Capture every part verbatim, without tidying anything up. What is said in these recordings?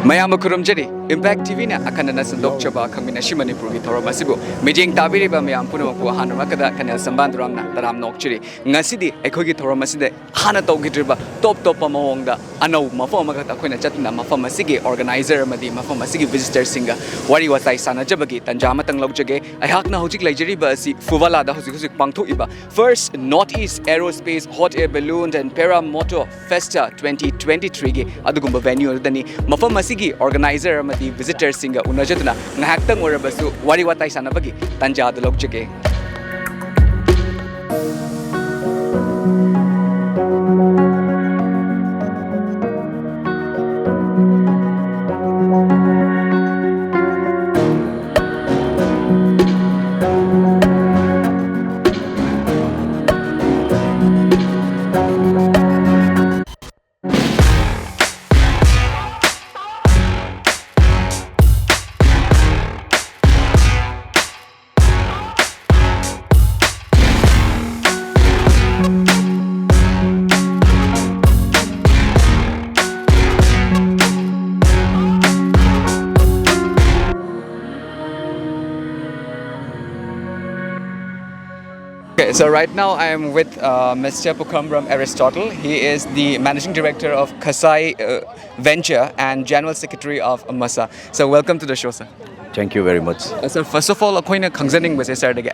ꯃꯌꯥꯝꯕꯨ ꯈꯨꯔꯨꯝꯖꯔꯤ꯫ Impact TVꯅ ꯑꯈꯟꯅꯅ ꯁꯟꯗꯣꯛꯆꯕ ꯈꯪꯃꯤꯟꯅꯁꯤ ꯃꯅꯤꯄꯨꯔꯒꯤ ꯊꯧꯔꯝ ꯑꯁꯤꯕꯨ ꯃꯤꯠꯌꯦꯡ ꯇꯥꯕꯤꯔꯤꯕ ꯃꯌꯥꯝ ꯄꯨꯝꯅꯃꯛꯄꯨ ꯑꯍꯥꯟꯕꯃꯛꯇꯗ ꯀꯅꯦꯜ ꯁꯝꯕꯥꯟ ꯇꯔꯥꯝꯅ ꯇꯔꯥꯝ ꯅꯣꯛꯆꯔꯤ꯫ ꯉꯁꯤꯗꯤ ꯑꯩꯈꯣꯏꯒꯤ ꯊꯧꯔꯝ ꯑꯁꯤꯗ ꯍꯥꯟꯅ ꯇꯧꯈꯤꯗ꯭ꯔꯤꯕ ꯇꯣꯞ ꯇꯣꯞꯄ ꯃꯑꯣꯡꯗ ꯑꯅꯧꯕ ꯃꯐꯝ ꯑꯃꯈꯛꯇ ꯑꯩꯈꯣꯏꯅ ꯆꯠꯇꯨꯅ ꯃꯐꯝ ꯑꯁꯤꯒꯤ organizer ꯑꯃꯗꯤ ꯃꯐꯝ ꯑꯁꯤꯒꯤ visitorꯁꯤꯡꯒ ꯋꯥꯔꯤ ꯋꯥꯇꯥꯏ ꯁꯥꯟꯅꯖꯕꯒꯤ ꯇꯥꯟꯖꯥ ꯑꯃꯇꯪ ꯂꯧꯖꯒꯦ꯫ ꯑꯩꯍꯥꯛꯅ ꯍꯧꯖꯤꯛ ꯂꯩꯖꯔꯤꯕ ꯑꯁꯤ ꯐꯨꯕꯥꯂꯥꯗ ꯍꯧꯖꯤꯛ ꯍꯧꯖꯤꯛ ꯄꯥꯡꯊꯣꯛꯏꯕ First North East Aerospace Hot Air Balloon and Para Motor Festa twenty twenty-threeꯒꯤ ꯑꯗꯨꯒꯨꯝꯕ venue ꯑꯗꯨꯗꯅꯤ꯫ ꯃꯐꯝ ꯑꯁꯤꯒꯤ organizer ꯑꯃꯗꯤ visitorꯁꯤꯡꯒ ꯎꯅꯖꯗꯨꯅ ꯉꯥꯏꯍꯥꯛꯇꯪ ꯑꯣꯏꯔꯕꯁꯨ ꯋꯥꯔꯤ ꯋꯥꯇꯥꯏ ꯁꯥꯟꯅꯕꯒꯤ ꯇꯥꯟꯖꯥ ꯑꯗꯨ ꯂꯧꯖꯒꯦ꯫ Okay, so right now I am with uh, Mister Pukhamram Aristotle. He is the managing director of Kasai uh, Venture and general secretary of MASA. So welcome to the show, sir. Thank you very much. Uh, sir, first of all, ꯑꯩꯈꯣꯏꯅ ꯈꯪꯖꯅꯤꯡꯕꯁꯦ ꯁꯥꯔꯗꯒꯤ,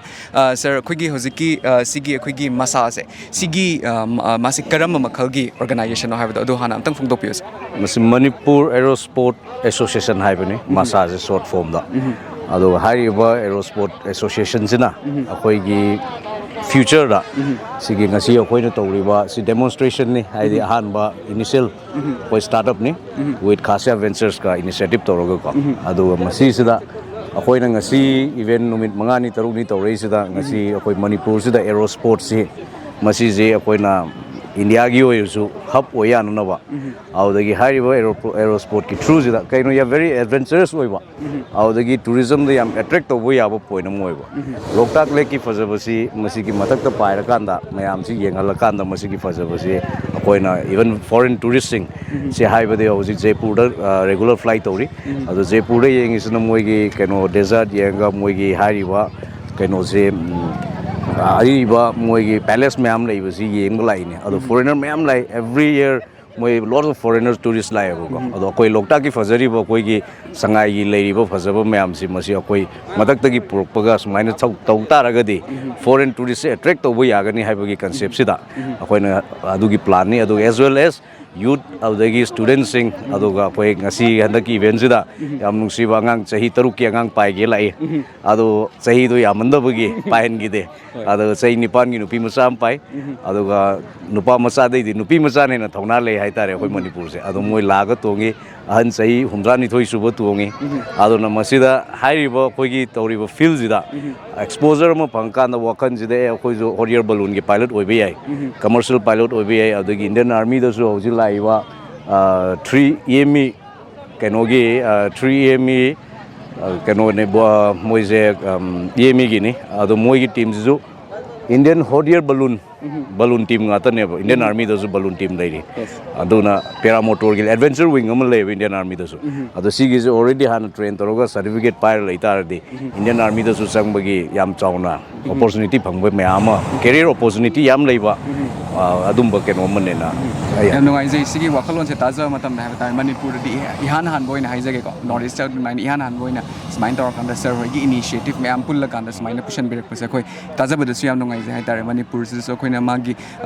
ꯁꯥꯔ, ꯑꯩꯈꯣꯏꯒꯤ ꯍꯧꯖꯤꯛꯀꯤ ꯑ, ꯁꯤꯒꯤ ꯑꯩꯈꯣꯏꯒꯤ ꯃꯁꯥꯁꯦ, ꯁꯤꯒꯤ ꯑ, ꯃ- ꯑ, ꯃꯥꯁꯤ ꯀꯔꯝꯕ ꯃꯈꯜꯒꯤ organizationꯅꯣ ꯍꯥꯏꯕꯗꯣ ꯑꯗꯨ ꯍꯥꯟꯅ ꯑꯝꯇꯪ ꯐꯣꯡꯗꯣꯛꯄꯤꯌꯨ, ꯁꯥꯔ꯫ ꯃꯁꯤ ꯃꯅꯤꯄꯨꯔ ꯑꯦꯔꯣ ꯁ꯭ꯄꯣꯔꯠ ꯑꯦꯁꯣꯁꯤꯌꯦꯁꯟ ꯍꯥꯏꯕꯅꯤ, ꯃꯁꯥꯁꯦ ꯁꯣꯔꯠ ꯐꯣꯝꯗ꯫ ꯑꯗꯨꯒ ꯍꯥꯏꯔꯤꯕ ꯑꯦꯔꯣ ꯁ꯭ꯄꯣꯔꯠ ꯑꯦꯁꯣꯁꯤꯌꯦꯁꯟꯁꯤꯅ ꯑꯩꯈꯣꯏꯒꯤ ꯐ꯭ꯌꯨꯆꯔꯗ ꯁꯤꯒꯤ ꯉꯁꯤ ꯑꯩꯈꯣꯏꯅ ꯇꯧꯔꯤꯕ ꯁꯤ ꯗꯦꯃꯣꯟꯁꯇ꯭ꯔꯦꯁꯟꯅꯤ, ꯍꯥꯏꯗꯤ ꯑꯍꯥꯟꯕ ꯏꯅꯤꯁꯤꯌꯦꯜ ꯑꯩꯈꯣꯏ ꯁ꯭ꯇꯥꯔꯠ ꯑꯞꯅꯤ with Khasya Venturesꯀ ꯏꯅꯤꯁꯤꯌꯦꯇꯤꯞ ꯇꯧꯔꯒꯀꯣ꯫ ꯑꯗꯨꯒ ꯃꯁꯤꯁꯤꯗ ꯑꯩꯈꯣꯏꯅ ꯉꯁꯤ ꯏꯚꯦꯟ ꯅꯨꯃꯤꯠ ꯃꯉꯥꯅꯤ ꯇꯔꯨꯛꯅꯤ ꯇꯧꯔꯛꯏꯁꯤꯗ, ꯉꯁꯤ ꯑꯩꯈꯣꯏ ꯃꯅꯤꯄꯨꯔꯁꯤꯗ ꯑꯦꯔꯣ ꯁ꯭ꯄꯣꯔꯠꯁꯤ, ꯃꯁꯤꯁꯦ ꯑꯩꯈꯣꯏꯅ ꯏꯟꯗꯤꯌꯥꯒꯤ ꯑꯣꯏꯔꯁꯨ ꯍꯕ ꯑꯣꯏ ꯌꯥꯅꯅꯕ꯫ ꯑꯗꯨꯗꯒꯤ ꯍꯥꯏꯔꯤꯕ ꯑꯦꯔꯣ ꯏꯁꯄꯣꯔꯠꯀꯤ ꯊ꯭ꯔꯨꯁꯤꯗ ꯀꯩꯅꯣ, ꯌꯥꯝ ꯚꯦꯔꯤ ꯑꯦꯗꯚꯦꯟꯆꯔꯁ ꯑꯣꯏꯕ, ꯑꯗꯨꯗꯒꯤ ꯇꯨꯔꯤꯖꯝꯗ ꯌꯥꯝ ꯑꯦꯇ꯭ꯔꯦꯛ ꯇꯧꯕ ꯌꯥꯕ ꯄꯣꯏꯟ ꯑꯃ ꯑꯣꯏꯕ꯫ ꯂꯣꯛꯇꯥꯛ ꯂꯦꯛꯀꯤ ꯐꯖꯕꯁꯤ ꯃꯁꯤꯒꯤ ꯃꯊꯛꯇ ꯄꯥꯏꯔꯀꯥꯟꯗ, ꯃꯌꯥꯝꯁꯤ ꯌꯦꯡꯍꯜꯂꯀꯥꯟꯗ, ꯃꯁꯤꯒꯤ ꯐꯖꯕꯁꯤ ꯑꯩꯈꯣꯏꯅ ꯏꯚꯟ ꯐꯣꯔꯦꯟ ꯇꯨꯔꯤꯁꯁꯤꯡ ꯁꯤ ꯍꯥꯏꯕꯗꯤ ꯍꯧꯖꯤꯛ ꯖꯩꯄꯨꯔꯗ ꯔꯦꯒꯨꯂꯔ ꯐ꯭ꯂꯥꯏꯠ ꯇꯧꯔꯤ꯫ ꯑꯗꯣ ꯖꯩꯄꯨꯔꯗ ꯌꯦꯡꯉꯤꯁꯤꯅ ꯃꯣꯏꯒꯤ ꯀꯩꯅꯣ ꯗꯦꯖꯔꯠ ꯌꯦꯡꯉꯒ ꯃꯣꯏꯒꯤ ꯍꯥꯏꯔꯤꯕ ꯀꯩꯅꯣꯁꯦ, ꯎꯝ, ꯑꯔꯤꯕ ꯃꯣꯏꯒꯤ ꯄꯦꯂꯦꯁ ꯃꯌꯥꯝ ꯂꯩꯕꯁꯤ ꯌꯦꯡꯕ ꯂꯥꯛꯏꯅꯦ꯫ ꯑꯗꯣ ꯐꯣꯔꯦꯅꯔ ꯃꯌꯥꯝ ꯂꯥꯛꯏ, ꯑꯦꯕ꯭ꯔꯤ ꯌꯔ ꯃꯣꯏ ꯂꯣꯠ ꯑꯣꯐ ꯐꯣꯔꯦꯅꯔ ꯇꯨꯔꯤꯁ ꯂꯥꯛꯑꯦꯕꯀꯣ꯫ ꯑꯗꯣ ꯑꯩꯈꯣꯏ ꯂꯣꯛꯇꯥꯛꯀꯤ ꯐꯖꯔꯤꯕ ꯑꯩꯈꯣꯏꯒꯤ ꯁꯉꯥꯏꯒꯤ ꯂꯩꯔꯤꯕ ꯐꯖꯕ ꯃꯌꯥꯝꯁꯤ, ꯃꯁꯤ ꯑꯩꯈꯣꯏ ꯃꯊꯛꯇꯒꯤ ꯄꯨꯔꯛꯄꯒ ꯁꯨꯃꯥꯏꯅ ꯇꯧ ꯇꯧ ꯇꯥꯔꯒꯗꯤ ꯐꯣꯔꯦꯟ ꯇꯨꯔꯤꯁꯁꯦ ꯑꯦꯇ꯭ꯔꯦꯛ ꯇꯧꯕ ꯌꯥꯒꯅꯤ ꯍꯥꯏꯕꯒꯤ ꯀꯟꯁꯦꯞꯁꯤꯗ ꯑꯩꯈꯣꯏꯅ ꯑꯗꯨꯒꯤ ꯄ꯭ꯂꯥꯟꯅꯤ꯫ ꯑꯗꯨꯒ ꯑꯦꯖ ꯋꯦꯜ ꯑꯦꯁ ꯌꯨꯠ, ꯑꯗꯨꯗꯒꯤ ꯁ꯭ꯇꯨꯗꯦꯟꯁꯤꯡ, ꯑꯗꯨꯒ ꯑꯩꯈꯣꯏ ꯉꯁꯤ ꯍꯟꯗꯛꯀꯤ ꯏꯚꯦꯟꯁꯤꯗ ꯌꯥꯝ ꯅꯨꯡꯁꯤꯕ ꯑꯉꯥꯡ ꯆꯍꯤ ꯇꯔꯨꯛꯀꯤ ꯑꯉꯥꯡ ꯄꯥꯏꯒꯦ ꯂꯥꯛꯏ꯫ ꯑꯗꯣ ꯆꯍꯤꯗꯣ ꯌꯥꯝꯃꯟꯗꯕꯒꯤ ꯄꯥꯏꯍꯟꯈꯤꯗꯦ꯫ ꯑꯗꯣ ꯆꯍꯤ ꯅꯤꯄꯥꯟꯒꯤ ꯅꯨꯄꯤ ꯃꯆꯥ ꯑꯃ ꯄꯥꯏ꯫ ꯑꯗꯨꯒ ꯅꯨꯄꯥ ꯃꯆꯥꯗꯩꯗꯤ ꯅꯨꯄꯤ ꯃꯆꯥꯅ ꯍꯦꯟꯅ ꯊꯧꯅꯥ ꯂꯩ ꯍꯥꯏꯇꯥꯔꯦ ꯑꯩꯈꯣꯏ ꯃꯅꯤꯄꯨꯔꯁꯦ꯫ ꯑꯗꯣ ꯃꯣꯏ ꯂꯥꯛꯑꯒ ꯇꯣꯡꯉꯤ, ꯑꯍꯟ ꯆꯍꯤ ꯍꯨꯝꯗ꯭ꯔꯥꯅꯤꯊꯣꯏ ꯁꯨꯕ ꯇꯣꯡꯉꯤ꯫ ꯑꯗꯨꯅ ꯃꯁꯤꯗ ꯍꯥꯏꯔꯤꯕ ꯑꯩꯈꯣꯏꯒꯤ ꯇꯧꯔꯤꯕ ꯐꯤꯜꯁꯤꯗ ꯑꯦꯛꯁꯄꯣꯖꯔ ꯑꯃ ꯐꯪꯉꯀꯥꯟꯗ ꯋꯥꯈꯜꯁꯤꯗ, ꯑꯦ, ꯑꯩꯈꯣꯏꯁꯨ ꯍꯣꯠ ꯏꯌꯔ ꯕꯂꯨꯟꯒꯤ ꯄꯥꯏꯂꯣꯠ ꯑꯣꯏꯕ ꯌꯥꯏ, ꯀꯃꯔꯁꯤꯌꯦꯜ ꯄꯥꯏꯂꯣꯠ ꯑꯣꯏꯕ ꯌꯥꯏ꯫ ꯑꯗꯒꯤ ꯏꯟꯗꯤꯌꯟ ꯑꯥꯔꯃꯤꯗꯁꯨ ꯍꯧꯖꯤꯛ ꯂꯥꯛꯏꯕ ꯊ꯭ꯔꯤ ꯏ ꯑꯦꯝ ꯏ ꯀꯩꯅꯣꯒꯤ, ꯊ꯭ꯔꯤ ꯏ ꯑꯦꯝ ꯏ ꯀꯩꯅꯣꯅꯦ, ꯃꯣꯏꯁꯦ ꯏ ꯑꯦꯝ ꯏꯒꯤꯅꯤ꯫ ꯑꯗꯣ ꯃꯣꯏꯒꯤ ꯇꯤꯝꯁꯤꯁꯨ ꯏꯟꯗꯤꯌꯟ ꯍꯣꯠ ꯏꯌꯔ ꯕꯂꯨꯟ ꯕꯂꯨꯟ ꯇꯤꯝ ꯉꯥꯛꯇꯅꯦꯕ꯫ ꯏꯟꯗꯤꯌꯟ ꯑꯥꯔꯃꯤꯗꯁꯨ ꯕꯂꯨꯟ ꯇꯤꯝ ꯂꯩꯔꯤ꯫ ꯑꯗꯨꯅ ꯄꯦꯔꯥꯃꯣꯇꯣꯔꯒꯤ ꯑꯦꯗꯚꯦꯟꯆꯔ ꯋꯤꯡ ꯑꯃ ꯂꯩꯌꯦꯕ ꯏꯟꯗꯤꯌꯟ ꯑꯥꯔꯃꯤꯗꯁꯨ꯫ ꯑꯗꯣ ꯁꯤꯒꯤꯁꯦ ꯑꯣꯜꯔꯦꯗꯤ ꯍꯥꯟꯅ ꯇ꯭ꯔꯦꯟ ꯇꯧꯔꯒ ꯁꯥꯔꯇꯤꯐꯤꯀꯦꯠ ꯄꯥꯏꯔ ꯂꯩ ꯇꯥꯔꯗꯤ ꯏꯟꯗꯤꯌꯟ ꯑꯥꯔꯃꯤꯗꯁꯨ ꯆꯪꯕꯒꯤ ꯌꯥꯝ ꯆꯥꯎꯅ ꯑꯣꯄꯣꯔꯆꯨꯅꯤꯇꯤ ꯐꯪꯕ ꯃꯌꯥꯝ ꯑꯃ, ꯀꯦꯔꯤꯌꯔ ꯑꯣꯄꯣꯔꯆꯨꯅꯤꯇꯤ ꯌꯥꯝ ꯂꯩꯕ, ꯑ, ꯑꯗꯨꯝꯕ ꯀꯩꯅꯣ ꯑꯃꯅꯦꯅ ꯑꯩ ꯌꯥꯝ ꯅꯨꯡꯉꯥꯏꯖꯩ꯫ ꯁꯤꯒꯤ ꯋꯥꯈꯜꯂꯣꯟꯁꯦ ꯇꯥꯖꯕ ꯃꯇꯝꯗ ꯍꯥꯏꯕ ꯇꯥꯔꯦ, ꯃꯅꯤꯄꯨꯔꯗꯗꯤ ꯏꯍꯥꯟ ꯍꯥꯟꯕ ꯑꯣꯏꯅ ꯍꯥꯏꯖꯒꯦꯀꯣ, ꯅꯣꯔꯠ ꯏꯁꯇ ꯑꯗꯨꯃꯥꯏꯅ ꯏꯍꯥꯟ ꯍꯥꯟꯕ ꯑꯣꯏꯅ ꯁꯨꯃꯥꯏꯅ ꯇꯧꯔꯀꯥꯟꯗ ꯁꯥꯔ ꯍꯣꯏꯒꯤ ꯏꯅꯤꯁꯤꯌꯦꯇꯤꯚ ꯃꯌꯥꯝ ꯄꯨꯜꯂꯀꯥꯟꯗ ꯁꯨꯃꯥꯏꯅ ꯄꯨꯁꯟꯕꯤꯔꯛꯄꯁꯦ ꯑꯩꯈꯣꯏ ꯇꯥꯖꯕꯗꯁꯨ ꯌꯥꯝ ꯅꯨꯡꯉꯥꯏꯖꯩ ꯍꯥꯏꯇꯥꯔꯦ꯫ ꯃꯅꯤꯄꯨꯔꯁꯤꯗꯁꯨ ꯑꯩꯈꯣꯏꯅ ꯃꯥꯒꯤ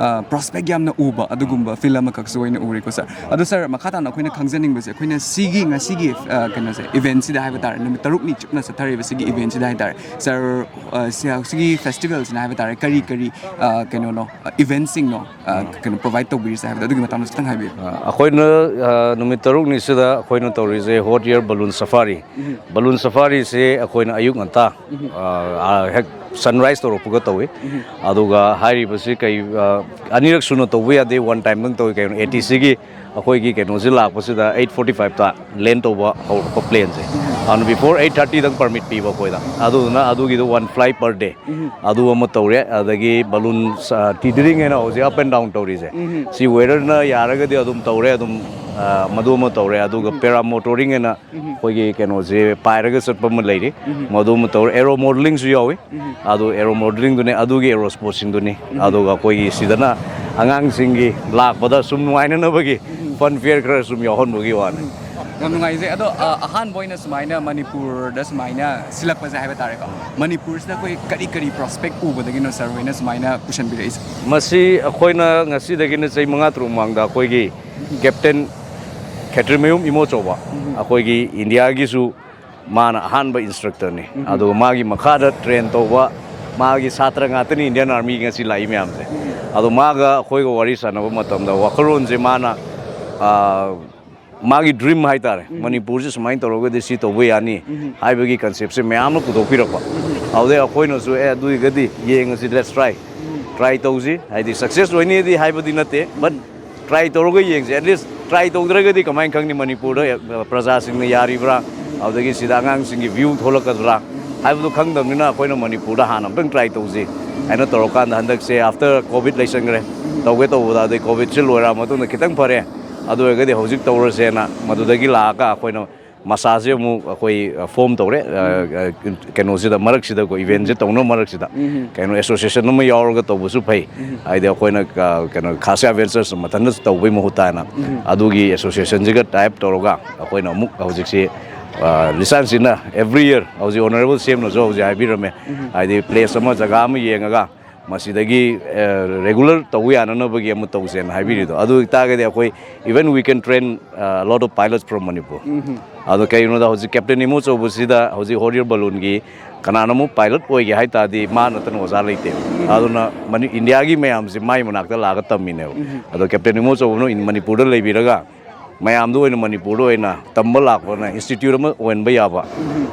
ꯄ꯭ꯔꯣꯁꯄꯦꯛ ꯌꯥꯝꯅ ꯎꯕ ꯑꯗꯨꯒꯨꯝꯕ ꯐꯤꯜ ꯑꯃꯈꯛꯁꯨ ꯑꯣꯏꯅ ꯎꯔꯦꯀꯣ ꯁꯥꯔ꯫ ꯑꯗꯣ ꯁꯥꯔ, ꯃꯈꯥ ꯇꯥꯅ ꯑꯩꯈꯣꯏꯅ ꯈꯪꯖꯅꯤꯡꯕꯁꯦ, ꯑꯩꯈꯣꯏꯅ ꯁꯤꯒꯤ ꯉꯁꯤꯒꯤ, ꯑ, ꯀꯩꯅꯣꯁꯦ, ꯏꯚꯦꯟꯁꯤꯗ ꯍꯥꯏꯕ ꯇꯥꯔꯦ, ꯅꯨꯃꯤꯠ ꯇꯔꯨꯛꯅꯤ ꯆꯨꯞꯅ ꯆꯠꯊꯔꯤꯕ ꯁꯤꯒꯤ ꯏꯚꯦꯟꯁꯤꯗ ꯍꯥꯏ ꯇꯥꯔꯦ ꯁꯥꯔ, ꯑ, ꯁꯤ-, ꯁꯤꯒꯤ ꯐꯦꯁꯇꯤꯚꯦꯜꯁꯤꯅ ꯍꯥꯏꯕ ꯇꯥꯔꯦ, ꯀꯔꯤ ꯀꯔꯤ, ꯑ, ꯀꯩꯅꯣꯅꯣ, ꯑ, ꯏꯚꯦꯟꯁꯤꯡꯅꯣ, ꯑ, ꯀꯩꯅꯣ, ꯄ꯭ꯔꯣꯚꯥꯏꯗ ꯇꯧꯕꯤꯔꯤꯁꯦ ꯍꯥꯏꯕꯗꯣ, ꯑꯗꯨꯒꯤ ꯃꯇꯥꯡꯗꯁꯨ ꯈꯤꯇꯪ ꯍꯥꯏꯕꯤꯌꯨ꯫ ꯑ, ꯑꯩꯈꯣꯏꯅ, ꯑ, ꯅꯨꯃꯤꯠ ꯇꯔꯨꯛꯅꯤꯁꯤꯗ ꯑꯩꯈꯣꯏꯅ ꯇꯧꯔꯤꯁꯦ ꯍꯣꯠ ꯏꯌꯔ ꯕꯂꯨꯟ ꯁꯐꯥꯔꯤ꯫ ꯕꯂꯨꯟ ꯁꯐꯥꯔꯤꯁꯦ ꯑꯩꯈꯣꯏꯅ ꯑꯌꯨꯛ ꯉꯟꯇꯥ, ꯑ, ꯑ, ꯍꯦꯛ ꯁꯟꯔꯥꯏꯁ ꯇꯧꯔꯛꯄꯒ ꯇꯧꯏ꯫ ꯑꯗꯨꯒ ꯍꯥꯏꯔꯤꯕꯁꯤ ꯀꯩ, ꯑ, ꯑꯅꯤꯔꯛ ꯁꯨꯅ ꯇꯧꯕ ꯌꯥꯗꯦ, ꯋꯥꯟ ꯇꯥꯏꯝꯗꯪ ꯇꯧꯏ꯫ ꯀꯩꯅꯣ, ꯑꯦ ꯇꯤ ꯁꯤꯒꯤ ꯑꯩꯈꯣꯏꯒꯤ ꯀꯩꯅꯣꯁꯤ ꯂꯥꯛꯄꯁꯤꯗ ꯑꯩꯠ ꯐꯣꯔꯇꯤ ꯐꯥꯏꯚꯇ ꯂꯦꯟ ꯇꯧꯕ ꯍꯧꯔꯛꯄ ꯄ꯭ꯂꯦꯟꯁꯦ꯫ ꯑꯗꯨꯅ ꯕꯤꯐꯣꯔ ꯑꯩꯠ ꯊꯥꯔꯇꯤꯗꯪ ꯄꯔꯃꯤꯠ ꯄꯤꯕ ꯑꯩꯈꯣꯏꯗ꯫ ꯑꯗꯨꯗꯨꯅ ꯑꯗꯨꯒꯤꯗꯣ ꯋꯥꯟ ꯐ꯭ꯂꯥꯏ ꯄꯔ ꯗꯦ꯫ ꯑꯗꯨ ꯑꯃ ꯇꯧꯔꯦ꯫ ꯑꯗꯒꯤ ꯕꯂꯨꯟ, ꯑ, ꯇꯤꯗꯔꯤꯡ ꯍꯥꯏꯅ ꯍꯧꯖꯤꯛ ꯑꯞ ꯑꯦꯟ ꯗꯥꯎꯟ ꯇꯧꯔꯤꯁꯦ꯫ ꯁꯤ ꯋꯦꯗꯔꯅ ꯌꯥꯔꯒꯗꯤ ꯑꯗꯨꯝ ꯇꯧꯔꯦ, ꯑꯗꯨꯝ, ꯑ, ꯃꯗꯨ ꯑꯃ ꯇꯧꯔꯦ꯫ ꯑꯗꯨꯒ ꯄꯦꯔꯥ ꯃꯣꯇꯣꯔꯤꯡ ꯍꯥꯏꯅ ꯑꯩꯈꯣꯏꯒꯤ ꯀꯩꯅꯣꯁꯦ ꯄꯥꯏꯔꯒ ꯆꯠꯄ ꯑꯃ ꯂꯩꯔꯤ꯫ ꯃꯗꯨ ꯑꯃ ꯇꯧꯔꯦ꯫ ꯑꯦꯔꯣ ꯃꯣꯗꯦꯂꯤꯡꯁꯨ ꯌꯥꯎꯏ꯫ ꯑꯗꯨ ꯑꯦꯔꯣ ꯃꯣꯗꯦꯂꯤꯡꯗꯨꯅꯦ, ꯑꯗꯨꯒꯤ ꯑꯦꯔꯣ ꯁ꯭ꯄꯣꯔꯠꯁꯤꯡꯗꯨꯅꯤ꯫ ꯑꯗꯨꯒ ꯑꯩꯈꯣꯏꯒꯤ ꯁꯤꯗꯅ ꯑꯉꯥꯡꯁꯤꯡꯒꯤ ꯂꯥꯛꯄꯗ ꯁꯨꯝ ꯅꯨꯡꯉꯥꯏꯅꯅꯕꯒꯤ ꯐꯟ ꯐꯤꯌꯔ ꯈꯔ ꯁꯨꯝ ꯌꯥꯎꯍꯟꯕꯒꯤ ꯋꯥꯅꯤ꯫ ꯌꯥꯝ ꯅꯨꯡꯉꯥꯏꯖꯩ꯫ ꯑꯗꯣ, ꯑ, ꯑꯍꯥꯟꯕ ꯑꯣꯏꯅ ꯁꯨꯃꯥꯏꯅ ꯃꯅꯤꯄꯨꯔꯗ ꯁꯨꯃꯥꯏꯅ ꯁꯤꯜꯂꯛꯄꯁꯦ ꯍꯥꯏꯕ ꯇꯥꯔꯦꯀꯣ, ꯃꯅꯤꯄꯨꯔꯁꯤꯗ ꯑꯩꯈꯣꯏ ꯀꯔꯤ ꯀꯔꯤ ꯄ꯭ꯔꯣꯁꯄꯦꯛ ꯎꯕꯗꯒꯤꯅꯣ ꯁꯥꯔ ꯍꯣꯏꯅ ꯁꯨꯃꯥꯏꯅ ꯄꯨꯁꯟꯕꯤꯔꯛꯏꯁꯦ? ꯃꯁꯤ ꯑꯩꯈꯣꯏꯅ ꯉꯁꯤꯗꯒꯤꯅ ꯆꯍꯤ ꯃꯉꯥ ꯇꯔꯨꯛ ꯃꯃꯥꯡꯗ ꯑꯩꯈꯣꯏꯒꯤ ꯀꯦꯞꯇꯦꯟ ꯈꯦꯇ꯭ꯔꯤꯃꯌꯨꯝ ꯏꯃꯣꯆꯧꯕ, ꯑꯩꯈꯣꯏꯒꯤ ꯏꯟꯗꯤꯌꯥꯒꯤꯁꯨ ꯃꯥꯅ ꯑꯍꯥꯟꯕ ꯏꯟꯁꯇ꯭ꯔꯛꯇꯔꯅꯤ꯫ ꯑꯗꯨꯒ ꯃꯥꯒꯤ ꯃꯈꯥꯗ ꯇ꯭ꯔꯦꯟ ꯇꯧꯕ ꯃꯥꯒꯤ ꯁꯥꯇ꯭ꯔ ꯉꯥꯛꯇꯅꯤ ꯏꯟꯗꯤꯌꯥꯟ ꯑꯥꯔꯃꯤꯒꯤ ꯉꯁꯤ ꯂꯥꯛꯏ ꯃꯌꯥꯝꯁꯦ꯫ ꯑꯗꯣ ꯃꯥꯒ ꯑꯩꯈꯣꯏꯒ ꯋꯥꯔꯤ ꯁꯥꯟꯅꯕ ꯃꯇꯝꯗ ꯋꯥꯈꯜꯂꯣꯟꯁꯦ ꯃꯥꯅ, ꯑ, ꯃꯥꯒꯤ ꯗ꯭ꯔꯤꯝ ꯍꯥꯏꯇꯥꯔꯦ, ꯃꯅꯤꯄꯨꯔꯁꯦ ꯁꯨꯃꯥꯏꯅ ꯇꯧꯔꯒꯗꯤ ꯁꯤ ꯇꯧꯕ ꯌꯥꯅꯤ ꯍꯥꯏꯕꯒꯤ ꯀꯟꯁꯦꯞꯁꯦ ꯃꯌꯥꯝ ꯑꯃ ꯄꯨꯊꯣꯛꯄꯤꯔꯛꯄ꯫ ꯑꯗꯨꯗꯩ ꯑꯩꯈꯣꯏꯅꯁꯨ, "ꯑꯦ, ꯑꯗꯨ ꯑꯣꯏꯔꯒꯗꯤ ꯌꯦꯡꯉꯁꯤ, let's try, try ꯇꯧꯁꯤ", ꯍꯥꯏꯗꯤ ꯁꯛꯁꯦꯁ ꯑꯣꯏꯅꯤꯗꯤ ꯍꯥꯏꯕꯗꯤ ꯅꯠꯇꯦ, but try ꯇꯧꯔꯒ ꯌꯦꯡꯁꯤ꯫ At least try ꯇꯧꯗ꯭ꯔꯒꯗꯤ ꯀꯃꯥꯏꯅ ꯈꯪꯅꯤ ꯃꯅꯤꯄꯨꯔꯗ, ꯑ, ꯄ꯭ꯔꯖꯥꯁꯤꯡꯅ ꯌꯥꯔꯤꯕ꯭ꯔꯥ, ꯑꯗꯨꯗꯒꯤ ꯁꯤꯗ ꯑꯉꯥꯡꯁꯤꯡꯒꯤ ꯚ꯭ꯌꯨ ꯊꯣꯛꯂꯛꯀꯗ꯭ꯔꯥ ꯍꯥꯏꯕꯗꯨ ꯈꯪꯗꯕꯅꯤꯅ ꯑꯩꯈꯣꯏꯅ ꯃꯅꯤꯄꯨꯔꯗ ꯍꯥꯟꯅ ꯑꯝꯇꯪ ꯇ꯭ꯔꯥꯏ ꯇꯧꯁꯤ ꯍꯥꯏꯅ ꯇꯧꯔꯀꯥꯟꯗ ꯍꯟꯗꯛꯁꯦ after COVID ꯂꯩꯁꯟꯈ꯭ꯔꯦ꯫ ꯇꯧꯒꯦ ꯇꯧꯕꯗ ꯑꯗꯩ ꯀꯣꯚꯤꯗꯁꯤ ꯂꯣꯏꯔ ꯃꯇꯨꯡꯗ ꯈꯤꯇꯪ ꯐꯔꯦ꯫ ꯑꯗꯨ ꯑꯣꯏꯔꯒꯗꯤ ꯍꯧꯖꯤꯛ ꯇꯧꯔꯁꯦꯅ ꯃꯗꯨꯗꯒꯤ ꯂꯥꯛꯑꯒ ꯑꯩꯈꯣꯏꯅ ꯃꯁꯥꯁꯦ ꯑꯃꯨꯛ ꯑꯩꯈꯣꯏ, ꯑ, ꯐꯣꯝ ꯇꯧꯔꯦ꯫ ꯑ, ꯑ, ꯀꯩꯅꯣꯁꯤꯗ ꯃꯔꯛꯁꯤꯗꯀꯣ, ꯏꯚꯦꯟꯁꯦ ꯇꯧꯅꯕ ꯃꯔꯛꯁꯤꯗ ꯀꯩꯅꯣ ꯑꯦꯁꯣꯁꯤꯌꯦꯁꯟ ꯑꯃ ꯌꯥꯎꯔꯒ ꯇꯧꯕꯁꯨ ꯐꯩ꯫ ꯍꯥꯏꯗꯤ ꯑꯩꯈꯣꯏꯅ, ꯑ, ꯀꯩꯅꯣ ꯈꯥꯁꯤꯌꯥ ꯚꯦꯟꯆꯔꯁ ꯃꯊꯟꯇ ꯇꯧꯕꯩ ꯃꯍꯨꯠꯇ ꯍꯥꯏꯅ ꯑꯗꯨꯒꯤ ꯑꯦꯁꯣꯁꯤꯌꯦꯁꯟꯁꯤꯒ ꯇꯥꯏꯞ ꯇꯧꯔꯒ ꯑꯩꯈꯣꯏꯅ ꯑꯃꯨꯛ ꯍꯧꯖꯤꯛꯁꯤ, ꯑ, ꯂꯤꯁꯥꯟꯁꯤꯅ every year ꯍꯧꯖꯤꯛ ꯑꯣꯅꯔꯦꯕꯜ ꯁꯤ ꯑꯦꯝꯅꯁꯨ ꯍꯧꯖꯤꯛ ꯍꯥꯏꯕꯤꯔꯝꯃꯦ꯫ ꯍꯥꯏꯗꯤ ꯄ꯭ꯂꯦꯁ ꯑꯃ, ꯖꯒꯥ ꯑꯃ ꯌꯦꯡꯉꯒ ꯃꯁꯤꯗꯒꯤ, ꯑ, ꯔꯦꯒꯨꯂꯔ ꯇꯧꯕ ꯌꯥꯅꯅꯕꯒꯤ ꯑꯃ ꯇꯧꯁꯦꯅ ꯍꯥꯏꯕꯤꯔꯤꯗꯣ꯫ ꯑꯗꯨ ꯑꯣꯏꯇꯥꯔꯒꯗꯤ ꯑꯩꯈꯣꯏ even we can train, uh, lot of pilots from Manipur꯫ ꯑꯗꯣ ꯀꯩꯒꯤꯅꯣꯗ ꯍꯧꯖꯤꯛ ꯀꯦꯞꯇꯦꯟ ꯏꯃꯣꯆꯧꯕꯁꯤꯗ ꯍꯧꯖꯤꯛ ꯍꯣꯠ ꯑꯦꯌꯔ ꯕꯂꯨꯟꯒꯤ ꯀꯅꯥꯅꯣꯝ ꯄꯥꯏꯂꯠ ꯑꯣꯏꯒꯦ ꯍꯥꯏ ꯇꯥꯔꯗꯤ ꯃꯥ ꯅꯠꯇꯅ ꯑꯣꯖꯥ ꯂꯩꯇꯦꯕ꯫ ꯑꯗꯨꯅ ꯃꯅꯤ-, ꯏꯟꯗꯤꯌꯥꯒꯤ ꯃꯌꯥꯝꯁꯦ ꯃꯥꯏ ꯃꯅꯥꯛꯇ ꯂꯥꯛꯑꯒ ꯇꯝꯃꯤꯅꯦꯕ꯫ ꯑꯗꯣ ꯀꯦꯞꯇꯦꯟ ꯏꯃꯣꯆꯧꯕꯅ ꯏꯟ-, ꯃꯅꯤꯄꯨꯔꯗ ꯂꯩꯕꯤꯔꯒ ꯃꯌꯥꯝꯗ ꯑꯣꯏꯅ, ꯃꯅꯤꯄꯨꯔꯗ ꯑꯣꯏꯅ ꯇꯝꯕ ꯂꯥꯛꯄꯅ ꯏꯟꯁꯇꯤꯇ꯭ꯌꯨꯠ ꯑꯃ ꯑꯣꯏꯍꯟꯕ ꯌꯥꯕ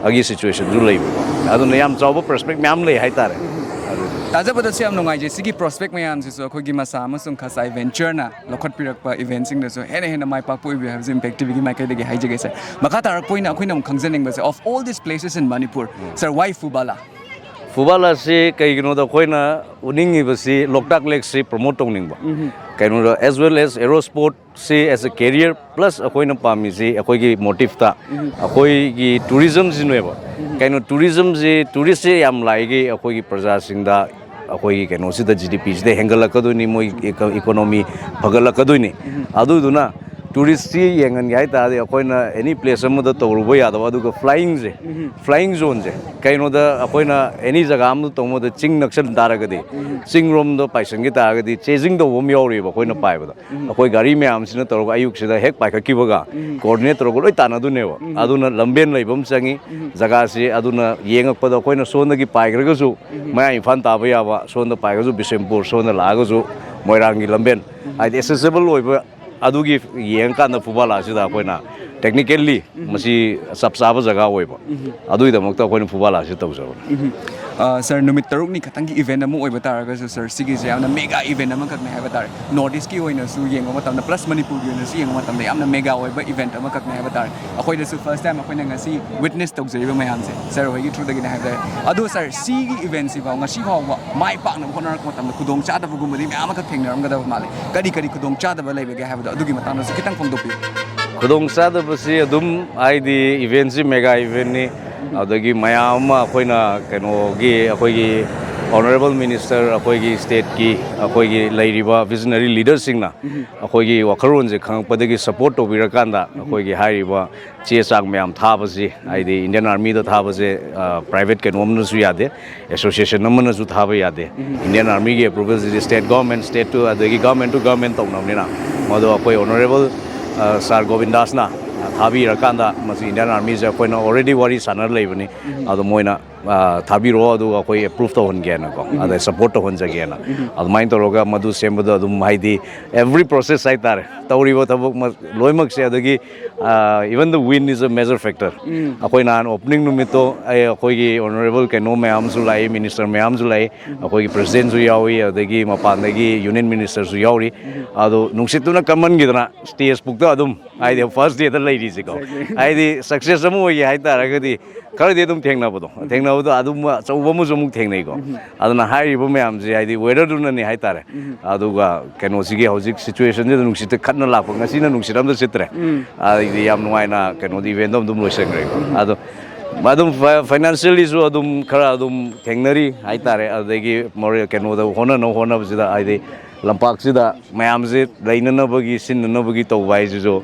ꯑꯒꯤ ꯁꯤꯆꯨꯋꯦꯁꯟꯁꯨ ꯂꯩꯕꯀꯣ꯫ ꯑꯗꯨꯅ ꯌꯥꯝ ꯆꯥꯎꯕ ꯄ꯭ꯔꯣꯁꯄꯦꯛ ꯃꯌꯥꯝ ꯂꯩ ꯍꯥꯏꯇꯥꯔꯦ꯫ ꯇꯥꯖꯕꯗꯁꯨ ꯌꯥꯝ ꯅꯨꯡꯉꯥꯏꯖꯩ꯫ ꯁꯤꯒꯤ ꯄ꯭ꯔꯣꯁꯄꯦꯛ ꯃꯌꯥꯝꯁꯤꯁꯨ ꯑꯩꯈꯣꯏꯒꯤ ꯃꯁꯥ ꯑꯃꯁꯨꯡ ꯈꯁꯥ ꯏꯚꯦꯟꯆꯔꯅ ꯂꯧꯈꯠꯄꯤꯔꯛꯄ ꯏꯚꯦꯟꯁꯤꯡꯗꯁꯨ ꯍꯦꯟꯅ ꯍꯦꯟꯅ ꯃꯥꯏ ꯄꯥꯛꯄ ꯑꯣꯏꯕꯤꯌꯨ ꯍꯥꯏꯕꯁꯤ ꯏꯝꯄꯦꯛ ꯇꯤꯚꯤꯒꯤ ꯃꯥꯏꯀꯩꯗꯒꯤ ꯍꯥꯏꯖꯒꯦ ꯁꯥꯔ꯫ ꯃꯈꯥ ꯇꯥꯔꯛꯄ ꯑꯣꯏꯅ ꯑꯩꯈꯣꯏꯅ ꯑꯃꯨꯛ ꯈꯪꯖꯅꯤꯡꯕꯁꯦ, of all these places in Manipur, sir, why Fubala? ꯐꯨꯕꯥꯂꯥꯁꯤ ꯀꯩꯒꯤꯅꯣꯗ ꯑꯩꯈꯣꯏꯅ ꯎꯠꯅꯤꯡꯉꯤꯕꯁꯤ ꯂꯣꯛꯇꯥꯛ ꯂꯦꯛꯁꯤ ꯄ꯭ꯔꯣꯃꯣꯠ ꯇꯧꯅꯤꯡꯕ, ꯀꯩꯅꯣꯗ, as well as aero sport ꯁꯤ as a career, plus ꯑꯩꯈꯣꯏꯅ ꯄꯥꯝꯃꯤꯁꯤ ꯑꯩꯈꯣꯏꯒꯤ ꯃꯣꯇꯤꯞꯇ ꯑꯩꯈꯣꯏꯒꯤ ꯇꯨꯔꯤꯖꯝꯁꯤꯅꯦꯕ꯫ ꯀꯩꯅꯣ, ꯇꯨꯔꯤꯖꯝꯁꯤ, ꯇꯨꯔꯤꯁꯁꯦ ꯌꯥꯝ ꯂꯥꯛꯏꯒꯤ ꯑꯩꯈꯣꯏꯒꯤ ꯄ꯭ꯔꯖꯥꯁꯤꯡꯗ, ꯑꯩꯈꯣꯏꯒꯤ ꯀꯩꯅꯣꯁꯤꯗ, ꯖꯤ ꯗꯤ ꯄꯤꯁꯤꯗ ꯍꯦꯟꯒꯠꯂꯛꯀꯗꯣꯏꯅꯤ, ꯃꯣꯏ ꯏꯀꯣꯅꯣꯃꯤ ꯐꯒꯠꯂꯛꯀꯗꯣꯏꯅꯤ꯫ ꯑꯗꯨꯗꯨꯅ ꯇꯨꯔꯤꯁꯁꯤ ꯌꯦꯡꯍꯟꯒꯦ ꯍꯥꯏ ꯇꯥꯔꯗꯤ ꯑꯩꯈꯣꯏꯅ ꯑꯦꯅꯤ ꯄ꯭ꯂꯦꯁ ꯑꯃꯗ ꯇꯧꯔꯨꯕ ꯌꯥꯗꯕ, ꯑꯗꯨꯒ ꯐ꯭ꯂꯥꯏꯌꯤꯡꯁꯦ, ꯐ꯭ꯂꯥꯏꯌꯤꯡ ꯖꯣꯟꯁꯦ, ꯀꯩꯅꯣꯗ ꯑꯩꯈꯣꯏꯅ ꯑꯦꯅꯤ ꯖꯒꯥ ꯑꯃꯗ ꯇꯧꯕꯗ ꯆꯤꯡ ꯅꯛꯁꯟ ꯇꯥꯔꯒꯗꯤ, ꯆꯤꯡꯔꯣꯝꯗ ꯄꯥꯏꯁꯟꯈꯤ ꯇꯥꯔꯒꯗꯤ, ꯆꯦꯖꯤꯡ ꯇꯧꯕ ꯑꯃ ꯌꯥꯎꯔꯤꯕ ꯑꯩꯈꯣꯏꯅ ꯄꯥꯏꯕꯗ꯫ ꯑꯩꯈꯣꯏ ꯒꯥꯔꯤ ꯃꯌꯥꯝꯁꯤꯅ ꯇꯧꯔꯒ ꯑꯌꯨꯛꯁꯤꯗ ꯍꯦꯛ ꯄꯥꯏꯈꯠꯈꯤꯕꯒ ꯀꯣꯑꯣꯔꯗꯤꯅꯦꯠ ꯇꯧꯔꯒ ꯂꯣꯏ ꯇꯥꯟꯅꯗꯣꯏꯅꯦꯕ꯫ ꯑꯗꯨꯅ ꯂꯝꯕꯦꯟ ꯂꯩꯕ ꯑꯃ ꯆꯪꯉꯤ ꯖꯒꯥꯁꯤ꯫ ꯑꯗꯨꯅ ꯌꯦꯡꯉꯛꯄꯗ ꯑꯩꯈꯣꯏꯅ ꯁꯣꯝꯗꯒꯤ ꯄꯥꯏꯈ꯭ꯔꯒꯁꯨ ꯃꯌꯥ ꯏꯝꯐꯥꯜ ꯇꯥꯕ ꯌꯥꯕ, ꯁꯣꯝꯗ ꯄꯥꯏꯈ꯭ꯔꯁꯨ ꯕꯤꯁꯦꯝꯄꯨꯔ, ꯁꯣꯝꯗ ꯂꯥꯛꯑꯒꯁꯨ ꯃꯣꯏꯔꯥꯡꯒꯤ ꯂꯝꯕꯦꯟ, ꯍꯥꯏꯗꯤ ꯑꯦꯁꯦꯁꯤꯕꯜ ꯑꯣꯏꯕ꯫ ꯑꯗꯨꯒꯤ ꯌꯦꯡꯉꯀꯥꯟꯗ ꯐꯨꯕꯥꯂꯥꯁꯤꯗ ꯑꯩꯈꯣꯏꯅ ꯇꯦꯛꯅꯤꯀꯦꯜꯂꯤ ꯃꯁꯤ ꯆꯞ ꯆꯥꯕ ꯖꯒꯥ ꯑꯣꯏꯕ꯫ ꯑꯗꯨꯒꯤꯗꯃꯛꯇ ꯑꯩꯈꯣꯏꯅ ꯐꯨꯕꯥꯂꯥꯁꯤ ꯇꯧꯖꯕꯅꯤ꯫ ꯁꯥꯔ, ꯅꯨꯃꯤꯠ ꯇꯔꯨꯛꯅꯤ ꯈꯛꯇꯪꯒꯤ ꯏꯚꯦꯟ ꯑꯃ ꯑꯣꯏꯕ ꯇꯥꯔꯒꯁꯨ, ꯁꯥꯔ, ꯁꯤꯒꯤꯁꯦ ꯌꯥꯝꯅ ꯃꯦꯒꯥ ꯏꯚꯦꯟ ꯑꯃꯈꯛꯅꯦ ꯍꯥꯏꯕ ꯇꯥꯔꯦ꯫ ꯅꯣꯔꯠ ꯏꯁꯀꯤ ꯑꯣꯏꯅꯁꯨ ꯌꯦꯡꯕ ꯃꯇꯝꯗ, ꯄ꯭ꯂꯁ ꯃꯅꯤꯄꯨꯔꯒꯤ ꯑꯣꯏꯅꯁꯨ ꯌꯦꯡꯕ ꯃꯇꯝꯗ ꯌꯥꯝꯅ ꯃꯦꯒꯥ ꯑꯣꯏꯕ ꯏꯚꯦꯟ ꯑꯃꯈꯛꯅꯦ ꯍꯥꯏꯕ ꯇꯥꯔꯦ꯫ ꯑꯩꯈꯣꯏꯗꯁꯨ ꯐꯥꯔꯁ ꯇꯥꯏꯝ ꯑꯩꯈꯣꯏꯅ ꯉꯁꯤ ꯋꯤꯠꯅꯦꯁ ꯇꯧꯖꯔꯤꯕ ꯃꯌꯥꯝꯁꯦ ꯁꯥꯔ ꯍꯣꯏꯒꯤ ꯊ꯭ꯔꯨꯗꯒꯤꯅꯦ ꯍꯥꯏꯕ ꯇꯥꯔꯦ꯫ ꯑꯗꯣ ꯁꯥꯔ, ꯁꯤꯒꯤ ꯏꯚꯦꯟꯁꯤꯐꯥꯎ ꯉꯁꯤ ꯐꯥꯎꯕ ꯃꯥꯏ ꯄꯥꯛꯅꯕ ꯍꯣꯠꯅꯔꯛꯄ ꯃꯇꯝꯗ ꯈꯨꯗꯣꯡ ꯆꯥꯗꯕꯒꯨꯝꯕꯗꯤ ꯃꯌꯥꯝ ꯑꯃꯈꯛ ꯊꯦꯡꯅꯔꯝꯒꯗꯕ ꯃꯥꯜꯂꯦ꯫ ꯀꯔꯤ ꯀꯔꯤ ꯈꯨꯗꯣꯡ ꯆꯥꯗꯕ ꯂꯩꯕꯒꯦ ꯍꯥꯏꯕꯗꯣ ꯑꯗꯨꯒꯤ ꯃꯇꯥꯡꯗꯁꯨ ꯈꯤꯇꯪ ꯐꯣꯡꯗꯣꯛꯄꯤꯌꯨ꯫ ꯈꯨꯗꯣꯡ ꯆꯥꯗꯕꯁꯤ ꯑꯗꯨꯝ, ꯍꯥꯏꯗꯤ, ꯏꯚꯦꯟꯁꯤ ꯃꯦꯒꯥ ꯏꯚꯦꯟꯅꯤ, ꯑꯗꯨꯗꯒꯤ ꯃꯌꯥꯝ ꯑꯃ ꯑꯩꯈꯣꯏꯅ ꯀꯩꯅꯣꯒꯤ, ꯑꯩꯈꯣꯏꯒꯤ ꯑꯣꯅꯔꯦꯕꯜ ꯃꯤꯅꯤꯁꯇꯔ, ꯑꯩꯈꯣꯏꯒꯤ ꯁ꯭ꯇꯦꯠꯀꯤ, ꯑꯩꯈꯣꯏꯒꯤ ꯂꯩꯔꯤꯕ ꯚꯤꯖꯅꯔꯤ ꯂꯤꯗꯔꯁꯤꯡꯅ ꯑꯩꯈꯣꯏꯒꯤ ꯋꯥꯈꯜꯂꯣꯟꯁꯦ ꯈꯪꯉꯛꯄꯗꯒꯤ ꯁꯄꯣꯔꯠ ꯇꯧꯕꯤꯔꯀꯥꯟꯗ ꯑꯩꯈꯣꯏꯒꯤ ꯍꯥꯏꯔꯤꯕ ꯆꯦ ꯆꯥꯡ ꯃꯌꯥꯝ ꯊꯥꯕꯁꯤ, ꯍꯥꯏꯗꯤ ꯏꯟꯗꯤꯌꯥꯟ ꯑꯥꯔꯃꯤꯗ ꯊꯥꯕꯁꯦ, ꯑ, ꯄ꯭ꯔꯥꯏꯚꯦꯠ ꯀꯩꯅꯣ ꯑꯃꯅꯁꯨ ꯌꯥꯗꯦ, ꯑꯦꯁꯣꯁꯤꯌꯦꯁꯟ ꯑꯃꯅꯁꯨ ꯊꯥꯕ ꯌꯥꯗꯦ꯫ ꯏꯟꯗꯤꯌꯥꯟ ꯑꯥꯔꯃꯤꯒꯤ ꯑꯦꯄ꯭ꯔꯨꯚꯦꯜꯁꯤꯗꯤ ꯁ꯭ꯇꯦꯠ ꯒꯣꯔꯃꯦꯟ, ꯁ꯭ꯇꯦꯠ ꯇꯨ, ꯑꯗꯒꯤ ꯒꯣꯔꯃꯦꯟ ꯇꯨ ꯒꯣꯔꯃꯦꯟ ꯇꯧꯅꯕꯅꯤꯅ, ꯃꯗꯣ ꯑꯩꯈꯣꯏ ꯑꯣꯅꯔꯦꯕꯜ, ꯑ, ꯁꯥꯔ ꯒꯣꯕꯤꯟꯗꯥꯁꯅ ꯊꯥꯕꯤꯔꯀꯥꯟꯗ ꯃꯁꯤ ꯏꯟꯗꯤꯌꯥꯟ ꯑꯥꯔꯃꯤꯁꯦ ꯑꯩꯈꯣꯏꯅ ꯑꯣꯜꯔꯦꯗꯤ ꯋꯥꯔꯤ ꯁꯥꯟꯅꯔ ꯂꯩꯕꯅꯤ꯫ ꯑꯗꯣ ꯃꯣꯏꯅ ꯊꯥꯕꯤꯔꯛꯑꯣ, ꯑꯗꯨꯒ ꯑꯩꯈꯣꯏ ꯑꯦꯄ꯭ꯔꯨꯞ ꯇꯧꯍꯟꯒꯦꯅꯀꯣ, ꯑꯗꯩ ꯁꯄꯣꯔꯠ ꯇꯧꯍꯟꯖꯒꯦꯅ꯫ ꯑꯗꯨꯃꯥꯏꯅ ꯇꯧꯔꯒ ꯃꯗꯨ ꯁꯦꯝꯕꯗ ꯑꯗꯨꯝ, ꯍꯥꯏꯗꯤ, every process ꯍꯥꯏꯇꯥꯔꯦ, ꯇꯧꯔꯤꯕ ꯊꯕꯛ ꯂꯣꯏꯅꯃꯛꯁꯦ, ꯑꯗꯒꯤ even the wind is a major factor꯫ ꯑꯩꯈꯣꯏ ꯅꯍꯥꯟ ꯑꯣꯄꯅꯤꯡ ꯅꯨꯃꯤꯠꯇꯣ ꯑꯩ, ꯑꯩꯈꯣꯏꯒꯤ ꯑꯣꯅꯔꯦꯕꯜ ꯀꯩꯅꯣ ꯃꯌꯥꯝꯁꯨ ꯂꯥꯛꯏ, ꯃꯤꯅꯤꯁꯇꯔ ꯃꯌꯥꯝꯁꯨ ꯂꯥꯛꯏ, ꯑꯩꯈꯣꯏꯒꯤ ꯄ꯭ꯔꯁꯤꯗꯦꯟꯁꯨ ꯌꯥꯎꯏ, ꯑꯗꯒꯤ ꯃꯄꯥꯟꯗꯒꯤ ꯌꯨꯅꯤꯌꯟ ꯃꯤꯅꯤꯁꯇꯔꯁꯨ ꯌꯥꯎꯔꯤ꯫ ꯑꯗꯣ ꯅꯨꯡꯁꯤꯠꯇꯨꯅ ꯀꯟꯃꯟꯈꯤꯗꯅ ꯁ꯭ꯇꯦꯖ ꯄꯨꯛꯇ ꯑꯗꯨꯝ, ꯍꯥꯏꯗꯤ, ꯐꯥꯔꯁ ꯗꯦꯗ ꯂꯩꯔꯤꯁꯤꯀꯣ, ꯍꯥꯏꯗꯤ, ꯁꯛꯁꯦꯁ ꯑꯃ ꯑꯣꯏꯒꯦ ꯍꯥꯏꯇꯥꯔꯒꯗꯤ ꯈꯔꯗꯤ ꯑꯗꯨꯝ ꯊꯦꯡꯅꯕꯗꯣ, ꯊꯦꯡꯅꯕꯗꯣ ꯑꯗꯨꯝ ꯑꯆꯧꯕ ꯑꯃꯁꯨ ꯑꯃꯨꯛ ꯊꯦꯡꯅꯩꯀꯣ꯫ ꯑꯗꯨꯅ ꯍꯥꯏꯔꯤꯕ ꯃꯌꯥꯝꯁꯦ, ꯍꯥꯏꯗꯤ, ꯋꯦꯗꯔꯗꯨꯅꯅꯦ ꯍꯥꯏꯇꯥꯔꯦ꯫ ꯑꯗꯨꯒ ꯀꯩꯅꯣꯁꯤꯒꯤ ꯍꯧꯖꯤꯛ ꯁꯤꯆꯨꯋꯦꯁꯟꯁꯤꯗ ꯅꯨꯡꯁꯤꯠꯇ ꯈꯠꯅ ꯂꯥꯛꯄ, ꯉꯁꯤꯅ ꯅꯨꯡꯁꯤꯠ ꯑꯝꯇ ꯁꯤꯠꯇ꯭ꯔꯦ꯫ ꯑꯗꯩꯗꯤ ꯌꯥꯝ ꯅꯨꯡꯉꯥꯏꯅ ꯀꯩꯅꯣꯗꯤ ꯏꯚꯦꯟꯗꯣ ꯑꯗꯨꯝ ꯂꯣꯏꯁꯟꯈ꯭ꯔꯦꯀꯣ꯫ ꯑꯗꯣ ꯑꯗꯨꯝ ꯐꯥꯏꯅꯥꯟꯁꯤꯌꯦꯜꯂꯤꯁꯨ ꯑꯗꯨꯝ ꯈꯔ ꯑꯗꯨꯝ ꯊꯦꯡꯅꯔꯤ ꯍꯥꯏꯇꯥꯔꯦ꯫ ꯑꯗꯒꯤ ꯃꯣꯔꯦ-, ꯀꯩꯅꯣꯗ ꯍꯣꯠꯅꯅꯕ ꯍꯣꯠꯅꯕꯁꯤꯗ, ꯍꯥꯏꯗꯤ, ꯂꯝꯄꯥꯛꯁꯤꯗ ꯃꯌꯥꯝꯁꯦ ꯂꯩꯅꯅꯕꯒꯤ, ꯁꯤꯟꯅꯅꯕꯒꯤ ꯇꯧꯕ ꯍꯥꯏꯁꯤꯁꯨ,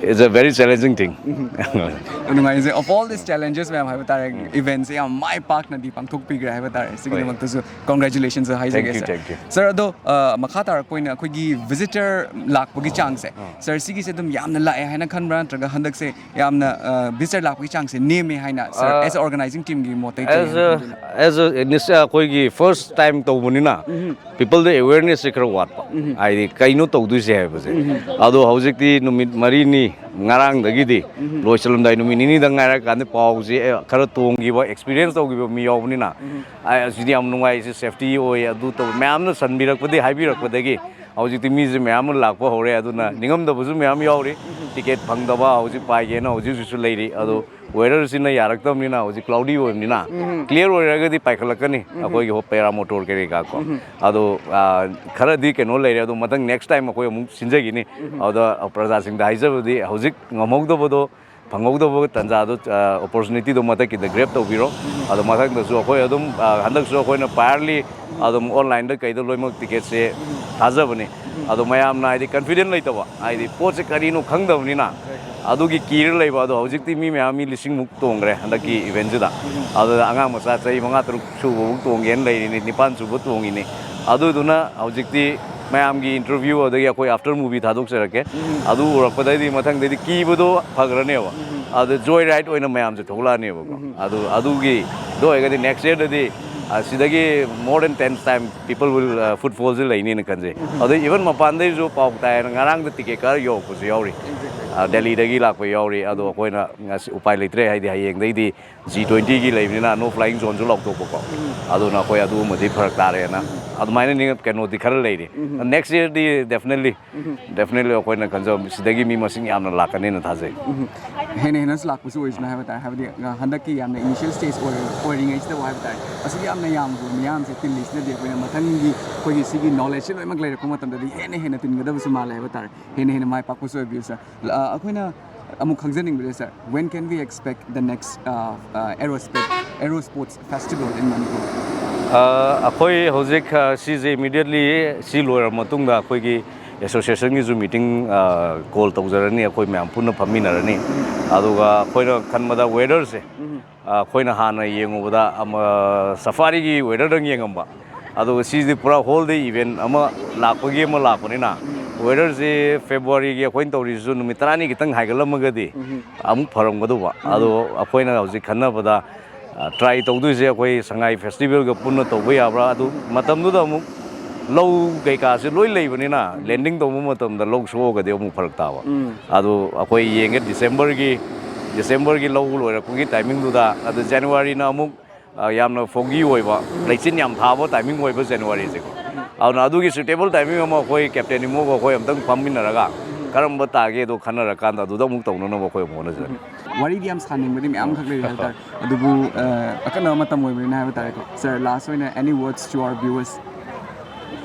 it's a very challenging thing꯫ ꯌꯥꯝ ꯅꯨꯡꯉꯥꯏꯖꯩ꯫ Of all these challenges ꯃꯌꯥꯝ ꯍꯥꯏꯕ ꯇꯥꯔꯦ, ꯏꯚꯦꯟꯁꯦ ꯌꯥꯝ ꯃꯥꯏ ꯄꯥꯛꯅꯗꯤ ꯄꯥꯡꯊꯣꯛꯄꯤꯈ꯭ꯔꯦ ꯍꯥꯏꯕ ꯇꯥꯔꯦ꯫ ꯁꯤꯒꯤꯗꯃꯛꯇꯁꯨ ꯀꯣꯡꯒ꯭ꯔꯦꯆꯨꯂꯦꯁꯟꯁꯨ ꯍꯥꯏꯖꯒꯦ꯫ Thank you, sir. thank you. ꯁꯥꯔ, ꯑꯗꯣ ꯑ, ꯃꯈꯥ ꯇꯥꯔꯛꯄ ꯑꯣꯏꯅ ꯑꯩꯈꯣꯏꯒꯤ ꯚꯤꯖꯤꯇꯔ ꯂꯥꯛꯄꯒꯤ ꯆꯥꯡꯁꯦ, ꯁꯥꯔ, ꯁꯤꯒꯤꯁꯦ ꯑꯗꯨꯝ ꯌꯥꯝꯅ ꯂꯥꯛꯑꯦ ꯍꯥꯏꯅ ꯈꯟꯕ꯭ꯔꯥ, ꯅꯠꯇ꯭ꯔꯒ ꯍꯟꯗꯛꯁꯦ ꯌꯥꯝꯅ ꯚꯤꯖꯤꯇꯔ ꯂꯥꯛꯄꯒꯤ ꯆꯥꯡꯁꯦ ꯅꯦꯝꯃꯦ ꯍꯥꯏꯅ, ꯁꯥꯔ, ꯑꯦꯁ ꯑ ꯑꯣꯔꯒꯅꯥꯏꯖꯤꯡ ꯇꯤꯝꯒꯤ ꯃꯣꯠꯇꯒꯤ ꯀꯔꯤ ꯑꯦꯁ ꯍꯥꯏꯅ ꯑ ꯈꯟꯕꯤꯕꯅꯣ? ꯑꯦꯁ ꯑ ꯏꯅꯤꯁ-, ꯑꯩꯈꯣꯏꯒꯤ ꯐꯥꯔꯁ ꯇꯥꯏꯝ ꯇꯧꯕꯅꯤꯅ, ꯄꯤꯄꯜꯗ ꯑꯦꯋꯦꯔꯅꯦꯁꯁꯦ ꯈꯔ ꯋꯥꯠꯄ, ꯍꯥꯏꯗꯤ, ꯀꯩꯅꯣ ꯇꯧꯗꯣꯏꯁꯦ ꯍꯥꯏꯕꯁꯦ꯫ ꯑꯗꯣ ꯍꯧꯖꯤꯛꯇꯤ ꯅꯨꯃꯤꯠ ꯃꯔꯤꯅꯤ, ꯉꯔꯥꯡꯗꯒꯤꯗꯤ ꯂꯣꯏꯁꯤꯜꯂꯝꯗꯥꯏ ꯅꯨꯃꯤꯠ ꯅꯤꯅꯤꯗ ꯉꯥꯏꯔꯀꯥꯟꯗ ꯄꯥꯎꯁꯦ, ꯑꯦ, ꯈꯔ ꯇꯣꯡꯈꯤꯕ, ꯑꯦꯛꯁꯄꯤꯔꯤꯌꯦꯟꯁ ꯇꯧꯈꯤꯕ ꯃꯤ ꯌꯥꯎꯕꯅꯤꯅ, ꯑꯩ ꯑꯁꯤꯗꯤ ꯌꯥꯝ ꯅꯨꯡꯉꯥꯏ, ꯁꯤ ꯁꯦꯐꯇꯤ ꯑꯣꯏ, ꯑꯗꯨ ꯇꯧ, ꯃꯌꯥꯝꯅ ꯁꯟꯕꯤꯔꯛꯄꯗꯒꯤ, ꯍꯥꯏꯕꯤꯔꯛꯄꯗꯒꯤ ꯍꯧꯖꯤꯛꯇꯤ ꯃꯤꯁꯦ ꯃꯌꯥꯝ ꯑꯃ ꯂꯥꯛꯄ ꯍꯧꯔꯦ꯫ ꯑꯗꯨꯅ ꯅꯤꯡꯉꯝꯗꯕꯁꯨ ꯃꯌꯥꯝ ꯌꯥꯎꯔꯤ, ꯇꯤꯀꯦꯠ ꯐꯪꯗꯕ, ꯍꯧꯖꯤꯛ ꯄꯥꯏꯒꯦꯅ ꯍꯧꯖꯤꯛ ꯍꯧꯖꯤꯛꯁꯨ ꯂꯩꯔꯤ꯫ ꯑꯗꯣ ꯋꯦꯗꯔꯁꯤꯅ ꯌꯥꯔꯛꯇꯕꯅꯤꯅ, ꯍꯧꯖꯤꯛ ꯀ꯭ꯂꯥꯎꯗꯤ ꯑꯣꯏꯕꯅꯤꯅ, ꯀ꯭ꯂꯤꯌꯥꯔ ꯑꯣꯏꯔꯒꯗꯤ ꯄꯥꯏꯈꯠꯂꯛꯀꯅꯤ ꯑꯩꯈꯣꯏꯒꯤ ꯍꯣ-, ꯄꯦꯔꯥ ꯃꯣꯇꯣꯔ ꯀꯔꯤ ꯀꯥ ꯀꯣ꯫ ꯑꯗꯣ, ꯑ, ꯈꯔꯗꯤ ꯀꯩꯅꯣ ꯂꯩꯔꯦ, ꯑꯗꯣ ꯃꯊꯪ ꯅꯦꯛꯁ ꯇꯥꯏꯝ ꯑꯩꯈꯣꯏ ꯑꯃꯨꯛ ꯁꯤꯟꯖꯈꯤꯅꯤ꯫ ꯑꯗꯨꯗ ꯄ꯭ꯔꯖꯥꯁꯤꯡꯗ ꯍꯥꯏꯖꯕꯗꯤ, ꯍꯧꯖꯤꯛ ꯉꯝꯍꯧꯗꯕꯗꯣ, ꯐꯪꯍꯧꯗꯕ ꯇꯥꯟꯖꯥꯗꯣ, ꯑ, ꯑꯣꯄꯣꯔꯆꯨꯅꯤꯇꯤꯗꯣ ꯃꯊꯛꯀꯤꯗ ꯒ꯭ꯔꯦꯞ ꯇꯧꯕꯤꯔꯣ꯫ ꯑꯗꯣ ꯃꯊꯪꯗꯁꯨ ꯑꯩꯈꯣꯏ ꯑꯗꯨꯝ, ꯑ, ꯍꯟꯗꯛꯁꯨ ꯑꯩꯈꯣꯏꯅ ꯄꯥꯏꯔꯂꯤ ꯑꯗꯨꯝ ꯑꯣꯟꯂꯥꯏꯟꯗ ꯀꯩꯗ ꯂꯣꯏꯅꯃꯛ ꯇꯤꯀꯦꯠꯁꯦ ꯊꯥꯖꯕꯅꯤ꯫ ꯑꯗꯣ ꯃꯌꯥꯝꯅ, ꯍꯥꯏꯗꯤ, ꯀꯟꯐꯤꯗꯦꯟ ꯂꯩꯇꯕ, ꯍꯥꯏꯗꯤ, ꯄꯣꯠꯁꯦ ꯀꯔꯤꯅꯣ ꯈꯪꯗꯕꯅꯤꯅ, ꯑꯗꯨꯒꯤ ꯀꯤꯔ ꯂꯩꯕ꯫ ꯑꯗꯣ ꯍꯧꯖꯤꯛꯇꯤ ꯃꯤ ꯃꯌꯥꯝ, ꯃꯤ ꯂꯤꯁꯤꯡꯃꯨꯛ ꯇꯣꯡꯈ꯭ꯔꯦ ꯍꯟꯗꯛꯀꯤ ꯏꯚꯦꯟꯁꯤꯗ꯫ ꯑꯗꯨꯗ ꯑꯉꯥꯡ ꯃꯆꯥ ꯆꯍꯤ ꯃꯉꯥ ꯇꯔꯨꯛ ꯁꯨꯕꯐꯥꯎ ꯇꯣꯡꯒꯦꯅ ꯂꯩꯔꯤꯅꯤ, ꯅꯤꯄꯥꯟ ꯁꯨꯕ ꯇꯣꯡꯉꯤꯅꯤ꯫ ꯑꯗꯨꯗꯨꯅ ꯍꯧꯖꯤꯛꯇꯤ ꯃꯌꯥꯝꯒꯤ ꯏꯟꯇꯔꯚ꯭ꯌꯨ, ꯑꯗꯒꯤ ꯑꯩꯈꯣꯏ ꯑꯥꯐꯇꯔ ꯃꯨꯚꯤ ꯊꯥꯗꯣꯛꯆꯔꯛꯀꯦ꯫ ꯑꯗꯨ ꯎꯔꯛꯄꯗꯩꯗꯤ ꯃꯊꯪꯗꯩꯗꯤ ꯀꯤꯕꯗꯣ ꯐꯈ꯭ꯔꯅꯦꯕ꯫ ꯑꯗ ꯖꯣꯏ ꯔꯥꯏꯠ ꯑꯣꯏꯅ ꯃꯌꯥꯝꯁꯦ ꯊꯣꯛꯂꯛꯑꯅꯦꯕꯀꯣ꯫ ꯑꯗꯨ, ꯑꯗꯨꯒꯤꯗꯣ ꯑꯣꯏꯔꯒꯗꯤ ꯅꯦꯛꯁ ꯌꯔꯗꯗꯤ ꯑꯁꯤꯗꯒꯤ more than ten time people will, uh, footfallꯁꯦ ꯂꯩꯅꯤꯅ ꯈꯟꯖꯩ꯫ ꯑꯗꯩ ꯏꯚꯟ ꯃꯄꯥꯟꯗꯩꯁꯨ ꯄꯥꯎ ꯇꯥꯏꯌꯦꯅ ꯉꯔꯥꯡꯗ ꯇꯤꯀꯦꯠ ꯀꯛꯑ ꯌꯧꯔꯛꯄꯁꯨ ꯌꯥꯎꯔꯤ꯫ ꯑ, ꯗꯦꯜꯂꯤꯗꯒꯤ ꯂꯥꯛꯄ ꯌꯥꯎꯔꯤ꯫ ꯑꯗꯣ ꯑꯩꯈꯣꯏꯅ ꯉꯁꯤ ꯎꯄꯥꯏ ꯂꯩꯇ꯭ꯔꯦ, ꯍꯥꯏꯗꯤ ꯍꯌꯦꯡꯗꯩꯗꯤ ꯖꯤ ꯇ꯭ꯋꯦꯟꯇꯤꯒꯤ ꯂꯩꯕꯅꯤꯅ ꯅꯣ ꯐ꯭ꯂꯥꯏꯌꯤꯡ ꯖꯣꯟꯁꯨ ꯂꯥꯎꯊꯣꯛꯄꯀꯣ꯫ ꯑꯗꯨꯅ ꯑꯩꯈꯣꯏ ꯑꯗꯨꯒꯨꯝꯕꯗꯤ ꯐꯔꯛ ꯇꯥꯔꯦꯅ ꯑꯗꯨꯃꯥꯏꯅ ꯀꯩꯅꯣꯗꯤ ꯈꯔ ꯂꯩꯔꯤ꯫ ꯅꯦꯛꯁ ꯌꯔꯗꯤ ꯗꯦꯐꯤꯅꯦꯠꯂꯤ, ꯗꯦꯐꯤꯅꯦꯠꯂꯤ ꯑꯩꯈꯣꯏꯅ ꯈꯟꯖꯕ ꯁꯤꯗꯒꯤ ꯃꯤ ꯃꯁꯤꯡ ꯌꯥꯝꯅ ꯂꯥꯛꯀꯅꯤꯅ ꯊꯥꯖꯩ꯫ ꯍꯦꯟꯅ ꯍꯦꯟꯅꯁꯨ ꯂꯥꯛꯄꯁꯨ ꯑꯣꯏꯁꯅꯨ ꯍꯥꯏꯕ ꯇꯥꯔꯦ꯫ ꯍꯥꯏꯕꯗꯤ, ꯑ, ꯍꯟꯗꯛꯀꯤ ꯌꯥꯝꯅ ꯏꯅꯤꯁꯤꯌꯦꯜ ꯁ꯭ꯇꯦꯖ ꯑꯣꯏꯔ-, ꯑꯣꯏꯔꯤꯉꯩꯁꯤꯗꯕꯨ ꯍꯥꯏꯕ ꯇꯥꯔꯦ, ꯑꯁꯨꯛ ꯌꯥꯝꯅ ꯌꯥꯝꯕ ꯃꯤꯌꯥꯝꯁꯦ ꯇꯤꯜꯂꯤꯁꯤꯅꯗꯤ ꯑꯩꯈꯣꯏꯅ ꯃꯊꯪꯒꯤ ꯑꯩꯈꯣꯏꯒꯤ ꯁꯤꯒꯤ ꯅꯣꯂꯦꯖꯁꯦ ꯂꯣꯏꯅꯃꯛ ꯂꯩꯔꯛꯄ ꯃꯇꯝꯗꯗꯤ ꯍꯦꯟꯅ ꯍꯦꯟꯅ ꯇꯤꯟꯒꯗꯕꯁꯨ ꯃꯥꯜꯂꯦ ꯍꯥꯏꯕ ꯇꯥꯔꯦ꯫ ꯍꯦꯟꯅ ꯍꯦꯟꯅ ꯃꯥꯏ ꯄꯥꯛꯄꯁꯨ ꯑꯣꯏꯕꯤꯌꯨ, ꯁꯥꯔ꯫ ꯑ, ꯑꯩꯈꯣꯏꯅ ꯑꯃꯨꯛ ꯈꯪꯖꯅꯤꯡꯕꯁꯦ, ꯁꯥꯔ, when can we expect the next, uh, uh, Aerospace, Aero Sports Festival in Manipur? ꯑ, ꯑꯩꯈꯣꯏ ꯍꯧꯖꯤꯛ, ꯑ, ꯁꯤꯁꯦ ꯏꯃꯤꯗꯤꯌꯦꯠꯂꯤ ꯁꯤ ꯂꯣꯏꯔꯕ ꯃꯇꯨꯡꯗ ꯑꯩꯈꯣꯏꯒꯤ ꯑꯦꯁꯣꯁꯤꯌꯦꯁꯟꯒꯤꯁꯨ ꯃꯤꯇꯤꯡ, ꯑ, ꯀꯣꯜ ꯇꯧꯖꯔꯅꯤ, ꯑꯩꯈꯣꯏ ꯃꯌꯥꯝ ꯄꯨꯟꯅ ꯐꯝꯃꯤꯟꯅꯔꯅꯤ꯫ ꯑꯗꯨꯒ ꯑꯩꯈꯣꯏꯅ ꯈꯟꯕꯗ ꯋꯦꯗꯔꯁꯦ, ꯑ, ꯑꯩꯈꯣꯏꯅ ꯍꯥꯟꯅ ꯌꯦꯡꯉꯨꯕꯗ, ꯑꯃ, ꯁꯐꯥꯔꯤꯒꯤ ꯋꯦꯗꯔꯗꯪ ꯌꯦꯡꯉꯝꯕ, ꯑꯗꯨꯒ ꯁꯤꯗꯤ ꯄꯨꯔꯥ ꯍꯣꯜ ꯗꯦ ꯏꯚꯦꯟ ꯑꯃ ꯂꯥꯛꯄꯒꯤ ꯑꯃ ꯂꯥꯛꯄꯅꯤꯅ, ꯋꯦꯗꯔꯁꯤ ꯐꯦꯕ꯭ꯔꯨꯋꯥꯔꯤꯒꯤ ꯑꯩꯈꯣꯏꯅ ꯇꯧꯔꯤꯁꯤꯁꯨ ꯅꯨꯃꯤꯠ ꯇꯔꯥꯅꯤ ꯈꯤꯇꯪ ꯍꯥꯏꯒꯠꯂꯝꯃꯒꯗꯤ ꯑꯃꯨꯛ ꯐꯔꯝꯒꯗꯧꯕ꯫ ꯑꯗꯣ ꯑꯩꯈꯣꯏꯅ ꯍꯧꯖꯤꯛ ꯈꯟꯅꯕꯗ, ꯑ, ꯇ꯭ꯔꯥꯏ ꯇꯧꯗꯣꯏꯁꯦ ꯑꯩꯈꯣꯏ ꯁꯉꯥꯏ ꯐꯦꯁꯇꯤꯚꯦꯜꯒ ꯄꯨꯟꯅ ꯇꯧꯕ ꯌꯥꯕ꯭ꯔꯥ? ꯑꯗꯨ ꯃꯇꯝꯗꯨꯗ ꯑꯃꯨꯛ ꯂꯧ ꯀꯩꯀꯥꯁꯦ ꯂꯣꯏ ꯂꯩꯕꯅꯤꯅ, ꯂꯦꯟꯗꯤꯡ ꯇꯧꯕ ꯃꯇꯝꯗ ꯂꯧ ꯁꯣꯛꯑꯒꯗꯤ ꯑꯃꯨꯛ ꯐꯔꯛ ꯇꯥꯕ꯫ ꯑꯗꯨ ꯑꯩꯈꯣꯏ ꯌꯦꯡꯒꯦ ꯗꯤꯁꯦꯝꯕꯔꯒꯤ, ꯗꯤꯁꯦꯝꯕꯔꯒꯤ ꯂꯧ ꯂꯣꯏꯔꯛꯄꯒꯤ ꯇꯥꯏꯃꯤꯡꯗꯨꯗ, ꯑꯗꯨ ꯖꯅꯋꯥꯔꯤꯅ ꯑꯃꯨꯛ, ꯑ, ꯌꯥꯝꯅ ꯐꯣꯒꯤ ꯑꯣꯏꯕ, ꯂꯩꯆꯤꯟ ꯌꯥꯝ ꯊꯥꯕ ꯇꯥꯏꯃꯤꯡ ꯑꯣꯏꯕ ꯖꯅꯋꯥꯔꯤꯁꯦꯀꯣ꯫ ꯑꯗꯨꯅ ꯑꯗꯨꯒꯤ ꯁꯨꯏꯇꯦꯕꯜ ꯇꯥꯏꯃꯤꯡ ꯑꯃ ꯑꯩꯈꯣꯏ ꯀꯦꯞꯇꯦꯟ ꯏꯃꯣꯒ ꯑꯩꯈꯣꯏ ꯑꯝꯇꯪ ꯐꯝꯃꯤꯟꯅꯔꯒ ꯀꯔꯝꯕ ꯇꯥꯒꯦꯗꯣ ꯈꯟꯅꯔꯀꯥꯟꯗ ꯑꯗꯨꯗ ꯑꯃꯨꯛ ꯇꯧꯅꯅꯕ ꯑꯩꯈꯣꯏ ꯑꯃꯨꯛ ꯍꯣꯠꯅꯖꯔꯒꯦ꯫ ꯋꯥꯔꯤꯗꯤ ꯌꯥꯝ ꯁꯥꯅꯤꯡꯕꯗꯤ ꯃꯌꯥꯝ ꯑꯃꯈꯛ ꯂꯩꯔꯦ ꯍꯥꯏꯕ ꯇꯥꯔꯦ, ꯑꯗꯨꯕꯨ, ꯑ, ꯑꯀꯟꯅꯕ ꯃꯇꯝ ꯑꯣꯏꯕꯅꯤꯅ ꯍꯥꯏꯕ ꯇꯥꯔꯦꯀꯣ꯫ ꯁꯥꯔ, ꯂꯥꯁ ꯑꯣꯏꯅ, any words to our viewers?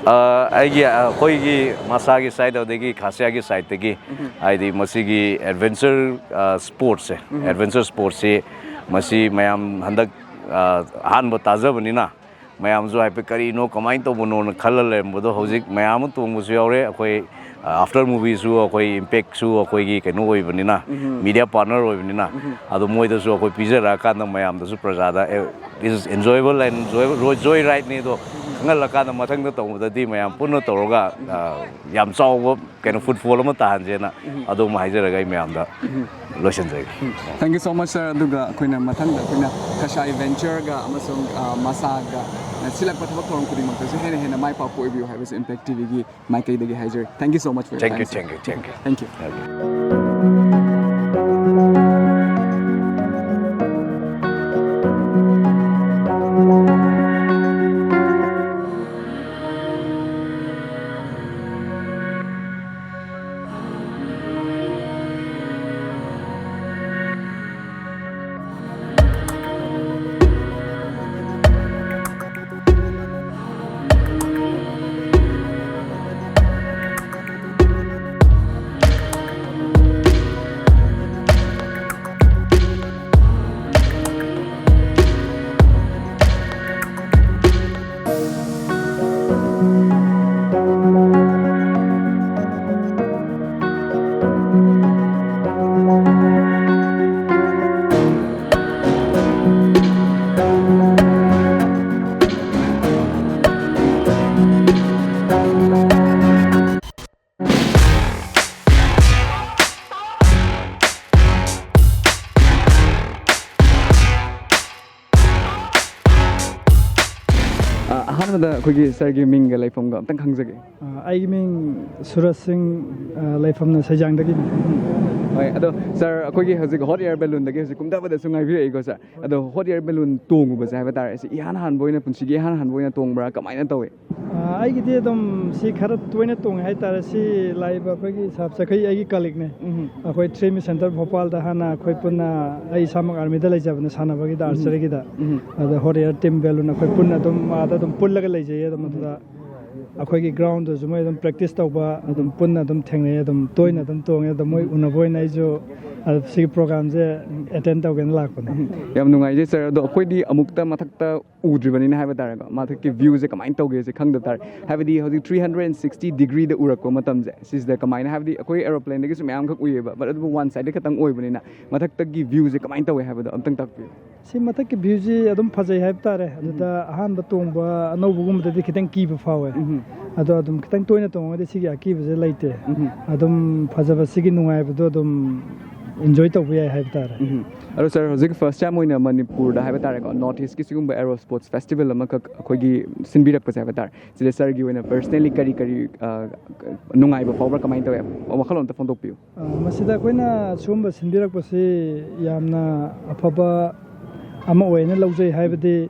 ꯑ, ꯑꯩꯒꯤ, ꯑ, ꯑꯩꯈꯣꯏꯒꯤ ꯃꯁꯥꯒꯤ ꯁꯥꯏꯠ ꯑꯗꯒꯤ ꯈꯥꯁꯤꯌꯥꯒꯤ ꯁꯥꯏꯠꯇꯒꯤ, ꯍꯥꯏꯗꯤ ꯃꯁꯤꯒꯤ ꯑꯦꯗꯚꯦꯟꯆꯔ, ꯑ, ꯁ꯭ꯄꯣꯔꯠꯁꯦ, ꯑꯦꯗꯚꯦꯟꯆꯔ ꯁ꯭ꯄꯣꯔꯠꯁꯤ ꯃꯁꯤ ꯃꯌꯥꯝ ꯍꯟꯗꯛ, ꯑ, ꯑꯍꯥꯟꯕ ꯇꯥꯖꯕꯅꯤꯅ ꯃꯌꯥꯝꯁꯨ ꯍꯥꯏꯐꯦꯠ ꯀꯔꯤꯅꯣ, ꯀꯃꯥꯏꯅ ꯇꯧꯕꯅꯣꯅ ꯈꯜꯂ ꯂꯩꯔꯝꯕꯗꯣ ꯍꯧꯖꯤꯛ ꯃꯌꯥꯝ ꯑꯃ ꯇꯣꯡꯕꯁꯨ ꯌꯥꯎꯔꯦ꯫ ꯑꯩꯈꯣꯏ, ꯑ, ꯑꯥꯐꯇꯔ ꯃꯨꯚꯤꯁꯨ ꯑꯩꯈꯣꯏ ꯏꯝꯄꯦꯛꯁꯨ ꯑꯩꯈꯣꯏꯒꯤ ꯀꯩꯅꯣ ꯑꯣꯏꯕꯅꯤꯅ, ꯃꯤꯗꯤꯌꯥ ꯄꯥꯔꯠꯅꯔ ꯑꯣꯏꯕꯅꯤꯅ, ꯑꯗꯣ ꯃꯣꯏꯗꯁꯨ ꯑꯩꯈꯣꯏ ꯄꯤꯖꯔꯛꯑꯀꯥꯟꯗ ꯃꯌꯥꯝꯗꯁꯨ ꯄ꯭ꯔꯖꯥꯗ, ꯑꯦ, this is enjoyable and joy, joy ride ꯅꯤ ꯑꯗꯣ ꯈꯪꯍꯜꯂꯀꯥꯟꯗ ꯃꯊꯪꯗ ꯇꯧꯕꯗꯗꯤ ꯃꯌꯥꯝ ꯄꯨꯟꯅ ꯇꯧꯔꯒ, ꯑ, ꯌꯥꯝ ꯆꯥꯎꯕ ꯀꯩꯅꯣ ꯐꯨꯠꯐꯣꯜ ꯑꯃ ꯇꯥꯍꯟꯁꯦꯅ ꯑꯗꯨꯝ ꯍꯥꯏꯖꯔꯒ ꯑꯩ ꯃꯌꯥꯝꯗ ꯂꯣꯏꯁꯤꯟꯖꯒꯦ꯫ Thank you so much, sir. ꯑꯗꯨꯒ ꯑꯩꯈꯣꯏꯅ ꯃꯊꯪꯗ ꯑꯩꯈꯣꯏꯅ ꯀꯁꯥꯏ ꯚꯦꯟꯆꯔꯒ ꯑꯃꯁꯨꯡ, ꯑ, ꯃꯁꯥꯒ ꯁꯤꯜꯂꯛꯄ ꯊꯕꯛ ꯊꯧꯔꯝ ꯈꯨꯗꯤꯡꯃꯛꯇꯁꯨ ꯍꯦꯟꯅ ꯍꯦꯟꯅ ꯃꯥꯏ ꯄꯥꯛꯄ ꯑꯣꯏꯕꯤꯌꯨ ꯍꯥꯏꯕꯁꯦ ꯏꯝꯄꯦꯛ ꯇꯤꯚꯤꯒꯤ ꯃꯥꯏꯀꯩꯗꯒꯤ ꯍꯥꯏꯖꯔꯤ꯫ Thank you so much for your Thank you, time, sir. Thank you, thank you, thank you. Thank you. ꯑ, ꯑꯍꯥꯟꯕꯗ ꯑꯩꯈꯣꯏꯒꯤ ꯁꯥꯔꯒꯤ ꯃꯤꯡꯒ ꯂꯩꯐꯝꯒ ꯑꯝꯇꯪ ꯈꯪꯖꯒꯦ꯫ ꯑ, ꯑꯩꯒꯤ ꯃꯤꯡ ꯁꯨꯔꯖ ꯁꯤꯡ, ꯑ, ꯂꯩꯐꯝꯅ ꯁꯩꯖꯥꯡꯗꯒꯤꯅꯤ꯫ ꯍꯣꯏ, ꯑꯗꯣ ꯁꯥꯔ, ꯑꯩꯈꯣꯏꯒꯤ ꯍꯧꯖꯤꯛ ꯍꯣꯠ ꯑꯦꯌꯔ ꯕꯦꯂꯨꯟꯗꯒꯤ ꯍꯧꯖꯤꯛ ꯀꯨꯝꯊꯕꯗꯁꯨ ꯉꯥꯏꯕꯤꯔꯛꯏꯀꯣ ꯁꯥꯔ꯫ ꯑꯗꯣ ꯍꯣꯠ ꯑꯦꯌꯔ ꯕꯦꯂꯨꯟ ꯇꯣꯡꯉꯨꯕꯁꯦ ꯍꯥꯏꯕ ꯇꯥꯔꯦ, ꯁꯤ ꯏꯍꯥꯟ ꯍꯥꯟꯕ ꯑꯣꯏꯅ, ꯄꯨꯟꯁꯤꯒꯤ ꯏꯍꯥꯟ ꯍꯥꯟꯕ ꯑꯣꯏꯅ ꯇꯣꯡꯕ꯭ꯔꯥ, ꯀꯃꯥꯏꯅ ꯇꯧꯏ? ꯑ, ꯑꯩꯒꯤꯗꯤ ꯑꯗꯨꯝ ꯁꯤ ꯈꯔ ꯇꯣꯏꯅ ꯇꯣꯡꯉꯦ ꯍꯥꯏꯇꯥꯔꯦ꯫ ꯁꯤ ꯂꯥꯛꯏꯕ ꯑꯩꯈꯣꯏꯒꯤ ꯁꯥꯞ ꯆꯈꯩ ꯑꯩꯒꯤ ꯀꯂꯤꯛꯅꯦ꯫ ꯑꯩꯈꯣꯏ ꯊ꯭ꯔꯤ ꯃꯤ ꯁꯦꯟꯇꯔ ꯚꯣꯄꯥꯜꯗ ꯍꯥꯟꯅ ꯑꯩꯈꯣꯏ ꯄꯨꯟꯅ, ꯑꯩ ꯏꯁꯥꯃꯛ ꯑꯥꯔꯃꯤꯗ ꯂꯩꯖꯕꯅꯦ, ꯁꯥꯟꯅꯕꯒꯤꯗ, ꯑꯥꯔꯆꯔꯤꯒꯤꯗ꯫ ꯑꯗ ꯍꯣꯠ ꯑꯦꯌꯔ ꯇꯤꯝ ꯕꯦꯂꯨꯟ ꯑꯩꯈꯣꯏ ꯄꯨꯟꯅ ꯑꯗꯨꯝ ꯑꯥꯗ ꯑꯗꯨꯝ ꯄꯨꯜꯂꯒ ꯂꯩꯖꯩꯌꯦ ꯑꯗꯨꯝ ꯑꯗꯨꯗ꯫ ꯑꯩꯈꯣꯏꯒꯤ ꯒ꯭ꯔꯥꯎꯟꯗꯁꯨ ꯃꯣꯏ ꯑꯗꯨꯝ ꯄ꯭ꯔꯦꯛꯇꯤꯁ ꯇꯧꯕ, ꯑꯗꯨꯝ ꯄꯨꯟꯅ ꯑꯗꯨꯝ ꯊꯦꯡꯅꯩ, ꯑꯗꯨꯝ ꯇꯣꯏꯅ ꯑꯗꯨꯝ ꯇꯣꯡꯉꯦ꯫ ꯑꯗꯣ ꯃꯣꯏ ꯎꯅꯕ ꯑꯣꯏꯅ ꯑꯩꯁꯨ, ꯑ, ꯁꯤꯒꯤ ꯄ꯭ꯔꯣꯒ꯭ꯔꯥꯝꯁꯦ ꯑꯦꯇꯦꯟ ꯇꯧꯒꯦꯅ ꯂꯥꯛꯄꯅꯦ꯫ ꯌꯥꯝ ꯅꯨꯡꯉꯥꯏꯖꯩ ꯁꯥꯔ꯫ ꯑꯗꯣ ꯑꯩꯈꯣꯏꯗꯤ ꯑꯃꯨꯛꯇ ꯃꯊꯛꯇ ꯎꯗ꯭ꯔꯤꯕꯅꯤꯅ ꯍꯥꯏꯕ ꯇꯥꯔꯦꯀꯣ, ꯃꯊꯛꯀꯤ ꯚ꯭ꯌꯨꯁꯦ ꯀꯃꯥꯏꯅ ꯇꯧꯒꯦꯁꯦ ꯈꯪꯗ ꯇꯥꯔꯦ꯫ ꯍꯥꯏꯕꯗꯤ ꯍꯧꯖꯤꯛ ꯊ꯭ꯔꯤ ꯍꯟꯗ꯭ꯔꯦꯠ ꯁꯤꯛꯁꯇꯤ ꯗꯤꯒ꯭ꯔꯤꯗ ꯎꯔꯛꯄ ꯃꯇꯝꯁꯦ ꯁꯤꯁꯤꯗ ꯀꯃꯥꯏꯅ, ꯍꯥꯏꯕꯗꯤ ꯑꯩꯈꯣꯏ ꯑꯦꯔꯣꯄ꯭ꯂꯦꯟꯗꯒꯤꯁꯨ ꯃꯌꯥꯝꯈꯛ ꯎꯏꯌꯦꯕ, but ꯑꯗꯨꯕꯨ ꯋꯥꯟ ꯁꯥꯏꯗꯇ ꯈꯛꯇꯪ ꯑꯣꯏꯕꯅꯤꯅ ꯃꯊꯛꯇꯒꯤ ꯚ꯭ꯌꯨꯁꯦ ꯀꯃꯥꯏꯅ ꯇꯧꯋꯦ ꯍꯥꯏꯕꯗꯣ ꯑꯝꯇꯪ ꯇꯥꯛꯄꯤꯌꯨ꯫ ꯁꯤ ꯃꯊꯛꯀꯤ ꯚ꯭ꯌꯨꯁꯤ ꯑꯗꯨꯝ ꯐꯖꯩ ꯍꯥꯏꯕ ꯇꯥꯔꯦ꯫ ꯑꯗꯨꯗ ꯑꯍꯥꯟꯕ ꯇꯣꯡꯕ ꯑꯅꯧꯕꯒꯨꯝꯕꯗꯗꯤ ꯈꯤꯇꯪ ꯀꯤꯕ ꯐꯥꯎꯋꯦ꯫ ꯎꯝ꯫ ꯑꯗꯣ ꯑꯗꯨꯝ ꯈꯤꯇꯪ ꯇꯣꯏꯅ ꯇꯣꯡꯉꯒꯗꯤ ꯁꯤꯒꯤ ꯑꯀꯤꯕꯁꯦ ꯂꯩꯇꯦ꯫ ꯎꯝ꯫ ꯑꯗꯨꯝ ꯐꯖꯕ ꯁꯤꯒꯤ ꯅꯨꯡꯉꯥꯏꯕꯗꯣ ꯑꯗꯨꯝ ꯏꯟꯖꯣꯏ ꯇꯧꯕ ꯌꯥꯏ ꯍꯥꯏꯕ ꯇꯥꯔꯦ꯫ ꯎꯝ꯫ ꯑꯗꯣ ꯁꯥꯔ, ꯍꯧꯖꯤꯛ ꯐꯥꯔꯁ ꯇꯥꯏꯝ ꯑꯣꯏꯅ ꯃꯅꯤꯄꯨꯔꯗ ꯍꯥꯏꯕ ꯇꯥꯔꯦꯀꯣ, ꯅꯣꯔꯠ ꯏꯁꯀꯤ ꯁꯤꯒꯨꯝꯕ ꯑꯦꯔꯣ ꯁ꯭ꯄꯣꯔꯠꯁ ꯐꯦꯁꯇꯤꯚꯦꯜ ꯑꯃꯈꯛ ꯑꯩꯈꯣꯏꯒꯤ ꯁꯤꯟꯕꯤꯔꯛꯄꯁꯦ ꯍꯥꯏꯕ ꯇꯥꯔꯦ, ꯁꯤꯗ ꯁꯥꯔꯒꯤ ꯑꯣꯏꯅ ꯄꯔꯁꯅꯦꯂꯤ ꯀꯔꯤ ꯀꯔꯤ, ꯑ, ꯅꯨꯡꯉꯥꯏꯕ ꯐꯥꯎꯕ꯭ꯔꯥ, ꯀꯃꯥꯏꯅ ꯇꯧꯋꯦ? ꯋꯥꯈꯜꯂꯣꯟ ꯑꯝꯇ ꯐꯣꯡꯗꯣꯛꯄꯤꯌꯨ꯫ ꯑ, ꯃꯁꯤꯗ ꯑꯩꯈꯣꯏꯅ ꯁꯤꯒꯨꯝꯕ ꯁꯤꯟꯕꯤꯔꯛꯄꯁꯤ ꯌꯥꯝꯅ ꯑꯐꯕ ꯑꯃ ꯑꯣꯏꯅ ꯂꯧꯖꯩ꯫ ꯍꯥꯏꯕꯗꯤ,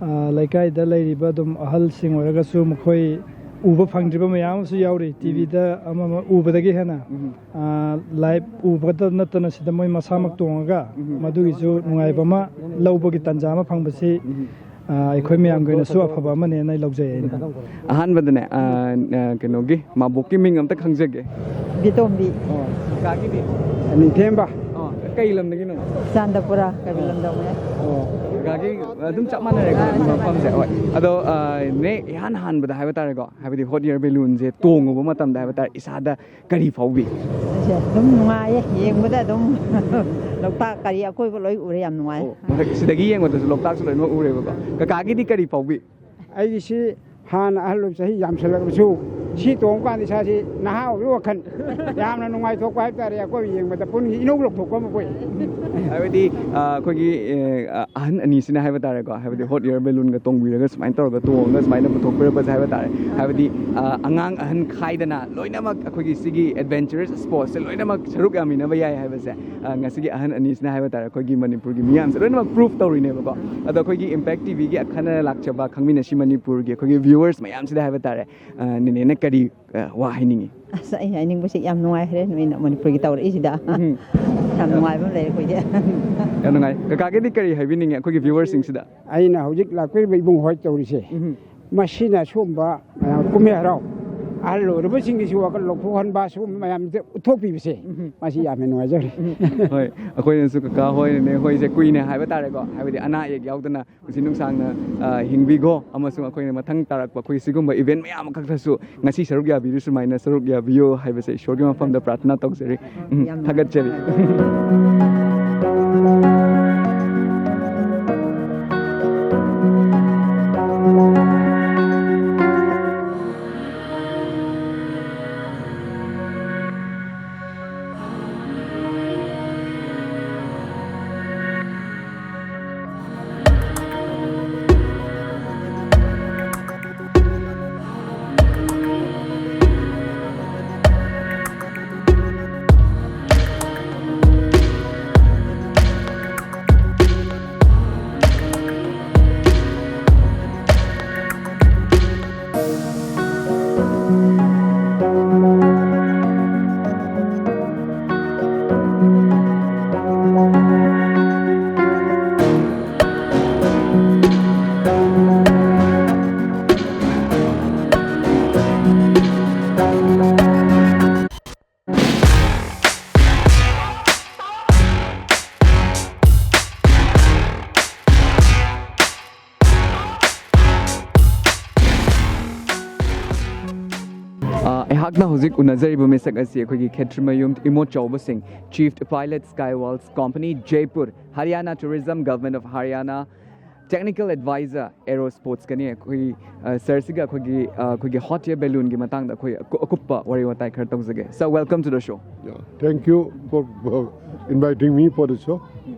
ꯑ, ꯂꯩꯀꯥꯏꯗ ꯂꯩꯔꯤꯕ ꯑꯗꯨꯝ ꯑꯍꯜꯁꯤꯡ ꯑꯣꯏꯔꯒꯁꯨ ꯃꯈꯣꯏ ꯎꯕ ꯐꯪꯗ꯭ꯔꯤꯕ ꯃꯌꯥꯝ ꯑꯃꯁꯨ ꯌꯥꯎꯔꯤ꯫ ꯎꯝ꯫ ꯇꯤ ꯚꯤꯗ ꯑꯃ ꯑꯃ ꯎꯕꯗꯒꯤ ꯍꯦꯟꯅ, ꯎꯝ꯫ ꯑ, ꯂꯥꯏꯚ ꯎꯕꯗ ꯅꯠꯇꯅ ꯁꯤꯗ ꯃꯣꯏ ꯃꯁꯥꯃꯛ ꯇꯣꯡꯉꯒ, ꯎꯝ꯫ ꯃꯗꯨꯒꯤꯁꯨ ꯅꯨꯡꯉꯥꯏꯕ ꯑꯃ ꯂꯧꯕꯒꯤ ꯇꯥꯟꯖꯥ ꯑꯃ ꯐꯪꯕꯁꯤ, ꯎꯝ꯫ ꯑ, ꯑꯩꯈꯣꯏ ꯃꯌꯥꯝꯒꯤ ꯑꯣꯏꯅꯁꯨ ꯑꯐꯕ ꯑꯃꯅꯦꯅ ꯑꯩ ꯂꯧꯖꯩ ꯑꯩꯅ꯫ ꯑꯍꯥꯟꯕꯗꯅꯦ, ꯑ, ꯑ, ꯀꯩꯅꯣꯒꯤ ꯃꯥꯕꯣꯛꯀꯤ ꯃꯤꯡ ꯑꯝꯇ ꯈꯪꯖꯒꯦ꯫ ꯕꯤꯇꯣꯝꯕꯤ꯫ ꯑꯣ, ꯀꯀꯥꯒꯤꯗꯤ? ꯅꯤꯡꯊꯦꯝꯕ꯫ ꯑꯣ, ꯀꯩ ꯂꯝꯗꯒꯤꯅꯣ? ꯆꯥꯟꯗꯄꯨꯔꯥ, ꯀꯩꯕꯨꯜ ꯂꯝꯖꯥꯎꯅꯦ꯫ ꯑꯣ, ꯀꯀꯥꯒꯤ ꯑꯗꯨꯝ ꯆꯞ ꯃꯥꯟꯅꯔꯦꯀꯣ, ꯑꯥ, ꯆꯞ ꯃꯐꯝꯁꯦ꯫ ꯃꯥꯟꯅꯔꯦ꯫ ꯍꯣꯏ꯫ ꯑꯗꯣ, ꯑ, ꯅꯦ, ꯏꯍꯥꯟ ꯍꯥꯟꯕꯗ ꯍꯥꯏꯕ ꯇꯥꯔꯦꯀꯣ, ꯍꯥꯏꯕꯗꯤ ꯍꯣꯠ ꯏꯌꯔ ꯕꯦꯂꯨꯟꯁꯦ ꯇꯣꯡꯉꯨꯕ ꯃꯇꯝꯗ ꯍꯥꯏꯕ ꯇꯥꯔꯦ, ꯏꯁꯥꯗ ꯀꯔꯤ ꯐꯥꯎꯕꯤ? ꯑꯁꯦ ꯑꯗꯨꯝ ꯅꯨꯡꯉꯥꯏꯌꯦ, ꯌꯦꯡꯕꯗ ꯑꯗꯨꯝ ꯂꯣꯛꯇꯥꯛ ꯀꯔꯤ ꯑꯀꯣꯏꯕ ꯂꯣꯏ ꯎꯔꯦ, ꯌꯥꯝ ꯅꯨꯡꯉꯥꯏ꯫ ꯑꯣ, ꯃꯊꯛ ꯁꯤꯗꯒꯤ ꯌꯦꯡꯕꯗꯁꯨ ꯂꯣꯛꯇꯥꯛꯁꯨ ꯂꯣꯏꯅꯃꯛ ꯎꯔꯦꯕꯀꯣ꯫ ꯀꯀꯥꯒꯤꯗꯤ ꯀꯔꯤ ꯐꯥꯎꯕꯤ? ꯑꯩꯒꯤ ꯁꯤ ꯍꯥꯟꯅ ꯑꯍꯜ ꯑꯣꯏꯕ ꯆꯍꯤ ꯌꯥꯝꯁꯜꯂꯛꯂꯕꯁꯨ ꯁꯤ ꯇꯣꯡꯕ ꯀꯥꯟꯗ ꯏꯁꯥꯁꯤ ꯅꯍꯥ ꯑꯣꯏꯕꯒꯤ ꯋꯥꯈꯜ ꯌꯥꯝꯅ ꯅꯨꯡꯉꯥꯏꯊꯣꯛꯄ ꯍꯥꯏꯕ ꯇꯥꯔꯦ꯫ ꯑꯀꯣꯏꯕ ꯌꯦꯡꯕꯗ ꯄꯨꯛꯅꯤꯡ ꯏꯅꯧ ꯂꯧꯊꯣꯛꯄ ꯑꯃ ꯄꯣꯛꯏ꯫ ꯍꯥꯏꯕꯗꯤ, ꯑ, ꯑꯩꯈꯣꯏꯒꯤ, ꯑ, ꯑꯍꯟ ꯑꯅꯤꯁꯤꯅ ꯍꯥꯏꯕ ꯇꯥꯔꯦꯀꯣ, ꯍꯥꯏꯕꯗꯤ ꯍꯣꯠ ꯏꯌꯔ ꯕꯦꯂꯨꯟꯒ ꯇꯣꯡꯕꯤꯔꯒ ꯁꯨꯃꯥꯏꯅ ꯇꯧꯔꯒ ꯇꯣꯡꯉꯒ ꯁꯨꯃꯥꯏꯅ ꯄꯨꯊꯣꯛꯄꯤꯔꯛꯄꯁꯦ ꯍꯥꯏꯕ ꯇꯥꯔꯦ꯫ ꯍꯥꯏꯕꯗꯤ, ꯑ, ꯑꯉꯥꯡ ꯑꯍꯟ ꯈꯥꯏꯗꯅ ꯂꯣꯏꯅꯃꯛ ꯑꯩꯈꯣꯏꯒꯤ ꯁꯤꯒꯤ ꯑꯦꯗꯚꯦꯟꯆꯔꯁ ꯁ꯭ꯄꯣꯔꯠꯁꯦ ꯂꯣꯏꯅꯃꯛ ꯁꯔꯨꯛ ꯌꯥꯃꯤꯟꯅꯕ ꯌꯥꯏ ꯍꯥꯏꯕꯁꯦ, ꯑ, ꯉꯁꯤꯒꯤ ꯑꯍꯟ ꯑꯅꯤꯁꯤꯅ ꯍꯥꯏꯕ ꯇꯥꯔꯦ, ꯑꯩꯈꯣꯏꯒꯤ ꯃꯅꯤꯄꯨꯔꯒꯤ ꯃꯤꯌꯥꯝꯁꯦ ꯂꯣꯏꯅꯃꯛ ꯄ꯭ꯔꯨꯐ ꯇꯧꯔꯤꯅꯦꯕꯀꯣ꯫ ꯑꯗꯣ ꯑꯩꯈꯣꯏꯒꯤ ꯏꯝꯄꯦꯛ ꯇꯤ ꯚꯤꯒꯤ ꯑꯈꯟꯅꯅ ꯂꯥꯛꯆꯕ ꯈꯪꯃꯤꯟꯅꯁꯤ ꯃꯅꯤꯄꯨꯔꯒꯤ ꯑꯩꯈꯣꯏꯒꯤ ꯚ꯭ꯌꯨꯋꯔꯁ ꯃꯌꯥꯝꯁꯤꯗ ꯍꯥꯏꯕ ꯇꯥꯔꯦ, ꯑ, ꯅꯦꯅꯦꯅ ꯀꯔꯤ, ꯑ, ꯋꯥ ꯍꯥꯏꯅꯤꯡꯉꯤ? ꯑꯁ, ꯑꯩ ꯍꯥꯏꯅꯤꯡꯕꯁꯤ ꯌꯥꯝ ꯅꯨꯡꯉꯥꯏꯈ꯭ꯔꯦ ꯅꯣꯏꯅ ꯃꯅꯤꯄꯨꯔꯒꯤ ꯇꯧꯔꯛꯏꯁꯤꯗ꯫ ꯎꯝ꯫ ꯌꯥꯝ ꯅꯨꯡꯉꯥꯏꯕ ꯑꯃ ꯂꯩꯔꯦ ꯑꯩꯈꯣꯏꯒꯤ꯫ ꯌꯥꯝ ꯅꯨꯡꯉꯥꯏ꯫ ꯀꯀꯥꯒꯤꯗꯤ ꯀꯔꯤ ꯍꯥꯏꯕꯤꯅꯤꯡꯉꯤ ꯑꯩꯈꯣꯏꯒꯤ ꯚ꯭ꯌꯨꯋꯔꯁꯤꯡꯁꯤꯗ? ꯑꯩꯅ ꯍꯧꯖꯤꯛ ꯂꯥꯛꯄꯤꯔꯤꯕ ꯏꯕꯨꯡ ꯍꯣꯏ ꯇꯧꯔꯤꯁꯦ, ꯎꯝ꯫ ꯃꯁꯤꯅ ꯁꯤꯒꯨꯝꯕ ꯃꯌꯥꯝ ꯀꯨꯝꯍꯩ ꯍꯔꯥꯎ, ꯑꯍꯜ ꯑꯣꯏꯔꯕꯁꯤꯡꯒꯤꯁꯨ ꯋꯥꯈꯜ ꯂꯧꯊꯣꯛꯍꯟꯕ, ꯁꯤꯒꯨꯝꯕ ꯃꯌꯥꯝꯁꯦ ꯎꯠꯊꯣꯛꯄꯤꯕꯁꯦ, ꯃꯁꯤ ꯌꯥꯝꯅ ꯅꯨꯡꯉꯥꯏꯖꯔꯦ꯫ ꯍꯣꯏ, ꯑꯩꯈꯣꯏꯅꯁꯨ ꯀꯀꯥ ꯍꯣꯏ, ꯅꯦꯅꯦ ꯍꯣꯏꯁꯦ ꯀꯨꯏꯅ ꯍꯥꯏꯕ ꯇꯥꯔꯦꯀꯣ, ꯍꯥꯏꯕꯗꯤ ꯑꯅꯥ ꯑꯌꯦꯛ ꯌꯥꯎꯗꯅ ꯄꯨꯟꯁꯤ ꯅꯨꯡꯁꯥꯡꯅ, ꯑ, ꯍꯤꯡꯕꯤꯈꯣ, ꯑꯃꯁꯨꯡ ꯑꯩꯈꯣꯏꯅ ꯃꯊꯪ ꯇꯥꯔꯛꯄ ꯑꯩꯈꯣꯏ ꯁꯤꯒꯨꯝꯕ ꯏꯚꯦꯟꯠ ꯃꯌꯥꯝ ꯑꯃꯈꯛꯇꯁꯨ ꯉꯁꯤ ꯁꯔꯨꯛ ꯌꯥꯕꯤꯔꯤꯕ ꯁꯨꯃꯥꯏꯅ ꯁꯔꯨꯛ ꯌꯥꯕꯤꯌꯨ ꯍꯥꯏꯕꯁꯦ ꯏꯁꯣꯔꯒꯤ ꯃꯐꯝꯗ ꯄ꯭ꯔꯥꯊꯅꯥ ꯇꯧꯖꯔꯤ꯫ ꯎꯝ, ꯌꯥꯝ ꯊꯥꯒꯠꯆꯔꯤ꯫ ꯑ, ꯑꯩꯍꯥꯛꯅ ꯍꯧꯖꯤꯛ ꯎꯅꯖꯔꯤꯕ ꯃꯤꯁꯛ ꯑꯁꯤ ꯑꯩꯈꯣꯏꯒꯤ ꯈꯦꯇ꯭ꯔꯤꯃꯌꯨꯝ ꯏꯃꯣꯠꯆꯧꯕ ꯁꯤꯡ, Chief Pilot, Skyworlds Company, Jaipur, Haryana Tourism, Government of Haryana, Technical Advisor, Aero Sports ꯀꯅꯤ꯫ ꯑꯩꯈꯣꯏꯒꯤ, ꯑ, ꯁꯥꯔꯁꯤꯒ ꯑꯩꯈꯣꯏꯒꯤ, ꯑ, ꯑꯩꯈꯣꯏꯒꯤ ꯍꯣꯠ ꯑꯦꯌꯔ ꯕꯦꯂꯨꯟꯒꯤ ꯃꯇꯥꯡꯗ ꯑꯩꯈꯣꯏ ꯑꯀꯨ-, ꯑꯀꯨꯞꯄ ꯋꯥꯔꯤ ꯋꯥꯇꯥꯏ ꯈꯔ ꯇꯧꯖꯒꯦ꯫ Sir, welcome to the show. Yeah, thank you for, for inviting me for the show.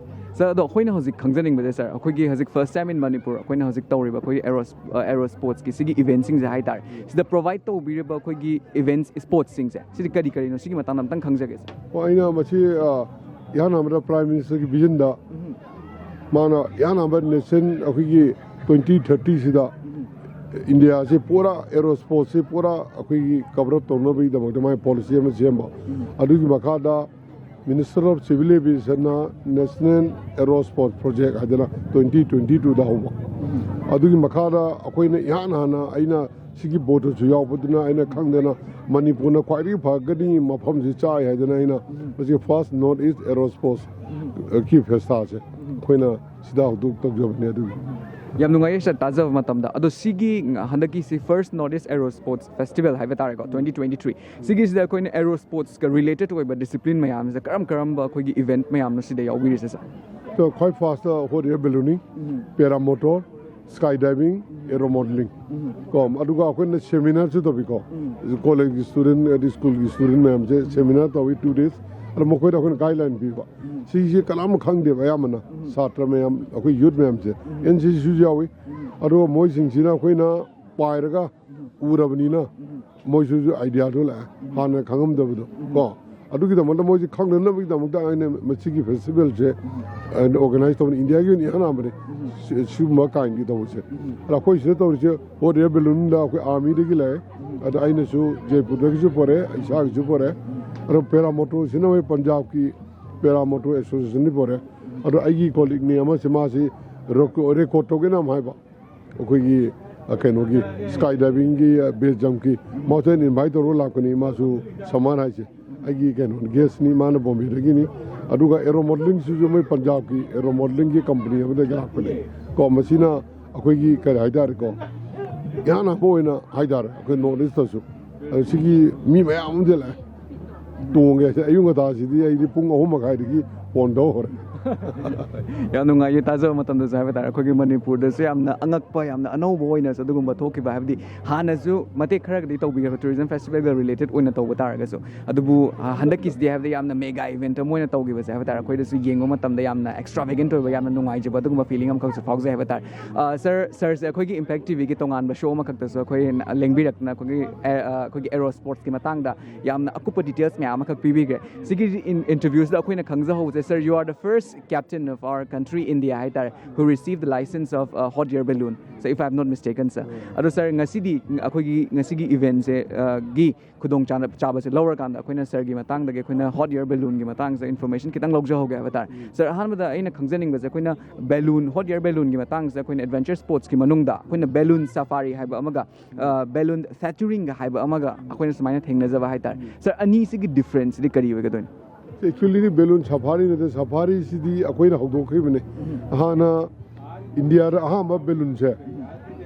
Sir, ꯑꯗꯣ ꯑꯩꯈꯣꯏꯅ ꯍꯧꯖꯤꯛ ꯈꯪꯖꯅꯤꯡꯕꯁꯦ, sir, ꯑꯩꯈꯣꯏꯒꯤ ꯍꯧꯖꯤꯛ first time in Manipur ꯑꯩꯈꯣꯏꯅ ꯍꯧꯖꯤꯛ ꯇꯧꯔꯤꯕ ꯑꯩꯈꯣꯏꯒꯤ ꯑꯦꯔꯣ, ꯑꯦꯔꯣ ꯁ꯭ꯄꯣꯔꯠꯁꯀꯤ ꯁꯤꯒꯤ ꯏꯚꯦꯟꯠꯁꯤꯡꯁꯦ ꯍꯥꯏꯇꯥꯔꯦ, ꯁꯤꯗ ꯄ꯭ꯔꯣꯚꯥꯏꯗ ꯇꯧꯕꯤꯔꯤꯕ ꯑꯩꯈꯣꯏꯒꯤ ꯏꯚꯦꯟꯠꯁ ꯁ꯭ꯄꯣꯔꯠꯁꯤꯡꯁꯦ ꯁꯤꯗꯤ ꯀꯔꯤ ꯀꯔꯤꯅꯣ, ꯁꯤꯒꯤ ꯃꯇꯥꯡꯗ ꯑꯝꯇꯪ ꯈꯪꯖꯒꯦ, sir. ꯑꯣ, ꯑꯩꯅ ꯃꯁꯤ, ꯑ, ꯏꯍꯥꯟ ꯍꯥꯟꯕꯗ Prime Ministerꯒꯤ visionꯗ ꯃꯥꯅ ꯏꯍꯥꯟ ꯍꯥꯟꯕ nation ꯑꯩꯈꯣꯏꯒꯤ twenty thirtyꯁꯤꯗ ꯏꯟꯗꯤꯌꯥꯁꯤ ꯄꯨꯔꯥ ꯑꯦꯔꯣ ꯁ꯭ꯄꯣꯔꯠꯁꯤ ꯄꯨꯔꯥ ꯑꯩꯈꯣꯏꯒꯤ cover up ꯇꯧꯅꯕꯒꯤꯗꯃꯛꯇ ꯃꯥꯒꯤ policy ꯑꯃ ꯁꯦꯝꯕ꯫ ꯑꯗꯨꯒꯤ ꯃꯈꯥꯗ Minister of Civil Aviation ꯅ National Aero Sport Project ꯍꯥꯏꯗꯅ twenty twenty two ꯗ ꯍꯧꯕ꯫ ꯑꯗꯨꯒꯤ ꯃꯈꯥꯗ ꯑꯩꯈꯣꯏꯅ ꯏꯍꯥꯟ ꯍꯥꯟꯅ, ꯑꯩꯅ ꯁꯤꯒꯤ ꯕꯣꯔꯗꯇꯁꯨ ꯌꯥꯎꯕꯗꯨꯅ ꯑꯩꯅ ꯈꯪꯗꯅ ꯃꯅꯤꯄꯨꯔꯅ ꯈ꯭ꯋꯥꯏꯗꯒꯤ ꯐꯒꯅꯤ, ꯃꯐꯝꯁꯤ ꯆꯥꯏ ꯍꯥꯏꯗꯅ ꯑꯩꯅ ꯃꯁꯤ First North East Aero Sports ꯀꯤ ꯐꯦꯁꯇꯥꯁꯦ ꯑꯩꯈꯣꯏꯅ ꯁꯤꯗ ꯍꯧꯗꯣꯛ ꯇꯧꯖꯕꯅꯦ꯫ ꯑꯗꯨꯒꯤ ꯌꯥꯝ ꯅꯨꯡꯉꯥꯏꯌꯦ ꯁꯥꯔ, ꯇꯥꯖꯕ ꯃꯇꯝꯗ꯫ ꯑꯗꯣ ꯁꯤꯒꯤ ꯍꯟꯗꯛꯀꯤꯁꯤ First North East Aero Sports Festival ꯍꯥꯏꯕ ꯇꯥꯔꯦꯀꯣ, twenty twenty three, ꯁꯤꯒꯤꯁꯤꯗ ꯑꯩꯈꯣꯏꯅ aero sports ꯀ related ꯑꯣꯏꯕ discipline ꯃꯌꯥꯝꯁꯦ ꯀꯔꯝ ꯀꯔꯝꯕ ꯑꯩꯈꯣꯏꯒꯤ event ꯃꯌꯥꯝꯅꯣ ꯁꯤꯗ ꯌꯥꯎꯕꯤꯔꯤꯁꯦ ꯁꯥꯔ? So, ꯈ꯭ꯋꯥꯏ first hot air ballooning, paramotor, sky diving, aero modeling ꯀꯣ, ꯑꯗꯨꯒ ꯑꯩꯈꯣꯏꯅ ꯁꯦꯃꯤꯅꯥꯔꯁꯨ ꯇꯧꯏꯀꯣ꯫ ꯀꯣꯂꯦꯖꯀꯤ ꯁ꯭ꯇꯨꯗꯦꯟ ꯑꯗꯩ ꯁ꯭ꯀꯨꯜꯒꯤ ꯁ꯭ꯇꯨꯗꯦꯟ ꯃꯌꯥꯝꯁꯦ ꯁꯦꯃꯤꯅꯥꯔ ꯇꯧꯏ, two days꯫ ꯑꯗꯣ ꯃꯈꯣꯏꯗ ꯑꯩꯈꯣꯏꯅ ꯒꯥꯏꯗꯂꯥꯏꯟ ꯄꯤꯕ꯫ ꯁꯤꯁꯦ ꯀꯅꯥꯝ ꯈꯪꯗꯦꯕ, ꯑꯌꯥꯝꯕꯅ ꯁꯥꯇ꯭ꯔ ꯃꯌꯥꯝ, ꯑꯩꯈꯣꯏ ꯌꯨꯠ ꯃꯌꯥꯝꯁꯦ, ꯑꯦꯟ ꯁꯤ ꯁꯤꯁꯨ ꯌꯥꯎꯏ꯫ ꯑꯗꯨꯒ ꯃꯣꯏꯁꯤꯡꯁꯤꯅ ꯑꯩꯈꯣꯏꯅ ꯄꯥꯏꯔꯒ ꯎꯔꯕꯅꯤꯅ ꯃꯣꯏꯁꯨ ꯑꯥꯏꯗꯤꯌꯥꯗꯣ ꯂꯥꯛꯑꯦ, ꯍꯥꯟꯅ ꯈꯪꯉꯝꯗꯕꯗꯣ ꯀꯣ꯫ ꯑꯗꯨꯒꯤꯗꯃꯛꯇ ꯃꯣꯏꯁꯦ ꯈꯪꯅꯅꯕꯒꯤꯗꯃꯛꯇ ꯑꯩꯅ ꯃꯁꯤꯒꯤ ꯐꯦꯁꯇꯤꯚꯦꯜꯁꯦ ꯑꯩꯅ ꯑꯣꯔꯒꯅꯥꯏꯖ ꯇꯧꯕꯅꯤ꯫ ꯏꯟꯗꯤꯌꯥꯒꯤ ꯑꯣꯏꯅ ꯏꯍꯥꯟ ꯍꯥꯟꯕꯅꯤ ꯁꯤ- ꯁꯤꯒꯨꯝꯕ ꯀꯥꯏꯟꯒꯤ ꯇꯧꯕꯁꯦ꯫ ꯑꯗ ꯑꯩꯈꯣꯏ ꯁꯤꯗ ꯇꯧꯔꯤꯁꯦ hot air balloonꯗ ꯑꯩꯈꯣꯏ ꯑꯥꯔꯃꯤꯗꯒꯤ ꯂꯥꯛꯑꯦ, ꯑꯗ ꯑꯩꯅꯁꯨ ꯖꯩꯄꯨꯔꯗꯒꯤꯁꯨ ꯄꯣꯔꯛꯑꯦ, ꯏꯁꯥꯒꯤꯁꯨ ꯄꯣꯔꯛꯑꯦ꯫ ꯑꯗꯣ ꯄꯦꯔꯥꯃꯣꯇꯣꯔꯁꯤꯅ ꯑꯩꯈꯣꯏ ꯄꯟꯖꯥꯕꯀꯤ ꯄꯦꯔꯥꯃꯣꯇꯣꯔ ꯑꯦꯁꯣꯁꯤꯌꯦꯁꯟꯗꯒꯤ ꯄꯣꯔꯛꯑꯦ꯫ ꯑꯗꯣ ꯑꯩꯒꯤ ꯀꯣꯂꯤꯛꯅꯤ ꯑꯃꯁꯦ, ꯃꯥꯁꯤ ꯔꯦꯀꯣꯔꯗ ꯇꯧꯒꯦꯅ ꯑꯃ ꯍꯥꯏꯕ, ꯑꯩꯈꯣꯏꯒꯤ ꯑ, ꯀꯩꯅꯣꯒꯤ ꯁ꯭ꯀꯥꯏ ꯗꯥꯏꯚꯤꯡꯒꯤ, ꯑ, ꯕꯦꯁ ꯖꯝꯞꯀꯤ, ꯃꯥꯁꯨ ꯑꯩꯅ ꯏꯟꯚꯥꯏꯠ ꯇꯧꯔꯒ ꯂꯥꯛꯄꯅꯤ꯫ ꯃꯥꯁꯨ ꯁꯃꯥꯟ ꯍꯥꯏꯁꯦ ꯑꯩꯒꯤ ꯀꯩꯅꯣ ꯒꯦꯁꯅꯤ, ꯃꯥꯅ ꯕꯣꯝꯕꯦꯗꯒꯤꯅꯤ꯫ ꯑꯗꯨꯒ ꯑꯦꯔꯣ ꯃꯣꯗꯦꯂꯤꯡꯁꯤꯁꯨ ꯃꯣꯏ ꯄꯟꯖꯥꯕꯀꯤ ꯑꯦꯔꯣ ꯃꯣꯗꯦꯂꯤꯡꯒꯤ ꯀꯝꯄꯅꯤ ꯑꯃꯗꯒꯤ ꯂꯥꯛꯄꯅꯦ ꯀꯣ꯫ ꯃꯁꯤꯅ ꯑꯩꯈꯣꯏꯒꯤ ꯀꯔꯤ ꯍꯥꯏꯇꯥꯔꯦꯀꯣ, ꯏꯍꯥꯟ ꯍꯥꯟꯕ ꯑꯣꯏꯅ ꯍꯥꯏꯇꯥꯔꯦ, ꯑꯩꯈꯣꯏ ꯅꯣꯔꯠ ꯏꯁꯇꯁꯨ꯫ ꯑꯗꯨ ꯁꯤꯒꯤ ꯃꯤ ꯃꯌꯥꯝ ꯑꯃ ꯂꯥꯛꯑꯦ, ꯇꯣꯡꯒꯦ ꯍꯥꯏꯁꯦ꯫ ꯑꯌꯨꯛ ꯉꯟꯇꯥꯁꯤꯗꯤ ꯑꯩꯗꯤ ꯄꯨꯡ ꯑꯍꯨꯝ ꯃꯈꯥꯏꯗꯒꯤ ꯍꯣꯟꯕ ꯍꯧꯔꯦ꯫ ꯌꯥꯝ ꯅꯨꯡꯉꯥꯏꯌꯦ ꯇꯥꯖꯕ ꯃꯇꯝꯗꯁꯨ ꯍꯥꯏꯕ ꯇꯥꯔꯦ꯫ ꯑꯩꯈꯣꯏꯒꯤ ꯃꯅꯤꯄꯨꯔꯗꯁꯨ ꯌꯥꯝꯅ ꯑꯉꯛꯄ, ꯌꯥꯝꯅ ꯑꯅꯧꯕ ꯑꯣꯏꯅꯁꯨ ꯑꯗꯨꯒꯨꯝꯕ ꯊꯣꯛꯈꯤꯕ, ꯍꯥꯏꯕꯗꯤ ꯍꯥꯟꯅꯁꯨ ꯃꯇꯦꯛ ꯈꯔꯒꯗꯤ ꯇꯧꯕꯤꯈ꯭ꯔꯕ tourism festivalꯒ related ꯑꯣꯏꯅ ꯇꯧꯕ ꯇꯥꯔꯒꯁꯨ, ꯑꯗꯨꯕꯨ, ꯑ, ꯍꯟꯗꯛꯀꯤꯁꯤꯗꯤ ꯍꯥꯏꯕꯗꯤ ꯌꯥꯝꯅ mega event ꯑꯃ ꯑꯣꯏꯅ ꯇꯧꯈꯤꯕꯁꯦ ꯍꯥꯏꯕ ꯇꯥꯔꯦ꯫ ꯑꯩꯈꯣꯏꯗꯁꯨ ꯌꯦꯡꯕ ꯃꯇꯝꯗ ꯌꯥꯝꯅ extravagant ꯑꯣꯏꯕ, ꯌꯥꯝꯅ ꯅꯨꯡꯉꯥꯏꯖꯕ ꯑꯗꯨꯒꯨꯝꯕ feeling ꯑꯃꯈꯛꯁꯨ ꯐꯥꯎꯖꯩ ꯍꯥꯏꯕ ꯇꯥꯔꯦ꯫ ꯑ, ꯁꯥꯔ, ꯁꯥꯔꯁꯦ ꯑꯩꯈꯣꯏꯒꯤ Impact TVꯒꯤ ꯇꯣꯉꯥꯟꯕ show ꯑꯃꯈꯛꯇꯁꯨ ꯑꯩꯈꯣꯏ ꯂꯦꯡꯕꯤꯔꯛꯇꯅ ꯑꯩꯈꯣꯏꯒꯤ, ꯑ, ꯑ, ꯑꯩꯈꯣꯏꯒꯤ aero sportsꯀꯤ ꯃꯇꯥꯡꯗ ꯌꯥꯝꯅ ꯑꯀꯨꯞꯄ details ꯃꯌꯥꯝ ꯑꯃꯈꯛ ꯄꯤꯕꯤꯈ꯭ꯔꯦ꯫ ꯁꯤꯒꯤ ꯏꯟꯇꯔꯚ꯭ꯌꯨꯁꯤꯗ ꯑꯩꯈꯣꯏꯅ ꯈꯪꯖꯍꯧꯕꯁꯦ, sir, you are the first captain of our country India ꯍꯥꯏꯇꯥꯔꯦ, who received the license of hot air balloon, so if I have not mistaken, sir. ꯑꯗꯣ sir, ꯉꯁꯤꯗꯤ ꯑꯩꯈꯣꯏꯒꯤ ꯉꯁꯤꯒꯤ ꯏꯚꯦꯟꯁꯦ ꯒꯤ ꯈꯨꯗꯣꯡ ꯆꯥꯕꯁꯦ ꯂꯧꯔꯀꯥꯟꯗ ꯑꯩꯈꯣꯏꯅ ꯁꯔꯒꯤ ꯃꯇꯥꯡꯗꯒꯤ ꯑꯩꯈꯣꯏꯅ ꯍꯣꯠ ꯏꯌꯔ ꯕꯦꯂꯨꯟꯒꯤ ꯃꯇꯥꯡꯁꯦ ꯏꯟꯐꯣꯔꯃꯦꯁꯟ ꯈꯤꯇꯪ ꯂꯧꯖꯍꯧꯒꯦ ꯍꯥꯏꯕ ꯇꯥꯔꯦ꯫ ꯁꯔ, ꯑꯍꯥꯟꯕꯗ ꯑꯩꯅ ꯈꯪꯖꯅꯤꯡꯕꯁꯦ, ꯑꯩꯈꯣꯏꯅ ꯕꯦꯂꯨꯟ, ꯍꯣꯠ ꯏꯌꯔ ꯕꯦꯂꯨꯟꯒꯤ ꯃꯇꯥꯡꯁꯦ ꯑꯩꯈꯣꯏꯅ ꯑꯦꯗꯚꯦꯟꯆꯔ ꯁ꯭ꯄꯣꯔꯠꯁꯀꯤ ꯃꯅꯨꯡꯗ ꯑꯩꯈꯣꯏꯅ ꯕꯦꯂꯨꯟ ꯁꯐꯥꯔꯤ ꯍꯥꯏꯕ ꯑꯃꯒ ꯕꯦꯂꯨꯟ ꯐꯦꯇꯨꯔꯤꯡꯒ ꯍꯥꯏꯕ ꯑꯃꯒ ꯑꯩꯈꯣꯏꯅ ꯁꯨꯃꯥꯏꯅ ꯊꯦꯡꯅꯖꯕ ꯍꯥꯏꯇꯥꯔꯦ꯫ ꯁꯔ, ꯑꯅꯤꯁꯤꯒꯤ ꯗꯤꯐ꯭ꯔꯦꯟꯁꯁꯤꯗꯤ ꯀꯔꯤ ꯑꯣꯏꯒꯗꯣꯏꯅꯣ? ꯑꯦꯛꯆꯨꯋꯦꯂꯤ ꯕꯦꯂꯨꯟ ꯁꯐꯥꯔꯤ ꯅꯠꯇꯦ, ꯁꯐꯥꯔꯤꯁꯤꯗꯤ ꯑꯩꯈꯣꯏꯅ ꯍꯧꯗꯣꯛꯈꯤꯕꯅꯦ꯫ ꯍꯥꯟꯅ ꯏꯟꯗꯤꯌꯥꯗ ꯑꯍꯥꯟꯕ ꯕꯦꯂꯨꯟꯁꯦ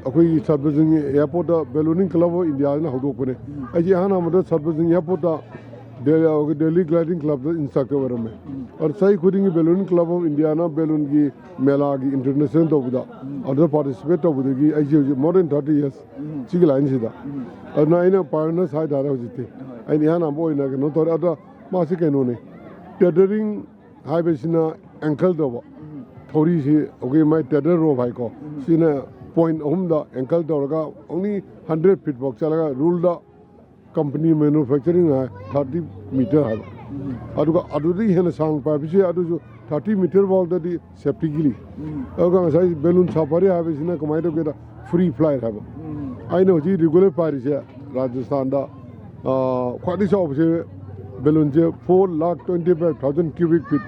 ꯑꯩꯈꯣꯏꯒꯤ ꯁꯠꯕꯖꯤꯡ ꯑꯦꯌꯥꯔꯄꯣꯔꯠꯇ ꯕꯦꯂꯨꯅꯤꯡ ꯀ꯭ꯂꯕ ꯑꯣꯐ ꯏꯟꯗꯤꯌꯥꯅ ꯍꯧꯗꯣꯛꯄꯅꯦ꯫ ꯑꯩꯁꯦ ꯑꯍꯥꯟ ꯑꯍꯥꯟꯕꯗ ꯁꯠꯕꯖꯤꯡ ꯑꯦꯌꯥꯔꯄꯣꯔꯠꯇ ꯗꯦꯜꯂꯤ ꯒ꯭ꯂꯥꯏꯗꯤꯡ ꯀ꯭ꯂꯕꯇ ꯏꯟꯁꯇ꯭ꯔꯛꯇꯔ ꯑꯣꯏꯔꯝꯃꯦ꯫ ꯑꯗꯨ ꯆꯍꯤ ꯈꯨꯗꯤꯡꯒꯤ ꯕꯦꯂꯨꯅꯤꯡ ꯀ꯭ꯂꯕ ꯑꯣꯐ ꯏꯟꯗꯤꯌꯥꯅ ꯕꯦꯂꯨꯟꯒꯤ ꯃꯦꯂꯥꯒꯤ ꯏꯟꯇꯔꯅꯦꯁꯅꯦꯜ ꯇꯧꯕꯗ ꯑꯗꯨꯗ ꯄꯥꯔꯇꯤꯁꯤꯄꯦꯠ ꯇꯧꯕꯗꯒꯤ ꯑꯩꯁꯦ ꯍꯧꯖꯤꯛ more than thirty years ꯁꯤꯒꯤ ꯂꯥꯏꯟꯁꯤꯗ꯫ ꯑꯗꯨꯅ ꯑꯩꯅ ꯄꯥꯏꯑꯣꯅꯤꯌꯔ ꯍꯥꯏꯇꯥꯔꯦ ꯍꯧꯖꯤꯛꯇꯤ꯫ ꯑꯩꯅ ꯏꯍꯥꯟ ꯍꯥꯟꯕ ꯑꯣꯏꯅ ꯀꯩꯅꯣ ꯇꯧꯔꯦ꯫ ꯑꯗ ꯃꯥꯁꯤ ꯀꯩꯅꯣꯅꯤ, ꯇꯦꯗꯔꯤꯡ ꯍꯥꯏꯕꯁꯤꯅ ꯑꯦꯡꯀꯜ ꯇꯧꯕ꯫ ꯊꯧꯔꯤꯁꯤ ꯑꯩꯈꯣꯏ ꯃꯥꯏ ꯇꯦꯗꯔ ꯔꯣꯞ ꯍꯥꯏꯀꯣ꯫ ꯁꯤꯅ ꯄꯣꯏꯟ ꯑꯍꯨꯝꯗ ꯑꯦꯡꯀꯜ ꯇꯧꯔꯒ ꯑꯣꯡꯂꯤ ꯍꯟꯗ꯭ꯔꯦꯠ ꯐꯤꯠ ꯐꯥꯎ ꯆꯠꯂꯒ ꯔꯨꯜꯗ ꯀꯝꯄꯅꯤ ꯃꯦꯅꯨꯐꯦꯛꯆꯔꯤꯡ ꯍꯥꯏ ꯊꯥꯔꯇꯤ ꯃꯤꯇꯔ ꯍꯥꯏꯕ꯫ ꯑꯗꯨꯒ ꯑꯗꯨꯗꯒꯤ ꯍꯦꯟꯅ ꯁꯥꯡꯅ ꯄꯥꯏꯕꯁꯨ ꯌꯥꯏ, ꯑꯗꯨꯁꯨ ꯊꯥꯔꯇꯤ ꯃꯤꯇꯔ ꯐꯥꯎꯗꯗꯤ ꯁꯦꯐꯇꯤꯒꯤꯅꯤ꯫ ꯑꯗꯨꯒ ꯉꯁꯥꯏ ꯕꯦꯂꯨꯟ ꯁꯐꯥꯔꯤ ꯍꯥꯏꯕꯁꯤꯅ ꯀꯃꯥꯏꯅ ꯇꯧꯒꯦꯗ, ꯐ꯭ꯔꯤ ꯐ꯭ꯂꯥꯏꯠ ꯍꯥꯏꯕ꯫ ꯑꯩꯅ ꯍꯧꯖꯤꯛ ꯔꯤꯒꯨꯂꯔ ꯄꯥꯏꯔꯤꯁꯦ ꯔꯥꯖꯁꯊꯥꯟꯗ, ꯑ, ꯈ꯭ꯋꯥꯏꯗꯒꯤ ꯆꯥꯎꯕꯁꯦ ꯕꯦꯂꯨꯟꯁꯦ four lakh twenty five thousand cubic feet,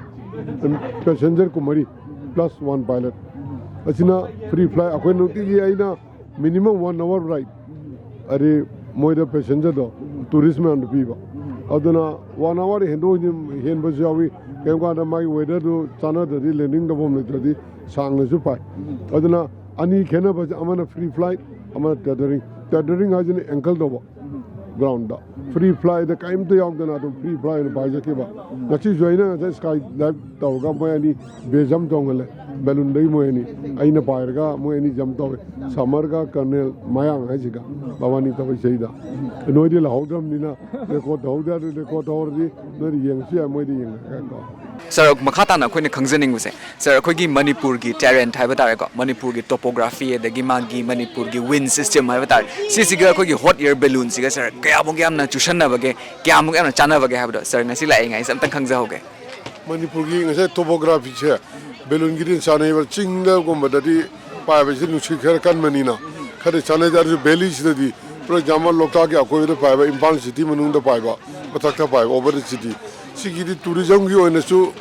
passenger ꯀꯨꯟꯃꯔꯤ plus one pilot꯫ ꯑꯁꯤꯅ ꯐ꯭ꯔꯤ ꯐ꯭ꯂꯥꯏꯠ ꯑꯩꯈꯣꯏ ꯅꯨꯡꯇꯤꯒꯤ ꯑꯩꯅ minimum one hour ride ꯑꯗꯩ ꯃꯣꯏꯗ ꯄꯦꯁꯦꯟꯖꯔꯗꯣ, ꯇꯨꯔꯤꯁ ꯃꯌꯥꯝꯗ ꯄꯤꯕ꯫ ꯑꯗꯨꯅ ꯋꯥꯟ ꯑꯋꯥꯔ ꯍꯦꯟꯗꯣꯛ ꯍꯦꯟꯖꯤꯟ ꯍꯦꯟꯕꯁꯨ ꯌꯥꯎꯏ꯫ ꯀꯔꯤꯒꯨꯝꯕ ꯀꯥꯟꯗ ꯃꯥꯒꯤ ꯋꯦꯗꯔꯗꯨ ꯆꯥꯟꯅꯗ꯭ꯔꯗꯤ ꯂꯦꯟꯗꯤꯡ ꯇꯧꯐꯝ ꯂꯩꯇ꯭ꯔꯗꯤ ꯁꯥꯡꯅꯁꯨ ꯄꯥꯏ꯫ ꯑꯗꯨꯅ ꯑꯅꯤ ꯈꯦꯠꯅꯕꯁꯦ, ꯑꯃꯅ ꯐ꯭ꯔꯤ ꯐ꯭ꯂꯥꯏꯠ, ꯑꯃꯅ ꯇꯦꯗꯔꯤꯡ꯫ ꯇꯦꯗꯔꯤꯡ ꯍꯥꯏꯁꯤꯅ ꯑꯦꯡꯀꯜ ꯇꯧꯕ ꯒ꯭ꯔꯥꯎꯟꯗ꯫ ꯐ꯭ꯔꯤ ꯐ꯭ꯂꯥꯏꯠꯇ ꯀꯔꯤꯝꯇ ꯌꯥꯎꯗꯅ ꯑꯗꯨꯝ ꯐ꯭ꯔꯤ ꯐ꯭ꯂꯥꯏꯠ ꯑꯣꯏꯅ ꯄꯥꯏꯖꯈꯤꯕ꯫ ꯉꯁꯤꯁꯨ ꯑꯩꯅ ꯉꯁꯥꯏ ꯁ꯭ꯀꯥꯏ ꯗꯥꯏꯞ ꯇꯧꯔꯒ ꯃꯣꯏ ꯑꯅꯤ ꯕꯦꯖ ꯖꯝ ꯇꯧꯍꯜꯂꯦ꯫ ꯕꯦꯂꯨꯟꯗꯒꯤ ꯃꯣꯏ ꯑꯅꯤ, ꯑꯩꯅ ꯄꯥꯏꯔꯒ ꯃꯣꯏ ꯑꯅꯤ ꯖꯝ ꯇꯧꯋꯦ꯫ ꯁꯃꯔꯒ ꯀꯔꯅꯦꯜ ꯃꯌꯥꯡ ꯍꯥꯏꯁꯤꯒ ꯃꯕꯥꯅꯤ ꯇꯧꯋꯦ ꯁꯤꯗꯩꯗ꯫ ꯅꯣꯏꯗꯤ ꯂꯥꯛꯍꯧꯗ꯭ꯔꯕꯅꯤꯅ ꯔꯦꯀꯣꯔꯠ ꯇꯧꯍꯧꯗꯦ꯫ ꯑꯗꯨ ꯔꯦꯀꯣꯔꯠ ꯇꯧꯍꯧꯔꯗꯤ ꯅꯣꯏꯗꯤ ꯌꯦꯡꯉꯁꯨ ꯌꯥꯏ, ꯃꯣꯏꯗꯤ ꯌꯦꯡꯉꯒ ꯀꯣ꯫ ꯁꯥꯔ, ꯃꯈꯥ ꯇꯥꯅ ꯑꯩꯈꯣꯏꯅ ꯈꯪꯖꯅꯤꯡꯕꯁꯦ, ꯁꯥꯔ, ꯑꯩꯈꯣꯏꯒꯤ ꯃꯅꯤꯄꯨꯔꯒꯤ terrain ꯍꯥꯏꯕ ꯇꯥꯔꯦꯀꯣ, ꯃꯅꯤꯄꯨꯔꯒꯤ topography, ꯑꯗꯒꯤ ꯃꯥꯒꯤ ꯃꯅꯤꯄꯨꯔꯒꯤ wind system ꯍꯥꯏꯕ ꯇꯥꯔꯦ, ꯁꯤꯁꯤꯒ ꯑꯩꯈꯣꯏꯒꯤ hot air balloonꯁꯤꯒ, ꯁꯥꯔ, ꯀꯌꯥꯃꯨꯛ ꯌꯥꯝꯅ ꯆꯨꯁꯟꯅꯕꯒꯦ, ꯀꯌꯥꯃꯨꯛ ꯌꯥꯝꯅ ꯆꯥꯟꯅꯕꯒꯦ ꯍꯥꯏꯕꯗꯣ, ꯁꯥꯔ, ꯉꯁꯤ ꯂꯥꯛꯏꯉꯩꯁꯦ ꯑꯝꯇꯪ ꯈꯪꯖꯍꯧꯒꯦ꯫ ꯃꯅꯤꯄꯨꯔꯒꯤ ꯉꯁꯥꯏ topographyꯁꯦ balloonꯒꯤꯗꯤ ꯆꯥꯟꯅꯩꯕ, ꯆꯤꯡꯗꯒꯨꯝꯕꯗꯗꯤ ꯄꯥꯏꯕꯁꯤ ꯅꯨꯡꯁꯤꯠ ꯈꯔ ꯀꯟꯕꯅꯤꯅ ꯈꯔ ꯆꯥꯟꯅꯗꯦ꯫ ꯑꯗꯨꯁꯨ valleyꯁꯤꯗꯗꯤ, for example, ꯂꯣꯛꯇꯥꯛꯀꯤ ꯑꯀꯣꯏꯕꯗ ꯄꯥꯏꯕ, ꯏꯝꯐꯥꯜ city ꯃꯅꯨꯡꯗ ꯄꯥꯏꯕ, ꯃꯊꯛꯇ ꯄꯥꯏꯕ, over the city, ꯁꯤꯒꯤꯗꯤ tourismꯒꯤ ꯑꯣꯏꯅꯁꯨ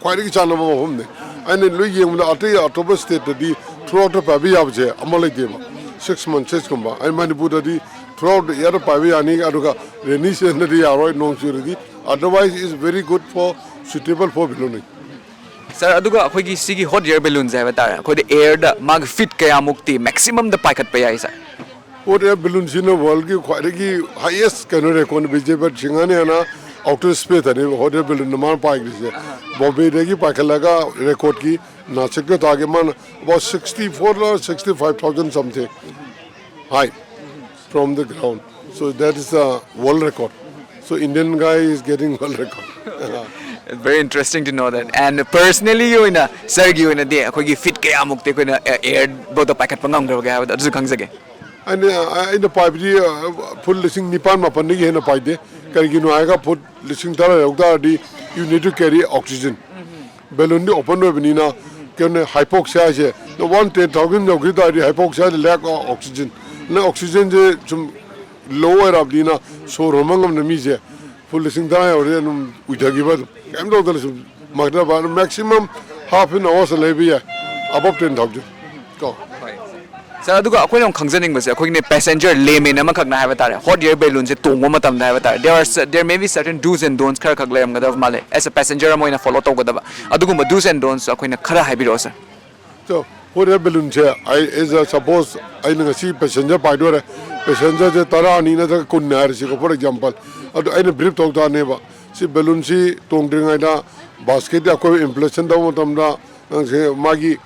ꯈ꯭ꯋꯥꯏꯗꯒꯤ ꯆꯥꯟꯅꯕ ꯃꯐꯝꯅꯤ꯫ ꯑꯩꯅ ꯂꯣꯏ ꯌꯦꯡꯕꯗ ꯑꯇꯩ ꯑꯇꯣꯞꯄ stateꯇꯗꯤ throughoutꯇ ꯄꯥꯏꯕ ꯌꯥꯕꯁꯦ ꯑꯃ ꯂꯩꯇꯦꯕ, six months, sixꯀꯨꯝꯕ꯫ ꯑꯩ ꯃꯅꯤꯄꯨꯔꯗꯗꯤ throughout the yearꯗ ꯄꯥꯏꯕ ꯌꯥꯅꯤ, ꯑꯗꯨꯒ rainy seasonꯗꯗꯤ ꯌꯥꯔꯣꯏ, ꯅꯣꯡ ꯆꯨꯔꯗꯤ꯫ Otherwise, it's very good for, suitable for ballooning. ꯁꯥꯔ, ꯑꯗꯨꯒ ꯑꯩꯈꯣꯏꯒꯤ ꯁꯤꯒꯤ hot air balloonꯁꯦ ꯍꯥꯏꯕ ꯇꯥꯔꯦ, ꯑꯩꯈꯣꯏꯗ airꯗ ꯃꯥꯒꯤ feet ꯀꯌꯥꯃꯨꯛꯇꯤ maximumꯗ ꯄꯥꯏꯈꯠꯄ ꯌꯥꯏ, ꯁꯥꯔ? Hot air balloonꯁꯤꯅ worldꯒꯤ ꯈ꯭ꯋꯥꯏꯗꯒꯤ highest ꯀꯩꯅꯣ recordꯅꯤ꯫ ꯕꯤꯖꯦ ꯕꯠ ꯁꯤꯡꯍꯅ ꯍꯥꯟꯅ outer spaceꯇꯅꯦꯕ hot air balloonꯗ ꯃꯥꯅ ꯄꯥꯏꯈ꯭ꯔꯤꯁꯦ꯫ ꯕꯣꯝꯕꯦꯗꯒꯤ ꯄꯥꯏꯈꯠꯂꯒ recordꯀꯤ ꯅꯥꯁꯤꯛꯇ ꯇꯥꯒꯦ, ꯃꯥꯅ about sixty four ꯂ sixty five thousand something high from the ground. So that is the world record. So Indian guy is getting world record. Very interesting to know that. And personally ꯑꯣꯏꯅ, ꯁꯥꯔꯒꯤ ꯑꯣꯏꯅꯗꯤ ꯑꯩꯈꯣꯏꯒꯤ feet ꯀꯌꯥꯃꯨꯛꯇꯤ ꯑꯩꯈꯣꯏꯅ airꯐꯥꯎꯗ ꯄꯥꯏꯈꯠꯄ ꯉꯝꯈ꯭ꯔꯕꯒꯦ ꯍꯥꯏꯕꯗꯣ ꯑꯗꯨꯁꯨ ꯈꯪꯖꯒꯦ꯫ ꯑꯩꯅ, ꯑꯩꯅ ꯄꯥꯏꯕꯗꯤ, ꯑ, foot ꯂꯤꯁꯤꯡ ꯅꯤꯄꯥꯟ ꯃꯥꯄꯟꯗꯒꯤ ꯍꯦꯟꯅ ꯄꯥꯏꯗꯦ꯫ ꯀꯔꯤꯒꯤꯅꯣ ꯍꯥꯏꯔꯒ foot ꯂꯤꯁꯤꯡ ꯇꯔꯥ ꯌꯧ ꯇꯥꯔꯗꯤ you need to carry oxygen. Balloonꯗꯤ open ꯑꯣꯏꯕꯅꯤꯅ, ꯀꯩꯅꯣ, hypoxia ꯍꯥꯏꯁꯦ, one ten thousand ꯌꯧꯈꯤ ꯇꯥꯔꯗꯤ hypoxia ꯍꯥꯏꯁꯦ lack of oxygen꯫ ꯅꯪ oxygenꯁꯦ ꯁꯨꯝ low ꯑꯣꯏꯔꯛꯑꯕꯅꯤꯅ ꯁꯣꯔ ꯍꯣꯟꯕ ꯉꯝꯗ ꯃꯤꯁꯦ foot ꯂꯤꯁꯤꯡ ꯇꯔꯥ ꯌꯧꯔꯗꯤ ꯑꯗꯨꯝ ꯎꯏꯊꯈꯤꯕ, ꯑꯗꯨꯝ ꯀꯩꯝ ꯇꯧꯗꯅ ꯁꯨꯝ ꯃꯥꯡꯊꯕ꯫ ꯑꯗꯨꯝ maximum half an hour ꯂꯩꯕ ꯌꯥꯏ, above ten thousand꯫ ꯀꯣ꯫ ꯁꯥꯔ, ꯑꯗꯨꯒ ꯑꯩꯈꯣꯏꯅ ꯑꯃꯨꯛ ꯈꯪꯖꯅꯤꯡꯕꯁꯦ, ꯑꯩꯈꯣꯏꯒꯤꯅꯦ passenger layman ꯑꯃꯈꯛꯅ ꯍꯥꯏꯕ ꯇꯥꯔꯦ, hot air balloonꯁꯦ ꯇꯣꯡꯕ ꯃꯇꯝꯗ ꯍꯥꯏꯕ ꯇꯥꯔꯦ, there are, there may be certain do's and don'ts ꯈꯔ ꯈꯛ ꯂꯩꯔꯝꯒꯗꯕ ꯃꯥꯜꯂꯦ, as a passenger ꯑꯃ ꯑꯣꯏꯅ follow ꯇꯧꯒꯗꯕ ꯑꯗꯨꯒꯨꯝꯕ do's and don'ts ꯑꯩꯈꯣꯏꯅ ꯈꯔ ꯍꯥꯏꯕꯤꯔꯛꯑꯣ, ꯁꯥꯔ꯫ So, hot air balloonꯁꯦ ꯑꯩ, as a suppose, ꯑꯩꯅ ꯉꯁꯤ passenger ꯄꯥꯏꯗꯣꯔꯦ, passengerꯁꯦ ꯇꯔꯥ ꯑꯅꯤ ꯅꯠꯇ꯭ꯔꯒ ꯀꯨꯟꯅꯤ ꯍꯥꯏꯔꯁꯤꯀꯣ, for example꯫ ꯑꯗꯣ ꯑꯩꯅ brief ꯇꯧ ꯇꯥꯔꯅꯦꯕ꯫ ꯁꯤ balloonꯁꯤ ꯇꯣꯡꯗ꯭ꯔꯤꯉꯩꯗ basketꯀꯤ ꯑꯩꯈꯣꯏ inflation ꯇꯧꯕ ꯃꯇꯝꯗ, ꯅꯪꯁꯦ ꯃꯥꯒꯤ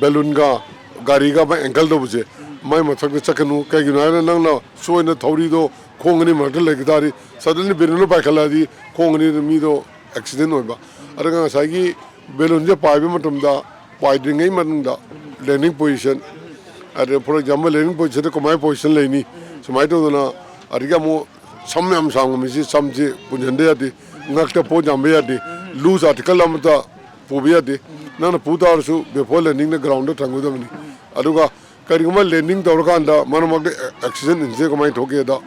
balloonꯒ ꯒꯥꯔꯤꯒ ꯑꯃ angle ꯇꯧꯕꯁꯦ, ꯃꯥꯏ ꯃꯊꯛꯇ ꯆꯠꯀꯅꯨ꯫ ꯀꯩꯒꯤꯅꯣ ꯍꯥꯏꯔꯒ ꯅꯪꯅ ꯁꯣꯏꯅ ꯊꯧꯔꯤꯗꯣ ꯈꯣꯡ ꯑꯅꯤ ꯃꯔꯛꯇ ꯂꯩꯈꯤ ꯇꯥꯔꯗꯤ, suddenly balloonꯗꯣ ꯄꯥꯏꯈꯠꯂꯛꯑꯗꯤ ꯈꯣꯡ ꯑꯅꯤꯗ ꯃꯤꯗꯣ accident ꯑꯣꯏꯕ꯫ ꯑꯗꯨꯒ ꯉꯁꯥꯏꯒꯤ ꯕꯦꯂꯨꯟꯁꯦ ꯄꯥꯏꯕ ꯃꯇꯝꯗ, ꯄꯥꯏꯗ꯭ꯔꯤꯉꯩ ꯃꯅꯨꯡꯗ ꯂꯦꯟꯗꯤꯡ ꯄꯣꯖꯤꯁꯟ, ꯑꯗ for example ꯂꯦꯟꯗꯤꯡ ꯄꯣꯖꯤꯁꯟꯗ ꯀꯃꯥꯏꯅ ꯄꯣꯖꯤꯁꯟ ꯂꯩꯅꯤ, ꯁꯨꯃꯥꯏꯅ ꯇꯧꯗꯅ, ꯑꯗꯒꯤ ꯑꯃꯨꯛ ꯁꯝ ꯌꯥꯝ ꯁꯥꯡꯕ ꯃꯤꯁꯤ ꯁꯝꯁꯤ ꯄꯨꯟꯁꯤꯟꯕ ꯌꯥꯗꯦ, ꯉꯛꯇ ꯄꯣꯠ ꯌꯥꯟꯕ ꯌꯥꯗꯦ, ꯂꯨꯖ ꯑꯥꯔꯇꯤꯀꯜ ꯑꯃꯇ ꯄꯨꯕ ꯌꯥꯗꯦ꯫ ꯅꯪꯅ ꯄꯨ ꯇꯥꯔꯁꯨ before landingꯗ groundꯗ ꯊꯝꯒꯗꯕꯅꯤ꯫ ꯑꯗꯨꯒ ꯀꯔꯤꯒꯨꯝꯕ ꯂꯦꯟꯗꯤꯡ ꯇꯧꯔꯀꯥꯟꯗ ꯃꯔꯛ ꯃꯔꯛꯇ ꯑꯦꯛꯁꯤꯗꯦꯟ ꯏꯟꯁꯤꯗꯦꯟ ꯀꯃꯥꯏꯅ ꯊꯣꯛꯀꯦꯗ,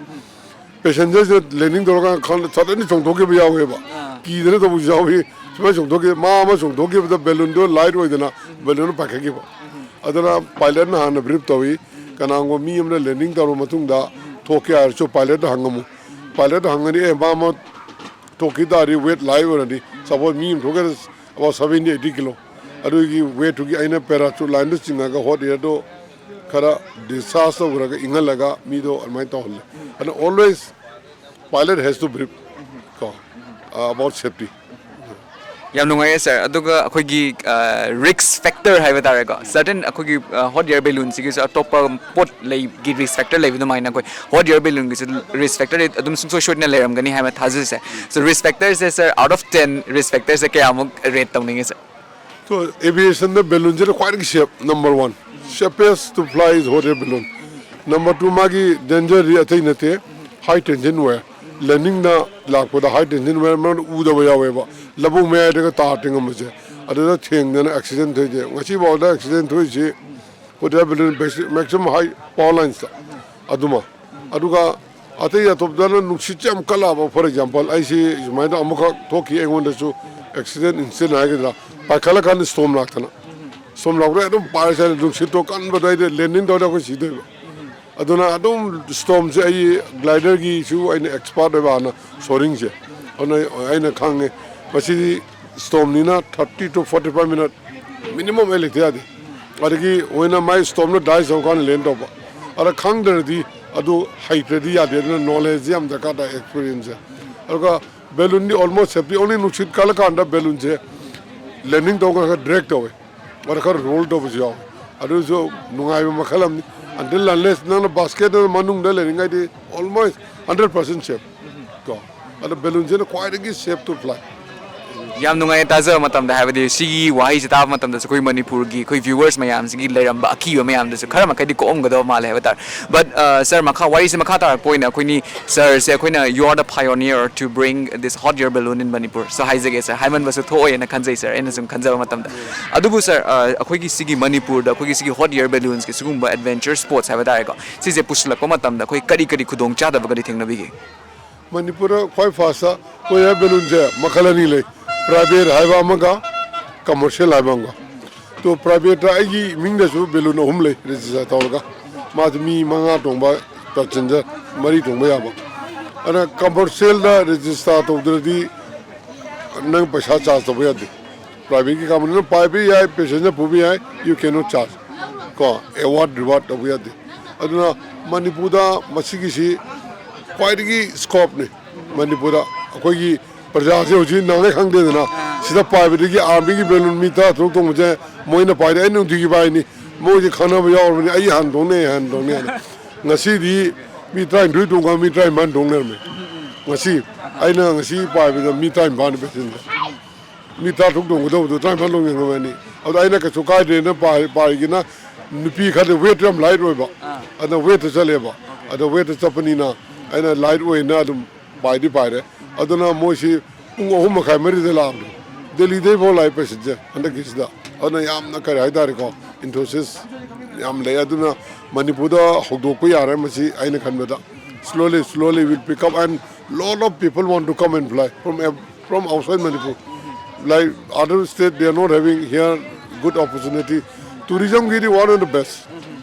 ꯄꯦꯁꯦꯟꯖꯔꯁꯦ ꯂꯦꯟꯗꯤꯡ ꯇꯧꯔꯀꯥꯟꯗ ꯈꯪꯗ ꯁꯗꯟꯂꯤ ꯆꯣꯡꯊꯣꯛꯈꯤꯕ ꯌꯥꯎꯋꯦꯕ꯫ ꯀꯤꯗꯅ ꯇꯧꯕꯁꯨ ꯌꯥꯎꯏ꯫ ꯁꯨꯃꯥꯏꯅ ꯆꯣꯡꯊꯣꯛꯈꯤ, ꯃꯥ ꯑꯃ ꯆꯣꯡꯊꯣꯛꯈꯤꯕꯗ ꯕꯦꯂꯨꯟꯗꯣ ꯂꯥꯏꯠ ꯑꯣꯏꯗꯅ ꯕꯦꯂꯨꯟꯗꯣ ꯄꯥꯏꯈꯠꯈꯤꯕ꯫ ꯑꯗꯨꯅ ꯄꯥꯏꯂꯠꯅ ꯍꯥꯟꯅ ꯕ꯭ꯔꯤꯐ ꯇꯧꯏ꯫ ꯀꯅꯥꯒꯨꯝꯕ ꯃꯤ ꯑꯃꯅ ꯂꯦꯟꯗꯤꯡ ꯇꯧꯔꯕ ꯃꯇꯨꯡꯗ ꯊꯣꯛꯀꯦ ꯍꯥꯏꯔꯁꯨ ꯄꯥꯏꯂꯠꯇ ꯍꯪꯉꯝꯃꯨ꯫ ꯄꯥꯏꯂꯠꯇ ꯍꯪꯉꯗꯤ, "ꯑꯦ, ꯃꯥ ꯑꯃ ꯊꯣꯛꯈꯤ ꯇꯥꯔꯗꯤ ꯋꯦꯠ ꯂꯥꯏꯠ ꯑꯣꯏꯔꯗꯤ, ꯁꯄꯣꯁ ꯃꯤ ꯑꯃ ꯊꯣꯛꯀꯦ about seventy eighty ꯀꯤꯂꯣ, ꯑꯗꯨꯒꯤ ꯋꯦꯠꯇꯨꯒꯤ ꯑꯩꯅ ꯄꯦꯔꯥꯆꯨꯠ ꯂꯥꯏꯟꯗ ꯆꯤꯡꯉꯒ ꯍꯣꯠ ꯑꯦꯌꯔꯗꯣ ꯈꯔ ꯗꯤꯁꯆꯥꯔꯖ ꯇꯧꯈ꯭ꯔꯒ ꯏꯪꯍꯜꯂꯒ ꯃꯤꯗꯣ ꯑꯗꯨꯃꯥꯏꯅ ꯇꯧꯍꯜꯂꯦ꯫ ꯑꯗꯨꯅ always pilot has to brief ꯀꯣ, about safety." ꯌꯥꯝ ꯅꯨꯡꯉꯥꯏꯌꯦ ꯁꯥꯔ꯫ ꯑꯗꯨꯒ ꯑꯩꯈꯣꯏꯒꯤ ꯔꯤꯛꯁ ꯐꯦꯛꯇꯔ ꯍꯥꯏꯕ ꯇꯥꯔꯦꯀꯣ, ꯁꯔꯇꯟ ꯑꯩꯈꯣꯏꯒꯤ ꯍꯣꯠ ꯑꯦꯌꯔ ꯕꯦꯂꯨꯟꯁꯤꯒꯤꯁꯨ ꯑꯇꯣꯞꯄ ꯄꯣꯠ ꯂꯩꯒꯤ ꯔꯤꯛꯁ ꯐꯦꯛꯇꯔ ꯂꯩꯕ ꯑꯗꯨꯃꯥꯏꯅ ꯑꯩꯈꯣꯏ ꯍꯣꯠ ꯑꯦꯌꯔ ꯕꯦꯂꯨꯟꯒꯤꯁꯨ ꯔꯤꯛꯁ ꯐꯦꯛꯇꯔ ꯑꯗꯨꯝ ꯁꯨꯡꯁꯣꯏ ꯁꯣꯏꯗꯅ ꯂꯩꯔꯝꯒꯅꯤ ꯍꯥꯏꯅ ꯊꯥꯖꯩ ꯁꯥꯔ꯫ ꯁꯣ ꯔꯤꯛꯁ ꯐꯦꯛꯇꯔꯁꯦ ꯁꯥꯔ, out of ten ꯔꯤꯛꯁ ꯐꯦꯛꯇꯔꯁꯦ ꯀꯌꯥꯃꯨꯛ ꯔꯦꯠ ꯇꯧꯅꯤꯡꯉꯤ ꯁꯥꯔ? So aviationꯗ ꯕꯦꯂꯨꯟꯁꯤꯅ ꯈ꯭ꯋꯥꯏꯗꯒꯤ safe, number one, safest to fly is hot air balloon. Number two, ꯃꯥꯒꯤ ꯗꯦꯟꯖꯔꯗꯤ ꯑꯇꯩ ꯅꯠꯇꯦ, high tension wire, ꯂꯦꯟꯗꯤꯡꯗ ꯂꯥꯛꯄꯗ high tension wire ꯃꯔꯛꯇ ꯎꯗꯕ ꯌꯥꯎꯋꯦꯕ, ꯂꯧꯕꯨꯛ ꯃꯌꯥꯏꯗꯒ ꯇꯥꯔ ꯇꯤꯡꯉꯝꯕꯁꯦ, ꯑꯗꯨꯗ ꯊꯦꯡꯗꯅ ꯑꯦꯛꯁꯤꯗꯦꯟ ꯊꯣꯛꯏꯁꯦ꯫ ꯉꯁꯤꯐꯥꯎꯗ ꯑꯦꯛꯁꯤꯗꯦꯟ ꯊꯣꯛꯏꯁꯤ hot air balloon maximum high power linesꯇ ꯑꯗꯨꯃ꯫ ꯑꯗꯨꯒ ꯑꯇꯩ ꯑꯇꯣꯞꯄꯗꯅ ꯅꯨꯡꯁꯤꯠꯁꯦ ꯌꯥꯝ ꯀꯜꯂꯛꯑꯕ, for example ꯑꯩꯁꯤ ꯁꯨꯃꯥꯏꯅ ꯑꯃꯨꯛꯈꯛ ꯊꯣꯛꯈꯤ, ꯑꯩꯉꯣꯟꯗꯁꯨ ꯑꯦꯛꯁꯤꯗꯦꯟ ꯏꯟꯁꯤꯗꯦꯟ ꯍꯥꯏꯒꯗ꯭ꯔꯥ, ꯄꯥꯏꯈꯠꯂꯀꯥꯟꯗ ꯁ꯭ꯇꯣꯝ ꯂꯥꯛꯇꯅ, ꯁ꯭ꯇꯣꯝ ꯂꯥꯛꯄꯗ ꯑꯗꯨꯝ ꯄꯥꯏꯔ ꯆꯠꯂꯦ꯫ ꯅꯨꯡꯁꯤꯠꯇꯣ ꯀꯟꯕꯗꯣ ꯑꯩꯗꯤ ꯂꯦꯟꯗꯤꯡ ꯇꯧꯔꯗꯤ ꯑꯩꯈꯣꯏ ꯁꯤꯗꯣꯏꯕ꯫ ꯑꯗꯨꯅ ꯑꯗꯨꯝ ꯁ꯭ꯇꯣꯝꯁꯦ ꯑꯩ ꯒ꯭ꯂꯥꯏꯗꯔꯒꯤꯁꯨ ꯑꯩꯅ ꯑꯦꯛꯁꯄꯥꯔꯠ ꯑꯣꯏꯕ ꯍꯥꯟꯅ ꯁꯣꯔꯤꯡꯁꯦ, ꯑꯗꯨꯅ ꯑꯩꯅ ꯈꯪꯉꯦ ꯃꯁꯤꯗꯤ ꯁ꯭ꯇꯣꯝꯅꯤꯅ thirty to forty five minute minimum ꯑꯩ ꯂꯩꯇ ꯌꯥꯗꯦ꯫ ꯑꯗꯒꯤ ꯑꯣꯏꯅ ꯃꯥꯏ ꯁ꯭ꯇꯣꯝꯅ ꯗꯥꯏꯁ ꯇꯧꯔꯀꯥꯟꯗ ꯂꯦꯟ ꯇꯧꯕ꯫ ꯑꯗ ꯈꯪꯗ꯭ꯔꯗꯤ, ꯑꯗꯨ ꯍꯩꯇ꯭ꯔꯗꯤ ꯌꯥꯗꯦ꯫ ꯑꯗꯨꯅ ꯅꯣꯂꯦꯖꯁꯦ ꯌꯥꯝ ꯗꯔꯀꯥꯔ ꯇꯥꯏ, ꯑꯦꯛꯁꯄꯤꯔꯤꯌꯦꯟꯁꯁꯦ꯫ ꯑꯗꯨꯒ ꯕꯦꯂꯨꯟꯗꯤ almost safety, only ꯅꯨꯡꯁꯤꯠ ꯀꯜꯂꯀꯥꯟꯗ ꯕꯦꯂꯨꯟꯁꯦ ꯂꯦꯟꯗꯤꯡ ꯇꯧꯔꯒ ꯈꯔ ꯗ꯭ꯔꯦꯛ ꯇꯧꯋꯦ, ꯑꯗ ꯈꯔ ꯔꯣꯜ ꯇꯧꯕꯁꯨ ꯌꯥꯎꯋꯦ꯫ ꯑꯗꯨꯁꯨ ꯅꯨꯡꯉꯥꯏꯕ ꯃꯈꯜ ꯑꯃꯅꯤ꯫ Until unless ꯅꯪꯅ ꯕꯥꯁꯀꯦꯠ ꯃꯅꯨꯡꯗ ꯂꯩꯔꯤꯉꯩꯗꯤ almost hundred percent safe ꯀꯣ꯫ ꯑꯗꯣ ꯕꯦꯂꯨꯟꯁꯤꯅ ꯈ꯭ꯋꯥꯏꯗꯒꯤ safe to fly꯫ ꯌꯥꯝ ꯅꯨꯡꯉꯥꯏꯌꯦ ꯇꯥꯖꯕ ꯃꯇꯝꯗ, ꯍꯥꯏꯕꯗꯤ ꯁꯤꯒꯤ ꯋꯥꯍꯩꯁꯦ ꯇꯥꯕ ꯃꯇꯝꯗꯁꯨ ꯑꯩꯈꯣꯏ ꯃꯅꯤꯄꯨꯔꯒꯤ ꯑꯩꯈꯣꯏ viewers ꯃꯌꯥꯝꯁꯤꯒꯤ ꯂꯩꯔꯝꯕ ꯑꯀꯤꯕ ꯃꯌꯥꯝꯗꯨꯁꯨ ꯈꯔ ꯃꯈꯩꯗꯤ ꯀꯣꯛꯑꯝꯒꯗꯕ ꯃꯥꯜꯂꯦ ꯍꯥꯏꯕ ꯇꯥꯔꯦ꯫ But, ꯑ, sir, ꯃꯈꯥ, ꯋꯥꯔꯤꯁꯦ ꯃꯈꯥ ꯇꯥꯔꯛꯄ ꯑꯣꯏꯅ ꯑꯩꯈꯣꯏꯅꯤ sirꯁꯦ ꯑꯩꯈꯣꯏꯅ "You are the pioneer to bring this hot air balloon in Manipur." So ꯍꯥꯏꯖꯒꯦ sir, ꯍꯥꯏꯃꯟꯕꯁꯨ ꯊꯣꯛꯑꯣꯏꯅ ꯈꯟꯖꯩ sir, ꯑꯩꯅ ꯁꯨꯝ ꯈꯟꯖꯕ ꯃꯇꯝꯗ꯫ ꯑꯗꯨꯕꯨ sir, ꯑ, ꯑꯩꯈꯣꯏꯒꯤ ꯁꯤꯒꯤ ꯃꯅꯤꯄꯨꯔꯗ ꯑꯩꯈꯣꯏꯒꯤ ꯁꯤꯒꯤ hot air balloonsꯀꯤ ꯁꯤꯒꯨꯝꯕ adventure sports ꯍꯥꯏꯕ ꯇꯥꯔꯦꯀꯣ, ꯁꯤꯁꯦ ꯄꯨꯁꯤꯜꯂꯛꯄ ꯃꯇꯝꯗ ꯑꯩꯈꯣꯏ ꯀꯔꯤ ꯀꯔꯤ ꯈꯨꯗꯣꯡꯆꯥꯗꯕꯒꯗꯤ ꯊꯦꯡꯅꯕꯤꯒꯦ? ꯃꯅꯤꯄꯨꯔꯗ ꯈ꯭ꯋꯥꯏ fastꯇ ꯑꯩꯈꯣꯏ air balloonꯁꯦ ꯃꯈꯜ ꯑꯅꯤ ꯂꯩ, private ꯍꯥꯏꯕ ꯑꯃꯒ commercial ꯍꯥꯏꯕ ꯑꯃꯒ꯫ ꯇꯣ, privateꯇ ꯑꯩꯒꯤ ꯃꯤꯡꯗꯁꯨ balloon ꯑꯍꯨꯝ ꯂꯩ register ꯇꯧꯔꯒ, ꯃꯥꯁꯨ ꯃꯤ ꯃꯉꯥ ꯇꯣꯡꯕ, passenger ꯃꯔꯤ ꯇꯣꯡꯕ ꯌꯥꯕ꯫ ꯑꯗꯨꯅ commercialꯗ register ꯇꯧꯗ꯭ꯔꯗꯤ ꯅꯪ ꯄꯩꯁꯥ charge ꯇꯧꯕ ꯌꯥꯗꯦ꯫ Privateꯀꯤ companyꯅ ꯄꯥꯏꯕ ꯌꯥꯏ, passenger ꯄꯨꯕ ꯌꯥꯏ, you cannot charge꯫ ꯀꯣ, award reward ꯇꯧꯕ ꯌꯥꯗꯦ꯫ ꯑꯗꯨꯅ ꯃꯅꯤꯄꯨꯔꯗ ꯃꯁꯤꯒꯤꯁꯤ ꯈ꯭ꯋꯥꯏꯗꯒꯤ scopeꯅꯤ꯫ ꯃꯅꯤꯄꯨꯔꯗ ꯑꯩꯈꯣꯏꯒꯤ ꯄ꯭ꯔꯖꯥꯁꯦ ꯍꯧꯖꯤꯛ ꯅꯪꯂꯦ ꯈꯪꯗꯦꯗꯅ, ꯁꯤꯗ ꯄꯥꯏꯕꯗꯒꯤ armyꯒꯤ balloon ꯃꯤ ꯇꯔꯥ ꯇꯔꯨꯛ ꯇꯣꯡꯕꯁꯦ ꯃꯣꯏꯅ ꯄꯥꯏꯔꯦ, ꯑꯩ ꯅꯨꯡꯇꯤꯒꯤ ꯄꯥꯏꯅꯤ꯫ ꯃꯣꯏꯁꯦ ꯈꯪꯅꯕ ꯌꯥꯎꯔꯕꯅꯤ, "ꯑꯩ ꯍꯥꯟꯅ ꯇꯣꯡꯅꯤ, ꯑꯩ ꯍꯥꯟꯅ ꯇꯣꯡꯅꯤ" ꯍꯥꯏꯅ꯫ ꯉꯁꯤꯗꯤ ꯃꯤ ꯇꯔꯥꯅꯤꯊꯣꯏ ꯇꯣꯡꯉꯒ ꯃꯤ ꯇꯔꯥꯅꯤꯄꯥꯟ ꯇꯣꯡ ꯂꯩꯔꯝꯃꯦ꯫ ꯉꯁꯤ ꯑꯩꯅ ꯉꯁꯤ ꯄꯥꯏꯕꯗ ꯃꯤ ꯇꯔꯥꯅꯤꯄꯥꯟ passenger꯫ ꯃꯤ ꯇꯔꯥ ꯇꯔꯨꯛ ꯇꯣꯡꯒꯗꯧꯕꯗꯣ ꯇꯔꯥꯅꯤꯄꯥꯟ ꯇꯣꯡ ꯌꯦꯡꯉꯝꯃꯅꯤ꯫ ꯑꯗꯣ ꯑꯩꯅ ꯀꯩꯁꯨ ꯀꯥꯏꯗ꯭ꯔꯦꯅ ꯄꯥꯏ-, ꯄꯥꯏꯒꯤꯅ ꯅꯨꯄꯤ ꯈꯔꯗꯤ weightꯇꯨ ꯌꯥꯝ light ꯑꯣꯏꯕ꯫ ꯑꯗ weightꯇ ꯆꯠꯂꯦꯕ꯫ ꯑꯗ weightꯇ ꯆꯠꯄꯅꯤꯅ ꯑꯩꯅ light ꯑꯣꯏꯅ ꯑꯗꯨꯝ ꯄꯥꯏꯗꯤ ꯄꯥꯏꯔꯦ꯫ ꯑꯗꯨꯅ ꯃꯣꯏꯁꯤ ꯄꯨꯡ ꯑꯍꯨꯝ ꯃꯈꯥꯏ ꯃꯔꯤꯗ ꯂꯥꯛꯑꯕꯅꯤ꯫ ꯗꯦꯜꯂꯤꯗꯩ ꯐꯥꯎ ꯂꯥꯛꯑꯦ passenger ꯍꯟꯗꯛꯀꯤꯁꯤꯗ꯫ ꯑꯗꯨꯅ ꯌꯥꯝꯅ ꯀꯔꯤ ꯍꯥꯏꯇꯥꯔꯦꯀꯣ, enthusiast ꯌꯥꯝ ꯂꯩ꯫ ꯑꯗꯨꯅ ꯃꯅꯤꯄꯨꯔꯗ ꯍꯧꯗꯣꯛꯄ ꯌꯥꯔꯦ ꯃꯁꯤ ꯑꯩꯅ ꯈꯟꯕꯗ꯫ Slowly, slowly will pick up and lot of people want to come and fly from ev-, from outside Manipur. Like other state, they are not having here good opportunity. Tourismꯒꯤꯗꯤ one of the best.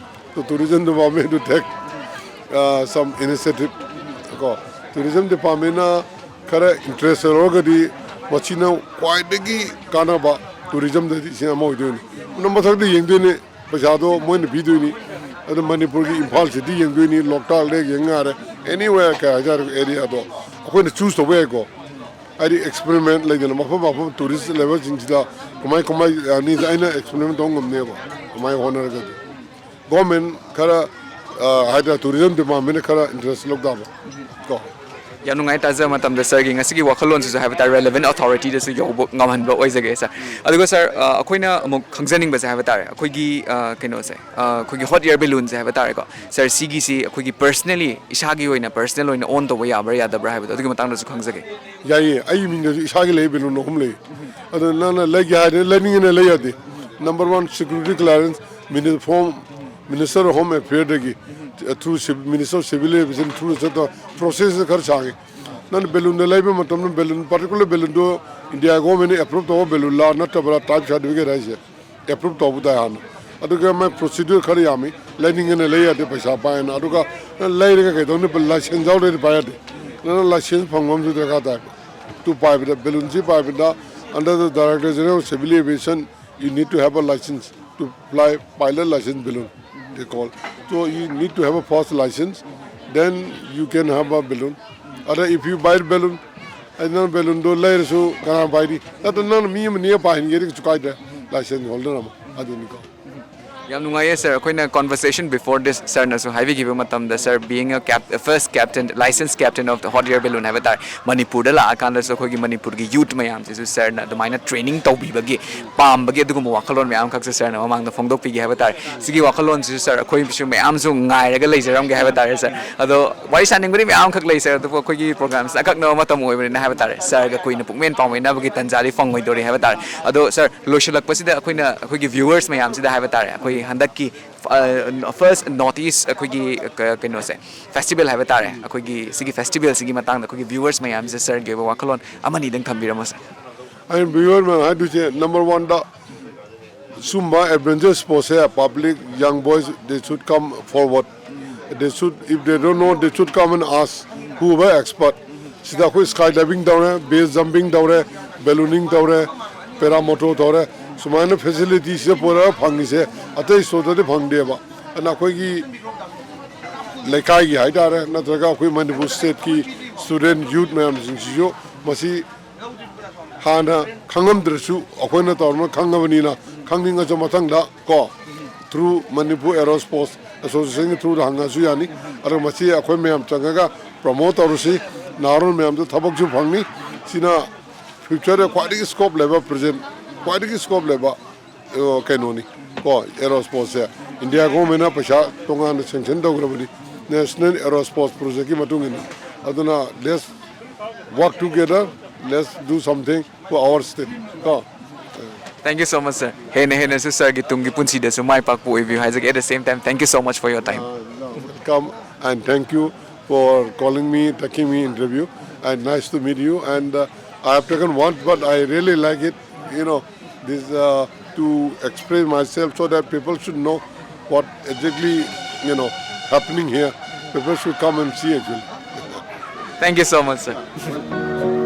So tourism department to take, uh, some initiative. ꯀꯣ, tourism departmentꯅ ꯈꯔ interest ꯂꯧꯔꯒꯗꯤ ꯃꯁꯤꯅ ꯈ꯭ꯋꯥꯏꯗꯒꯤ ꯀꯥꯟꯅꯕ tourismꯗꯗꯤ ꯁꯤ ꯑꯃ ꯑꯣꯏꯗꯣꯏꯅꯤ꯫ ꯑꯗꯨꯅ ꯃꯊꯛꯇ ꯌꯦꯡꯗꯣꯏꯅꯤ, ꯄꯩꯁꯥꯗꯣ ꯃꯣꯏꯅ ꯄꯤꯗꯣꯏꯅꯤ꯫ ꯑꯗꯨ ꯃꯅꯤꯄꯨꯔꯒꯤ ꯏꯝꯐꯥꯜ city ꯌꯦꯡꯗꯣꯏꯅꯤ, ꯂꯣꯛꯇꯥꯛ lake ꯌꯦꯡ ꯌꯥꯔꯦ, anywhere ꯀꯩ ꯍꯥꯏꯇꯥꯔꯦ areaꯗꯣ ꯑꯩꯈꯣꯏꯅ choose ꯇꯧꯕ ꯌꯥꯏꯀꯣ꯫ ꯍꯥꯏꯗꯤ experiment ꯂꯩꯗꯅ, ꯃꯐꯝ ꯃꯐꯝ tourist ꯂꯩꯕꯁꯤꯡꯁꯤꯗ ꯀꯃꯥꯏ ꯀꯃꯥꯏ ꯌꯥꯅꯤꯁꯦ ꯑꯩꯅ experiment ꯇꯧꯕ ꯉꯝꯅꯦꯕ, ꯀꯃꯥꯏꯅ ꯍꯣꯠꯅꯔꯒꯗꯤ꯫ Government ꯈꯔ, ꯑ, ꯍꯥꯏꯇꯥꯔꯦ, tourism departmentꯅ ꯈꯔ interest ꯂꯧ ꯇꯥꯕ ꯀꯣ꯫ ꯌꯥꯝ ꯅꯨꯡꯉꯥꯏ ꯇꯥꯖꯕ ꯃꯇꯝꯗ ꯁꯥꯔꯒꯤ ꯉꯁꯤꯒꯤ ꯋꯥꯈꯜꯂꯣꯟꯁꯤꯁꯨ ꯍꯥꯏꯕ ꯇꯥꯔꯦ, ꯔꯦꯂꯦꯚꯦꯟ ꯑꯣꯊꯣꯔꯤꯇꯤꯗꯁꯨ ꯌꯧꯕ ꯉꯝꯍꯟꯕ ꯑꯣꯏꯖꯒꯦ ꯁꯥꯔ꯫ ꯑꯗꯨꯒ ꯁꯥꯔ, ꯑ, ꯑꯩꯈꯣꯏꯅ ꯑꯃꯨꯛ ꯈꯪꯖꯅꯤꯡꯕꯁꯦ ꯍꯥꯏꯕ ꯇꯥꯔꯦ, ꯑꯩꯈꯣꯏꯒꯤ, ꯑ, ꯀꯩꯅꯣꯁꯦ, ꯑ, ꯑꯩꯈꯣꯏꯒꯤ ꯍꯣꯠ ꯏꯌꯔ ꯕꯦꯂꯨꯟꯁꯦ ꯍꯥꯏꯕ ꯇꯥꯔꯦꯀꯣ ꯁꯥꯔ, ꯁꯤꯒꯤꯁꯤ ꯑꯩꯈꯣꯏꯒꯤ ꯄꯔꯁꯅꯦꯂꯤ, ꯏꯁꯥꯒꯤ ꯑꯣꯏꯅ ꯄꯔꯁꯅꯦꯜ ꯑꯣꯏꯅ ꯑꯣꯟ ꯇꯧꯕ ꯌꯥꯕ꯭ꯔꯥ ꯌꯥꯗꯕ꯭ꯔꯥ ꯍꯥꯏꯕꯗꯣ ꯑꯗꯨꯒꯤ ꯃꯇꯥꯡꯗꯁꯨ ꯈꯪꯖꯒꯦ꯫ ꯌꯥꯏꯌꯦ, ꯑꯩꯒꯤ ꯃꯤꯡꯗꯁꯨ ꯏꯁꯥꯒꯤ ꯂꯩ, ꯕꯦꯂꯨꯟ ꯑꯍꯨꯝ ꯂꯩ꯫ ꯑꯗꯣ ꯅꯪꯅ ꯂꯩꯒꯦ ꯍꯥꯏꯔꯗꯤ ꯂꯩꯅꯤꯡꯉꯦꯅ ꯂꯩ ꯌꯥꯗꯦ꯫ Number one, security clearance, mini-, from Minister of Home Affairsꯗꯒꯤ, through Civ-, Minister of Civil Aviation through ꯆꯠꯇ process ꯈꯔ ꯁꯥꯡꯉꯤ꯫ ꯅꯪꯅ ꯕꯦꯂꯨꯟꯗ ꯂꯩꯕ ꯃꯇꯝꯗ ꯕꯦꯂꯨꯟ, particular ꯕꯦꯂꯨꯟꯗꯨ India governmentꯅ approve ꯇꯧꯕ ꯕꯦꯂꯨꯟꯂꯥ ꯅꯠꯇ꯭ꯔꯕ꯭ꯔꯥ type certificate ꯍꯥꯏꯁꯦ approve ꯇꯧꯕ ꯇꯥꯏ ꯍꯥꯟꯅ꯫ ꯑꯗꯨꯒ ꯃꯥꯏ procedure ꯈꯔ ꯌꯥꯝꯃꯤ꯫ ꯂꯩꯅꯤꯡꯉꯦꯅ ꯂꯩ ꯌꯥꯗꯦ, ꯄꯩꯁꯥ ꯄꯥꯏꯅ꯫ ꯑꯗꯨꯒ ꯂꯩꯔꯒ ꯀꯩꯗꯧꯅꯤ? License ꯌꯥꯎꯗ꯭ꯔꯗꯤ ꯄꯥꯏ ꯌꯥꯗꯦ꯫ ꯅꯪꯅ license ꯐꯪꯕ ꯑꯃꯁꯨ ꯗꯔꯀꯥꯔ ꯇꯥꯏ꯫ ꯇꯨ ꯄꯥꯏꯕꯗ, ꯕꯦꯂꯨꯟꯁꯤ ꯄꯥꯏꯕꯗ, under the Director General of Civil Aviation, you need to have a license to fly, pilot license balloon, they call. So you need to have a first license, then you can have a balloon. Other, if you buy balloon, ꯑꯩ ꯅꯪ ꯕꯦꯂꯨꯟꯗꯣ ꯂꯩꯔꯁꯨ ꯀꯅꯥ ꯄꯥꯏꯅꯤ? ꯅꯠꯇ꯭ꯔ ꯅꯪꯅ ꯃꯤ ꯑꯃ ꯅꯦꯛꯑ ꯄꯥꯏꯍꯟꯒꯦꯗꯤ ꯀꯩꯁꯨ ꯀꯥꯏꯗ꯭ꯔꯦ, license holder ꯑꯃ꯫ ꯑꯗꯨꯅꯤꯀꯣ꯫ ꯌꯥꯝ ꯅꯨꯡꯉꯥꯏꯌꯦ ꯁꯥꯔ, ꯑꯩꯈꯣꯏꯅ conversation before this ꯁꯥꯔꯅꯁꯨ ꯍꯥꯏꯕꯤꯈꯤꯕ ꯃꯇꯝꯗ, ꯁꯥꯔ, being a cap-, first captain, licensed captain of the hot air balloon ꯍꯥꯏꯕ ꯇꯥꯔꯦ, ꯃꯅꯤꯄꯨꯔꯗ ꯂꯥꯛꯑꯀꯥꯟꯗꯁꯨ ꯑꯩꯈꯣꯏꯒꯤ ꯃꯅꯤꯄꯨꯔꯒꯤ ꯌꯨꯠ ꯃꯌꯥꯝꯁꯤꯁꯨ ꯁꯥꯔꯅ ꯑꯗꯨꯃꯥꯏꯅ ꯇ꯭ꯔꯦꯅꯤꯡ ꯇꯧꯕꯤꯕꯒꯤ ꯄꯥꯝꯕꯒꯤ ꯑꯗꯨꯒꯨꯝꯕ ꯋꯥꯈꯜꯂꯣꯟ ꯃꯌꯥꯝ ꯑꯃꯈꯛꯁꯦ ꯁꯥꯔꯅ ꯃꯃꯥꯡꯗ ꯐꯣꯡꯗꯣꯛꯄꯤꯒꯦ ꯍꯥꯏꯕ ꯇꯥꯔꯦ꯫ ꯁꯤꯒꯤ ꯋꯥꯈꯜꯂꯣꯟꯁꯤꯁꯨ ꯁꯥꯔ, ꯑꯩꯈꯣꯏꯁꯨ ꯃꯌꯥꯝꯁꯨ ꯉꯥꯏꯔꯒ ꯂꯩꯖꯔꯝꯒꯦ ꯍꯥꯏꯕ ꯇꯥꯔꯦ ꯁꯥꯔ꯫ ꯑꯗꯣ ꯋꯥꯔꯤ ꯁꯥꯅꯤꯡꯕꯗꯤ ꯃꯌꯥꯝ ꯑꯃꯈꯛ ꯂꯩ ꯁꯥꯔ, ꯑꯗꯨꯕꯨ ꯑꯩꯈꯣꯏꯒꯤ ꯄ꯭ꯔꯣꯒ꯭ꯔꯥꯝꯁꯤꯅ ꯑꯀꯛꯅꯕ ꯃꯇꯝ ꯑꯣꯏꯕꯅꯤꯅ ꯍꯥꯏꯕ ꯇꯥꯔꯦ, ꯁꯥꯔꯒ ꯀꯨꯏꯅ ꯄꯨꯛꯃꯦꯟ ꯄꯥꯎꯃꯦꯟꯅꯕꯒꯤ ꯇꯥꯟꯖꯥꯗꯤ ꯐꯪꯉꯣꯏꯗꯣꯔꯤ ꯍꯥꯏꯕ ꯇꯥꯔꯦ꯫ ꯑꯗꯣ ꯁꯥꯔ, ꯂꯣꯏꯁꯤꯜꯂꯛꯄꯁꯤꯗ ꯑꯩꯈꯣꯏꯅ ꯑꯩꯈꯣꯏꯒꯤ viewers ꯃꯌꯥꯝꯁꯤꯗ ꯍꯥꯏꯕ ꯇꯥꯔꯦ, ꯑꯩꯈꯣꯏ ꯍꯟꯗꯛꯀꯤ, ꯑ, first North East ꯑꯩꯈꯣꯏꯒꯤ ꯀ-, ꯀꯩꯅꯣꯁꯦ, festival ꯍꯥꯏꯕ ꯇꯥꯔꯦ, ꯑꯩꯈꯣꯏꯒꯤ ꯁꯤꯒꯤ festivalꯁꯤꯒꯤ ꯃꯇꯥꯡꯗ ꯑꯩꯈꯣꯏꯒꯤ viewers ꯃꯌꯥꯝꯁꯦ ꯁꯥꯔꯒꯤ ꯑꯣꯏꯕ ꯋꯥꯈꯜꯂꯣꯟ ꯑꯃꯅꯤꯗꯪ ꯊꯝꯕꯤꯔꯝꯃꯣ ꯁꯥꯔ꯫ ꯑꯩꯅ viewer ꯃꯌꯥꯝ ꯍꯥꯏꯗꯣꯏꯁꯦ, number oneꯗ ꯁꯨꯝꯕ adventure sportsꯁꯦ public, young boys, they should come forward. They should, if they don't know, they should come and ask whoever expert. ꯁꯤꯗ ꯑꯩꯈꯣꯏ sky diving ꯇꯧꯔꯦ, base jumping ꯇꯧꯔꯦ, ballooning ꯇꯧꯔꯦ, paramotor ꯇꯧꯔꯦ꯫ ꯁꯨꯃꯥꯏꯅ facility ꯁꯤꯗ ꯄꯨꯔꯒ ꯐꯪꯉꯤꯁꯦ ꯑꯇꯩ sportsꯇꯗꯤ ꯐꯪꯗꯦꯕ꯫ ꯑꯗꯨꯅ ꯑꯩꯈꯣꯏꯒꯤ ꯂꯩꯀꯥꯏꯒꯤ ꯍꯥꯏꯇꯥꯔꯦ, ꯅꯠꯇ꯭ꯔꯒ ꯑꯩꯈꯣꯏ ꯃꯅꯤꯄꯨꯔ stateꯀꯤ student youth ꯃꯌꯥꯝꯁꯤꯡꯁꯤꯁꯨ ꯃꯁꯤ ꯍꯥꯟꯅ ꯈꯪꯉꯝꯗ꯭ꯔꯁꯨ ꯑꯩꯈꯣꯏꯅ ꯇꯧꯔꯝꯅ ꯈꯪꯉꯕꯅꯤꯅ, ꯈꯪꯅꯤꯡꯉꯁꯨ ꯃꯊꯪꯗ ꯀꯣ, through Manipur Aero Sports Associationꯒꯤ throughꯗ ꯍꯪꯉꯁꯨ ꯌꯥꯅꯤ꯫ ꯑꯗꯣ ꯃꯁꯤ ꯑꯩꯈꯣꯏ ꯃꯌꯥꯝ ꯆꯪꯉꯒ promote ꯇꯧꯔꯁꯤ꯫ ꯅꯍꯥꯔꯣꯜ ꯃꯌꯥꯝꯗ ꯊꯕꯛꯁꯨ ꯐꯪꯅꯤ꯫ ꯁꯤꯅ future ꯗ ꯈ꯭ꯋꯥꯏꯗꯒꯤ scope ꯂꯩꯕ, present ꯈ꯭ꯋꯥꯏꯗꯒꯤ scope ꯂꯩꯕ ꯑ, ꯀꯩꯅꯣꯅꯤ ꯀꯣ, aero sports ꯁꯦ꯫ India government ꯅ ꯄꯩꯁꯥ ꯇꯣꯉꯥꯟꯅ sanction ꯇꯧꯈ꯭ꯔꯕꯅꯤ, National Aero Sports Project ꯀꯤ ꯃꯇꯨꯡ ꯏꯟꯅ꯫ ꯑꯗꯨꯅ let's work together, let's do something for our state ꯀꯣ꯫ Thank you so much, sir. ꯍꯦꯟꯅ ꯍꯦꯟꯅꯁꯨ ꯁꯔꯒꯤ ꯇꯨꯡꯒꯤ ꯄꯨꯟꯁꯤꯗꯁꯨ ꯃꯥꯏ ꯄꯥꯛꯄ ꯑꯣꯏꯕꯤꯌꯨ ꯍꯥꯏꯖꯒꯦ. At the same time, thank you so much for your time. Uh, welcome and thank you for calling me, taking me interview, and nice to meet you. And uh, I have taken once, but I really like it. You know, this uh, to express myself so that people should know what exactly, you know, happening here. People should come and see actually. Thank you so much, sir.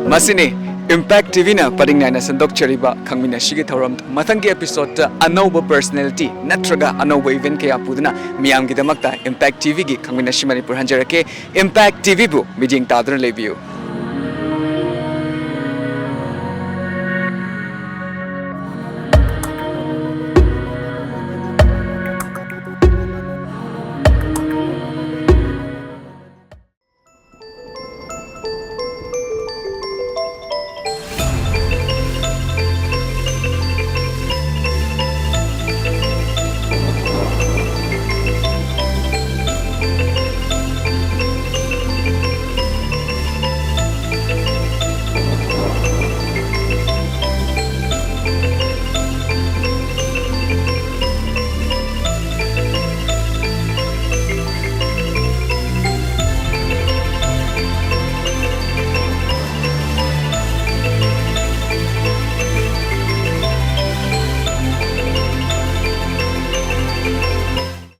ꯃꯁꯤꯅꯤ Impact TV ꯅ ꯄꯔꯤꯡ ꯅꯥꯏꯅ ꯁꯟꯗꯣꯛꯆꯔꯤꯕ ꯈꯪꯃꯤꯟꯅꯁꯤꯒꯤ ꯊꯧꯔꯝ꯫ ꯃꯊꯪꯒꯤ episode ꯇ ꯑꯅꯧꯕ personality ꯅꯠꯇ꯭ꯔꯒ ꯑꯅꯧꯕ event ꯀꯌꯥ ꯄꯨꯗꯨꯅ ꯃꯤꯌꯥꯝꯒꯤꯗꯃꯛꯇ Impact TV ꯒꯤ ꯈꯪꯃꯤꯟꯅꯁꯤ ꯃꯅꯤꯄꯨꯔ ꯍꯟꯖꯔꯛꯀꯦ꯫ Impact TV ꯕꯨ ꯃꯤꯠꯌꯦꯡ ꯇꯥꯗꯨꯅ ꯂꯩꯕꯤꯌꯨ꯫